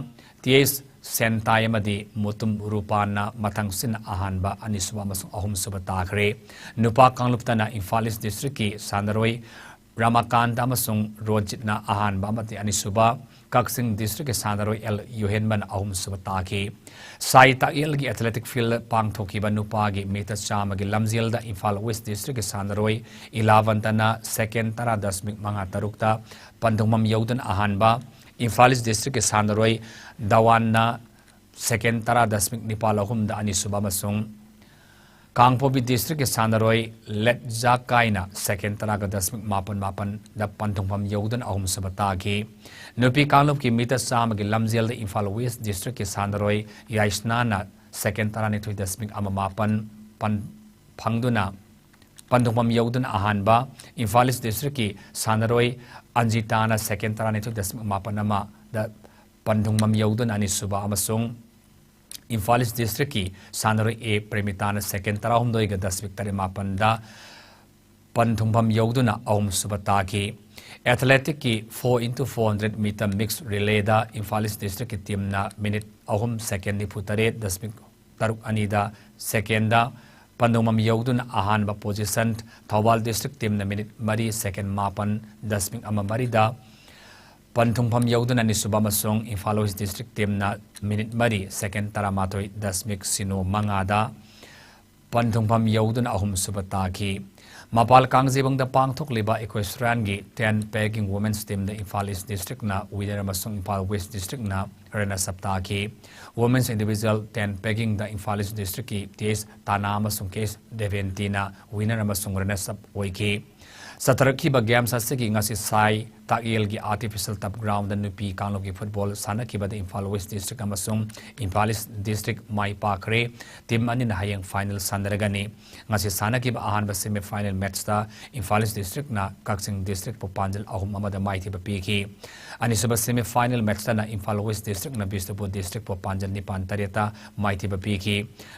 ꯇꯤ ꯑꯦꯁ ꯁꯦꯟꯇꯥꯏ ꯑꯃꯗꯤ ꯃꯨꯇꯨꯝ ꯔꯨꯄꯥꯟꯅ ꯃꯊꯪꯁꯤꯟꯅ ꯑꯍꯥꯟꯕ, ꯑꯅꯤꯁꯨꯕ ꯑꯃꯁꯨꯡ ꯑꯍꯨꯝꯁꯨꯕ ꯇꯥꯈ꯭ꯔꯦ꯫ ꯅꯨꯄꯥ ꯀꯥꯡꯂꯨꯞꯇꯅ ꯏꯝꯐꯥꯜ ꯏꯁ ꯗꯤꯁꯇ꯭ꯔꯤꯛꯀꯤ ꯁꯥꯟꯅꯔꯣꯏ ꯔꯥꯃꯥꯀꯥꯟꯇ ꯑꯃꯁꯨꯡ ꯔꯣꯖꯤꯠꯅ ꯑꯍꯥꯟꯕ ꯑꯃꯗꯤ ꯑꯅꯤꯁꯨꯕ, ꯀꯛꯆꯤꯡ ꯗꯤꯁꯇ꯭ꯔꯤꯛꯀꯤ ꯁꯥꯟꯅꯔꯣꯏ ꯑꯦꯜ ꯌꯨꯍꯦꯟꯕꯟ ꯑꯍꯨꯝꯁꯨꯕ ꯇꯥꯈꯤ꯫ ꯁꯥꯏ ꯇꯥꯛꯌꯦꯜꯒꯤ ꯑꯦꯊꯂꯦꯇꯤꯛ ꯐꯤꯜꯗ ꯄꯥꯡꯊꯣꯛꯈꯤꯕ ꯅꯨꯄꯥꯒꯤ ꯃꯤꯇꯔ ꯆꯥꯝꯃꯒꯤ ꯂꯝꯖꯦꯜꯗ ꯏꯝꯐꯥꯜ ꯋꯦꯁ ꯗꯤꯁꯇ꯭ꯔꯤꯛꯀꯤ ꯁꯥꯟꯅꯔꯣꯏ ꯏꯂꯥꯕꯟꯇꯅ ꯁꯦꯀꯦꯟ ꯇꯔꯥ ꯗꯁꯃꯤꯛ ꯃꯉꯥ ꯇꯔꯨꯛꯇ ꯄꯟꯊꯨꯡꯐꯝ ꯌꯧꯗꯨꯅ ꯑꯍꯥꯟꯕ, ꯏꯝꯐꯥꯜ ꯏꯁ ꯗꯤꯁꯇ꯭ꯔꯤꯛꯀꯤ ꯁꯥꯟꯅꯔꯣꯏ ꯗꯋꯥꯟꯅ ꯁꯦꯀꯦꯟ ꯇꯔꯥ ꯗꯁꯃꯤꯛ ꯅꯤꯄꯥꯜ ꯑꯍꯨꯝꯗ ꯑꯅꯤꯁꯨꯕ ꯑꯃꯁꯨꯡ ꯀꯥꯡꯄꯣꯛꯄꯤ ꯗꯤꯁꯇ꯭ꯔꯤꯛꯀꯤ ꯁꯥꯟꯅꯔꯣꯏ ꯂꯦꯠꯖꯥꯀꯥꯏꯅ ꯁꯦꯀꯦꯟ ꯇꯔꯥꯒ ꯗꯁꯃꯤꯛ ꯃꯥꯄꯟ ꯃꯥꯄꯟꯗ ꯄꯟꯊꯨꯡꯐꯝ ꯌꯧꯗꯨꯅ ꯑꯍꯨꯝꯁꯨꯕ ꯇꯥꯈꯤ꯫ ꯅꯨꯄꯤ ꯀꯥꯡꯂꯨꯞꯀꯤ ꯃꯤꯇꯔ ꯆꯥꯝꯃꯒꯤ ꯂꯝꯖꯦꯜꯗ ꯏꯝꯐꯥꯜ ꯋꯦꯁ ꯗꯤꯁꯇ꯭ꯔꯤꯛꯀꯤ ꯁꯥꯟꯅꯔꯣꯏ ꯌꯥꯏꯁꯅꯥꯅ ꯁꯦꯀꯦꯟ ꯇꯔꯥꯅꯤꯊꯣꯏ ꯗꯁꯃꯤꯛ ꯑꯃ ꯃꯥꯄꯟ ꯄꯟ-, ꯐꯪꯗꯨꯅ ꯄꯟꯊꯨꯡꯐꯝ ꯌꯧꯗꯨꯅ ꯑꯍꯥꯟꯕ, ꯏꯝꯐꯥꯜ ꯏꯁ ꯗꯤꯁꯇ꯭ꯔꯤꯛꯀꯤ ꯁꯥꯟꯅꯔꯣꯏ ꯑꯟꯖꯤꯇꯥꯅ ꯁꯦꯀꯦꯟ ꯇꯔꯥꯅꯤꯊꯣꯏ ꯗꯁꯃꯤꯛ ꯃꯥꯄꯟ ꯑꯃꯗ ꯄꯟꯊꯨꯡꯐꯝ ꯌꯧꯗꯨꯅ ꯑꯅꯤꯁꯨꯕ ꯑꯃꯁꯨꯡ ꯏꯝꯐꯥꯜ ꯏꯁ ꯗꯤꯁꯇ꯭ꯔꯤꯛꯀꯤ ꯁꯥꯟꯅꯔꯣꯏ ꯑꯦ ꯄ꯭ꯔꯦꯃꯤꯇꯥꯅ ꯁꯦꯀꯦꯟ ꯇꯔꯥꯍꯨꯝꯗꯣꯏꯒ ꯗꯁꯃꯤꯛ ꯇꯔꯦꯠ ꯃꯥꯄꯟꯗ ꯄꯟꯊꯨꯡꯐꯝ ꯌꯧꯗꯨꯅ ꯑꯍꯨꯝꯁꯨꯕ ꯇꯥꯈꯤ꯫ ꯑꯦꯊꯂꯦꯇꯤꯛꯀꯤ four into four hundred meter mixed relayꯗ Imphal east ꯗꯤꯁꯇ꯭ꯔꯤꯛꯀꯤ ꯇꯤꯝꯅ ꯃꯤꯅꯤꯠ ꯑꯍꯨꯝ ꯁꯦꯀꯦꯟ ꯅꯤꯐꯨ ꯇꯔꯦꯠ ꯗꯁꯃꯤꯛ ꯇꯔꯨꯛ ꯑꯅꯤꯗ ꯁꯦꯀꯦꯟꯗ ꯄꯟꯊꯨꯡꯐꯝ ꯌꯧꯗꯨꯅ ꯑꯍꯥꯟꯕ ꯄꯣꯖꯤꯁꯟ, ꯊꯧꯕꯥꯜ ꯗꯤꯁꯇ꯭ꯔꯤꯛ ꯇꯤꯝꯅ ꯃꯤꯅꯤꯠ ꯃꯔꯤ ꯁꯦꯀꯦꯟ ꯃꯥꯄꯟ ꯗꯁꯃꯤꯛ ꯑꯃ ꯃꯔꯤꯗ ꯄꯟꯊꯨꯡꯐꯝ ꯌꯧꯗꯨꯅ ꯑꯅꯤꯁꯨꯕ ꯑꯃꯁꯨꯡ ꯏꯝꯐꯥꯜ ꯋꯦꯁ ꯗꯤꯁꯇ꯭ꯔꯤꯛ ꯇꯤꯝꯅ ꯃꯤꯅꯤꯠ ꯃꯔꯤ ꯁꯦꯀꯦꯟ ꯇꯔꯥꯃꯥꯊꯣꯏ ꯗꯁꯃꯤꯛ ꯁꯤꯅꯣ ꯃꯉꯥꯗ ꯄꯟꯊꯨꯡꯐꯝ ꯌꯧꯗꯨꯅ ꯑꯍꯨꯝꯁꯨꯕ ꯇꯥꯈꯤ꯫ ꯃꯄꯥꯜ ꯀꯥꯡꯖꯩꯕꯨꯡꯗ ꯄꯥꯡꯊꯣꯛꯂꯤꯕ ꯏꯀ꯭ꯋꯦꯁ꯭ꯇ꯭ꯔꯤꯌꯥꯟꯒꯤ ten pegging women's teamꯗ Imphal east ꯗꯤꯁꯇ꯭ꯔꯤꯛꯅ winner ꯑꯃꯁꯨꯡ ꯏꯝꯐꯥꯜ ꯋꯦꯁ ꯗꯤꯁꯇ꯭ꯔꯤꯛꯅ ꯔꯅꯔꯁ ꯑꯞ ꯇꯥꯈꯤ꯫ Women's individual ten peggingꯗ Imphal east ꯗꯤꯁꯇ꯭ꯔꯤꯛꯀꯤ ꯇꯤ ꯑꯦꯁ ꯇꯥꯅꯥ ꯑꯃꯁꯨꯡ ꯀꯦ ꯑꯦꯁ ꯗꯦꯕꯦꯟꯇꯤꯅ ꯋꯤꯅꯔ ꯑꯃꯁꯨꯡ ꯔꯅꯔꯁ ꯑꯞ ꯑꯣꯏꯈꯤ꯫ ꯆꯠꯊꯔꯛꯈꯤꯕ ꯒꯦꯝꯁ ꯑꯁꯤꯒꯤ ꯉꯁꯤ ꯁꯥꯏ ꯇꯥꯛꯌꯦꯜꯒꯤ ꯑꯥꯔꯇꯤꯐꯤꯁꯤꯌꯦꯜ ꯇꯔꯐ ꯒ꯭ꯔꯥꯎꯟꯗ ꯅꯨꯄꯤ ꯀꯥꯡꯂꯨꯞꯀꯤ ꯐꯨꯠꯕꯣꯜ ꯁꯥꯟꯅꯈꯤꯕꯗ ꯏꯝꯐꯥꯜ ꯋꯦꯁ ꯗꯤꯁꯇ꯭ꯔꯤꯛ ꯑꯃꯁꯨꯡ ꯏꯝꯐꯥꯜ ꯏꯁ ꯗꯤꯁꯇ꯭ꯔꯤꯛ ꯃꯥꯏ ꯄꯥꯛꯈ꯭ꯔꯦ꯫ ꯇꯤꯝ ꯑꯅꯤꯅ ꯍꯌꯦꯡ ꯐꯥꯏꯅꯦꯜ ꯁꯥꯟꯅꯔꯒꯅꯤ꯫ ꯉꯁꯤ ꯁꯥꯟꯅꯈꯤꯕ ꯑꯍꯥꯟꯕ ꯁꯦꯃꯤ ꯐꯥꯏꯅꯦꯜ ꯃꯦꯠꯆꯇ ꯏꯝꯐꯥꯜ ꯏꯁ ꯗꯤꯁꯇ꯭ꯔꯤꯛꯅ ꯀꯛꯆꯤꯡ ꯗꯤꯁꯇ꯭ꯔꯤꯛꯄꯨ ꯄꯥꯟꯖꯜ ꯑꯍꯨꯝ ꯑꯃꯗ ꯃꯥꯏꯊꯤꯕ ꯄꯤꯈꯤ꯫ ꯑꯅꯤꯁꯨꯕ ꯁꯦꯃꯤ ꯐꯥꯏꯅꯦꯜ ꯃꯦꯠꯆꯇꯅ ꯏꯝꯐꯥꯜ ꯋꯦꯁ ꯗꯤꯁꯇ꯭ꯔꯤꯛꯅ ꯕꯤꯁꯅꯨꯄꯨꯔ ꯗꯤꯁꯇ꯭ꯔꯤꯛꯄꯨ ꯄꯥꯟꯖꯜ ꯅꯤꯄꯥꯟ ꯇꯔꯦꯠꯇ ꯃꯥꯏꯊꯤꯕ ꯄꯤꯈꯤ꯫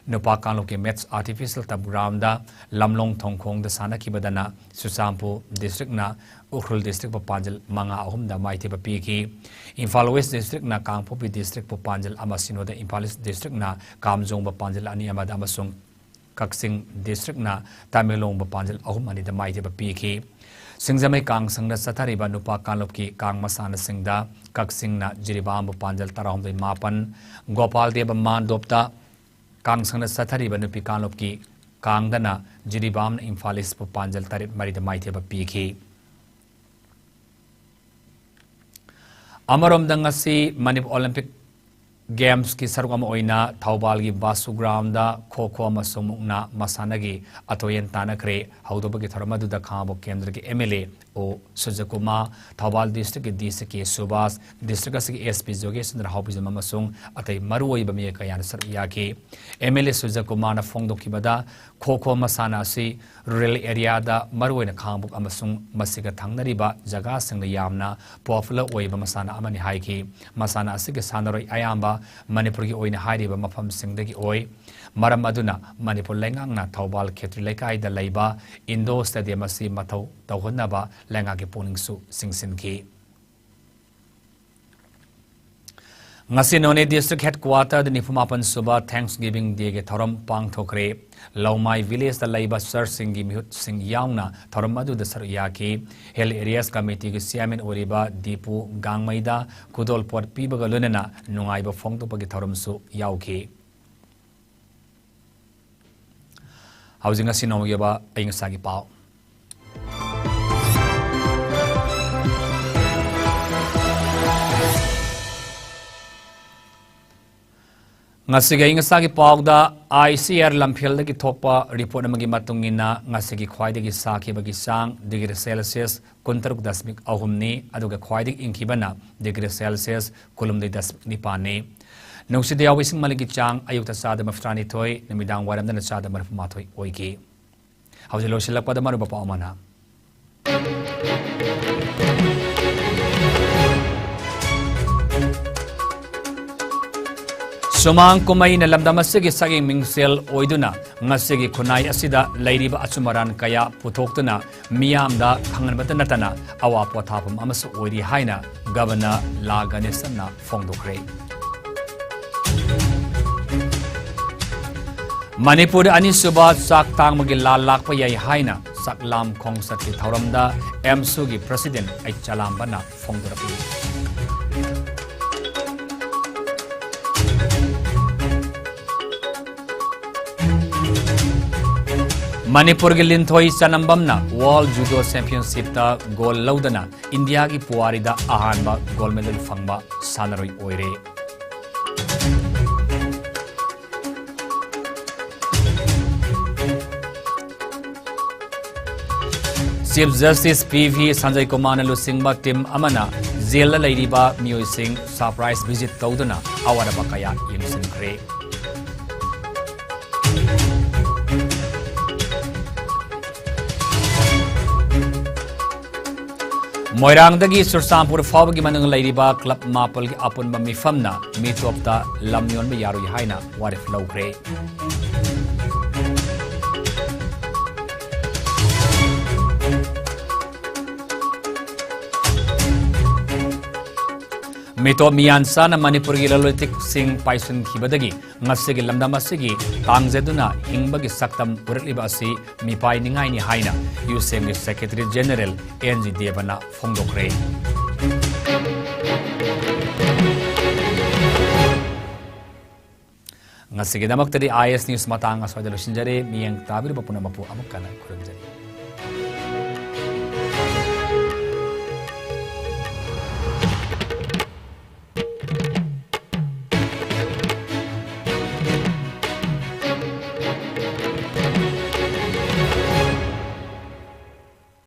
ꯅꯨꯄꯥ ꯀꯥꯡꯂꯨꯞꯀꯤ ꯃꯦꯠꯆ ꯑꯥꯔꯇꯤꯐꯤꯁꯤꯌꯦꯜ ꯇꯔꯐ ꯒ꯭ꯔꯥꯎꯟꯗ ꯂꯝꯂꯣꯡ ꯊꯣꯡꯈꯣꯡꯗ ꯁꯥꯟꯅꯈꯤꯕꯗꯅ ꯆꯨꯔꯆꯥꯟꯄꯨꯔ ꯗꯤꯁꯇ꯭ꯔꯤꯛꯅ ꯎꯈ꯭ꯔꯨꯜ ꯗꯤꯁꯇ꯭ꯔꯤꯛꯄꯨ ꯄꯥꯟꯖꯜ ꯃꯉꯥ ꯑꯍꯨꯝꯗ ꯃꯥꯏꯊꯤꯕ ꯄꯤꯈꯤ꯫ ꯏꯝꯐꯥꯜ ꯋꯦꯁ ꯗꯤꯁꯇ꯭ꯔꯤꯛꯅ ꯀꯥꯡꯄꯣꯛꯄꯤ ꯗꯤꯁꯇ꯭ꯔꯤꯛꯄꯨ ꯄꯥꯟꯖꯜ ꯑꯃ ꯁꯤꯅꯣꯗ ꯏꯝꯐꯥꯜ ꯏꯁ ꯗꯤꯁꯇ꯭ꯔꯤꯛꯅ ꯀꯥꯝꯖꯣꯡꯕ ꯄꯥꯟꯖꯜ ꯑꯅꯤ ꯑꯃꯗ ꯑꯃꯁꯨꯡ ꯀꯛꯆꯤꯡ ꯗꯤꯁꯇ꯭ꯔꯤꯛꯅ ꯇꯃꯦꯡꯂꯣꯡꯕꯨ ꯄꯥꯟꯖꯜ ꯑꯍꯨꯝ ꯑꯅꯤꯗ ꯃꯥꯏꯊꯤꯕ ꯄꯤꯈꯤ꯫ ꯁꯤꯡꯖꯃꯩ ꯀꯥꯡ ꯁꯪꯗ ꯆꯠꯊꯔꯤꯕ ꯅꯨꯄꯥ ꯀꯥꯡꯂꯨꯞꯀꯤ ꯀꯥꯡ ꯃꯁꯥꯟꯅꯁꯤꯡꯗ ꯀꯛꯆꯤꯡꯅ ꯖꯤꯔꯤꯕꯥꯝꯕꯨ ꯄꯥꯟꯖꯜ ꯇꯔꯥꯍꯨꯝꯗꯣꯏ ꯃꯥꯄꯟ, ꯒꯣꯄꯥꯜ ꯗꯦꯕ ꯃꯥꯟꯗꯣꯞꯇ ꯀꯥꯡ ꯁꯪꯗ ꯆꯠꯊꯔꯤꯕ ꯅꯨꯄꯤ ꯀꯥꯡꯂꯨꯞꯀꯤ ꯀꯥꯡꯗꯅ ꯖꯤꯔꯤꯕꯥꯝꯅ ꯏꯝꯐꯥꯜ ꯏꯁꯄꯨ ꯄꯥꯟꯖꯜ ꯇꯔꯦꯠ ꯃꯔꯤꯗ ꯃꯥꯏꯊꯤꯕ ꯄꯤꯈꯤ꯫ ꯑꯃꯔꯣꯝꯗ ꯉꯁꯤ ꯃꯅꯤꯄꯨꯔ ꯑꯣꯂꯤꯝꯄꯤꯛ ꯒꯦꯝꯁꯀꯤ ꯁꯔꯨꯛ ꯑꯃ ꯑꯣꯏꯅ ꯊꯧꯕꯥꯜꯒꯤ ꯕꯥꯁꯨ ꯒ꯭ꯔꯥꯎꯟꯗ ꯈꯣ ꯈꯣ ꯑꯃꯁꯨꯡ ꯃꯨꯛꯅꯥ ꯃꯁꯥꯟꯅꯒꯤ ꯑꯇꯣꯏ ꯑꯌꯦꯟ ꯇꯥꯟꯅꯈ꯭ꯔꯦ꯫ ꯍꯧꯗꯣꯛꯄꯒꯤ ꯊꯧꯔꯝ ꯑꯗꯨꯗ ꯈꯥꯉꯕꯣꯛ ꯀꯦꯟꯗ꯭ꯔꯒꯤ ꯑꯦꯝ ꯑꯦꯜ ꯑꯦ ꯑꯣ ꯁꯨꯖꯀꯨꯃꯥꯔ, ꯊꯧꯕꯥꯜ ꯗꯤꯁꯇ꯭ꯔꯤꯛꯀꯤ ꯗꯤ ꯁꯤ ꯀꯦ ꯁꯨꯕꯥꯁ, ꯗꯤꯁꯇ꯭ꯔꯤꯛ ꯑꯁꯤꯒꯤ ꯑꯦꯁ ꯄꯤ ꯖꯣꯒꯦꯁꯆꯟꯗ꯭ꯔ ꯍꯥꯎꯕꯤꯖꯝ ꯑꯃꯁꯨꯡ ꯑꯇꯩ ꯃꯔꯨꯑꯣꯏꯕ ꯃꯤꯑꯣꯏ ꯀꯌꯥꯅ ꯁꯔꯨꯛ ꯌꯥꯈꯤ꯫ ꯑꯦꯝ ꯑꯦꯜ ꯑꯦ ꯁꯨꯖꯀꯨꯃꯥꯔꯅ ꯐꯣꯡꯗꯣꯛꯈꯤꯕꯗ, ꯈꯣ ꯈꯣ ꯃꯁꯥꯟꯅ ꯑꯁꯤ ꯔꯨꯔꯦꯜ ꯑꯦꯔꯤꯌꯥꯗ, ꯃꯔꯨꯑꯣꯏꯅ ꯈꯥꯉꯕꯣꯛ ꯑꯃꯁꯨꯡ ꯃꯁꯤꯒ ꯊꯪꯅꯔꯤꯕ ꯖꯒꯥꯁꯤꯡꯗ ꯌꯥꯝꯅ ꯄꯣꯄꯨꯂꯔ ꯑꯣꯏꯕ ꯃꯁꯥꯟꯅ ꯑꯃꯅꯤ ꯍꯥꯏꯈꯤ꯫ ꯃꯁꯥꯟꯅ ꯑꯁꯤꯒꯤ ꯁꯥꯟꯅꯔꯣꯏ ꯑꯌꯥꯝꯕ ꯃꯅꯤꯄꯨꯔꯒꯤ ꯑꯣꯏꯅ ꯍꯥꯏꯔꯤꯕ ꯃꯐꯝꯁꯤꯡꯗꯒꯤ ꯑꯣꯏ꯫ ꯃꯔꯝ ꯑꯗꯨꯅ ꯃꯅꯤꯄꯨꯔ ꯂꯩꯉꯥꯛꯅ ꯊꯧꯕꯥꯜ ꯈꯦꯇ꯭ꯔꯤ ꯂꯩꯀꯥꯏꯗ ꯂꯩꯕ ꯏꯟꯗꯣꯔ ꯁ꯭ꯇꯦꯗꯤꯌꯝ ꯑꯁꯤ ꯃꯊꯧ ꯇꯧꯍꯟꯅꯕ ꯂꯩꯉꯥꯛꯀꯤ ꯄꯨꯛꯅꯤꯡꯁꯨ ꯆꯤꯡꯁꯤꯟꯈꯤ꯫ ꯉꯁꯤ ꯅꯣꯅꯦ ꯗꯤꯁꯇ꯭ꯔꯤꯛ ꯍꯦꯗꯀ꯭ꯋꯥꯇꯔꯗ ꯅꯤꯐꯨꯃꯥꯄꯟ ꯁꯨꯕ ꯊꯦꯡꯛꯁ ꯒꯤꯚꯤꯡ ꯗꯦꯒꯤ ꯊꯧꯔꯝ ꯄꯥꯡꯊꯣꯛꯈ꯭ꯔꯦ꯫ ꯂꯧꯃꯥꯏ ꯚꯤꯂꯦꯖꯇ ꯂꯩꯕ ꯆꯔꯆꯁꯤꯡꯒꯤ ꯃꯤꯍꯨꯠꯁꯤꯡ ꯌꯥꯎꯅ ꯊꯧꯔꯝ ꯑꯗꯨꯗ ꯁꯔꯨꯛ ꯌꯥꯈꯤ꯫ ꯍꯤꯜ ꯑꯦꯔꯤꯌꯥꯁ ꯀꯃꯤꯇꯤꯒꯤ ꯆꯤꯌꯥꯔꯃꯦꯟ ꯑꯣꯏꯔꯤꯕ ꯗꯤꯄꯨ ꯒꯥꯡꯃꯩꯗ ꯈꯨꯗꯣꯜꯄꯣꯠ ꯄꯤꯕꯒ ꯂꯣꯏꯅꯅ ꯅꯨꯡꯉꯥꯏꯕ ꯐꯣꯡꯗꯣꯛꯄꯒꯤ ꯊꯧꯔꯝꯁꯨ ꯌꯥꯎꯈꯤ꯫ ꯍꯧꯖꯤꯛ ꯉꯁꯤ ꯅꯣꯡꯃꯒꯤ ꯑꯣꯏꯕ ꯑꯏꯪ ꯑꯁꯥꯒꯤ ꯄꯥꯎ꯫ ꯉꯁꯤꯒꯤ ꯑꯏꯪ ꯑꯁꯥꯒꯤ ꯄꯥꯎꯗ, ICAR ꯂꯝꯐꯦꯜꯗꯒꯤ ꯊꯣꯛꯄ report ꯑꯃꯒꯤ ꯃꯇꯨꯡ ꯏꯟꯅ, ꯉꯁꯤꯒꯤ ꯈ꯭ꯋꯥꯏꯗꯒꯤ ꯁꯥꯈꯤꯕꯒꯤ ꯆꯥꯡ degree Celsius ꯀꯨꯟꯇꯔꯨꯛ ꯗꯁꯃꯤꯛ ꯑꯍꯨꯝꯅꯤ, ꯑꯗꯨꯒ ꯈ꯭ꯋꯥꯏꯗꯒꯤ ꯏꯪꯈꯤꯕꯅ degree Celsius ꯀꯨꯟꯍꯨꯝꯗꯣꯏ ꯗꯁꯃꯤꯛ ꯅꯤꯄꯥꯟꯅꯤ꯫ ꯅꯨꯡꯁꯤꯠꯇ ꯌꯥꯎꯕ ꯏꯁꯤꯡ ꯃꯥꯂꯦꯝꯒꯤ ꯆꯥꯡ ꯑꯌꯨꯛꯇ ꯆꯥꯗ ꯃꯔꯤꯐꯨꯇꯔꯥꯅꯤꯊꯣꯏ, ꯅꯨꯃꯤꯗꯥꯡ ꯋꯥꯏꯔꯝꯗꯅ ꯆꯥꯗ ꯃꯔꯤꯐꯨꯃꯥꯊꯣꯏ ꯑꯣꯏꯈꯤ꯫ ꯍꯧꯖꯤꯛ ꯂꯣꯏꯁꯤꯜꯂꯛꯄꯗ ꯃꯔꯨꯑꯣꯏꯕ ꯄꯥꯎ ꯑꯃꯅ, ꯁꯨꯃꯥꯡ ꯀꯨꯝꯍꯩꯅ ꯂꯝꯗꯝ ꯑꯁꯤꯒꯤ ꯁꯛꯌꯦꯡ ꯃꯤꯡꯁꯦꯜ ꯑꯣꯏꯗꯨꯅ ꯉꯁꯤꯒꯤ ꯈꯨꯟꯅꯥꯏ ꯑꯁꯤꯗ ꯂꯩꯔꯤꯕ ꯑꯆꯨꯝ ꯑꯔꯥꯟ ꯀꯌꯥ ꯄꯨꯊꯣꯛꯇꯨꯅ ꯃꯤꯌꯥꯝꯗ ꯈꯪꯍꯟꯕꯇ ꯅꯠꯇꯅ ꯑꯋꯥ ꯄꯣꯊꯥꯐꯝ ꯑꯃꯁꯨ ꯑꯣꯏꯔꯤ ꯍꯥꯏꯅ ꯒꯕꯔꯅꯔ ꯂꯥ ꯒꯅꯦꯁꯟꯅ ꯐꯣꯡꯗꯣꯛꯈ꯭ꯔꯦ꯫ ꯃꯅꯤꯄꯨꯔꯗ ꯑꯅꯤꯁꯨꯕ ꯆꯥꯛ ꯇꯥꯡꯕꯒꯤ ꯂꯥꯜ ꯂꯥꯛꯄ ꯌꯥꯏ ꯍꯥꯏꯅ ꯆꯥꯛꯂꯥꯝ ꯈꯣꯡꯆꯠꯀꯤ ꯊꯧꯔꯝꯗ AMSUꯒꯤ president ꯑꯩꯆ ꯆꯂꯥꯝꯕꯅ ꯐꯣꯡꯗꯣꯔꯛꯂꯤ꯫ ꯃꯅꯤꯄꯨꯔꯒꯤ ꯂꯤꯟꯊꯣꯏ ꯆꯅꯝꯕꯝꯅ World Judo Championshipꯇ gold ꯂꯧꯗꯨꯅ ꯏꯟꯗꯤꯌꯥꯒꯤ ꯄꯨꯋꯥꯔꯤꯗ ꯑꯍꯥꯟꯕ gold medal ꯐꯪꯕ ꯁꯥꯟꯅꯔꯣꯏ ꯑꯣꯏꯔꯦ꯫ Chief Justice P V Sanjay ꯀꯨꯃꯥꯔꯅ ꯂꯨꯆꯤꯡꯕ team ꯑꯃꯅ jailꯗ ꯂꯩꯔꯤꯕ ꯃꯤꯑꯣꯏꯁꯤꯡ surprise visit ꯇꯧꯗꯨꯅ ꯑꯋꯥꯠ ꯑꯄꯥ ꯀꯌꯥ ꯌꯦꯡꯁꯤꯟꯈ꯭ꯔꯦ꯫ ꯃꯣꯏꯔꯥꯡꯗꯒꯤ ꯆꯨꯔꯆꯥꯟꯄꯨꯔ ꯐꯥꯎꯕꯒꯤ ꯃꯅꯨꯡꯗ ꯂꯩꯔꯤꯕ club ꯃꯥꯄꯜꯒꯤ ꯑꯄꯨꯟꯕ ꯃꯤꯐꯝꯅ ꯃꯤꯇꯣꯞꯇ ꯂꯝ ꯌꯣꯟꯕ ꯌꯥꯔꯣꯏ ꯍꯥꯏꯅ ꯋꯥꯔꯦꯞ ꯂꯧꯈ꯭ꯔꯦ꯫ ꯃꯤꯇꯣꯞ ꯃꯤꯌꯥꯟꯆꯥꯅ ꯃꯅꯤꯄꯨꯔꯒꯤ ꯂꯂꯣꯟ ꯏꯇꯤꯛꯁꯤꯡ ꯄꯥꯏꯁꯤꯟꯈꯤꯕꯗꯒꯤ ꯉꯁꯤꯒꯤ ꯂꯝꯗꯝ ꯑꯁꯤꯒꯤ ꯇꯥꯡꯖꯗꯨꯅ ꯍꯤꯡꯕꯒꯤ ꯁꯛꯇꯝ ꯎꯔꯛꯂꯤꯕ ꯑꯁꯤ ꯃꯤꯄꯥꯏꯅꯤꯡꯉꯥꯏꯅꯤ ꯍꯥꯏꯅ ꯌꯨꯁꯦꯝꯒꯤ Secretary General N G ꯗꯦꯕꯅ ꯐꯣꯡꯗꯣꯛꯈ꯭ꯔꯦ꯫ ꯉꯁꯤꯒꯤꯗꯃꯛꯇꯗꯤ I S News ꯃꯇꯥꯡ ꯑꯁ꯭ꯋꯥꯏꯗ ꯂꯣꯏꯁꯤꯟꯖꯔꯦ꯫ ꯃꯤꯠꯌꯦꯡ ꯇꯥꯕꯤꯔꯤꯕ ꯄꯨꯝꯅꯃꯛꯄꯨ ꯑꯃꯨꯛ ꯍꯟꯅ ꯈꯨꯔꯨꯝꯖꯔꯤ꯫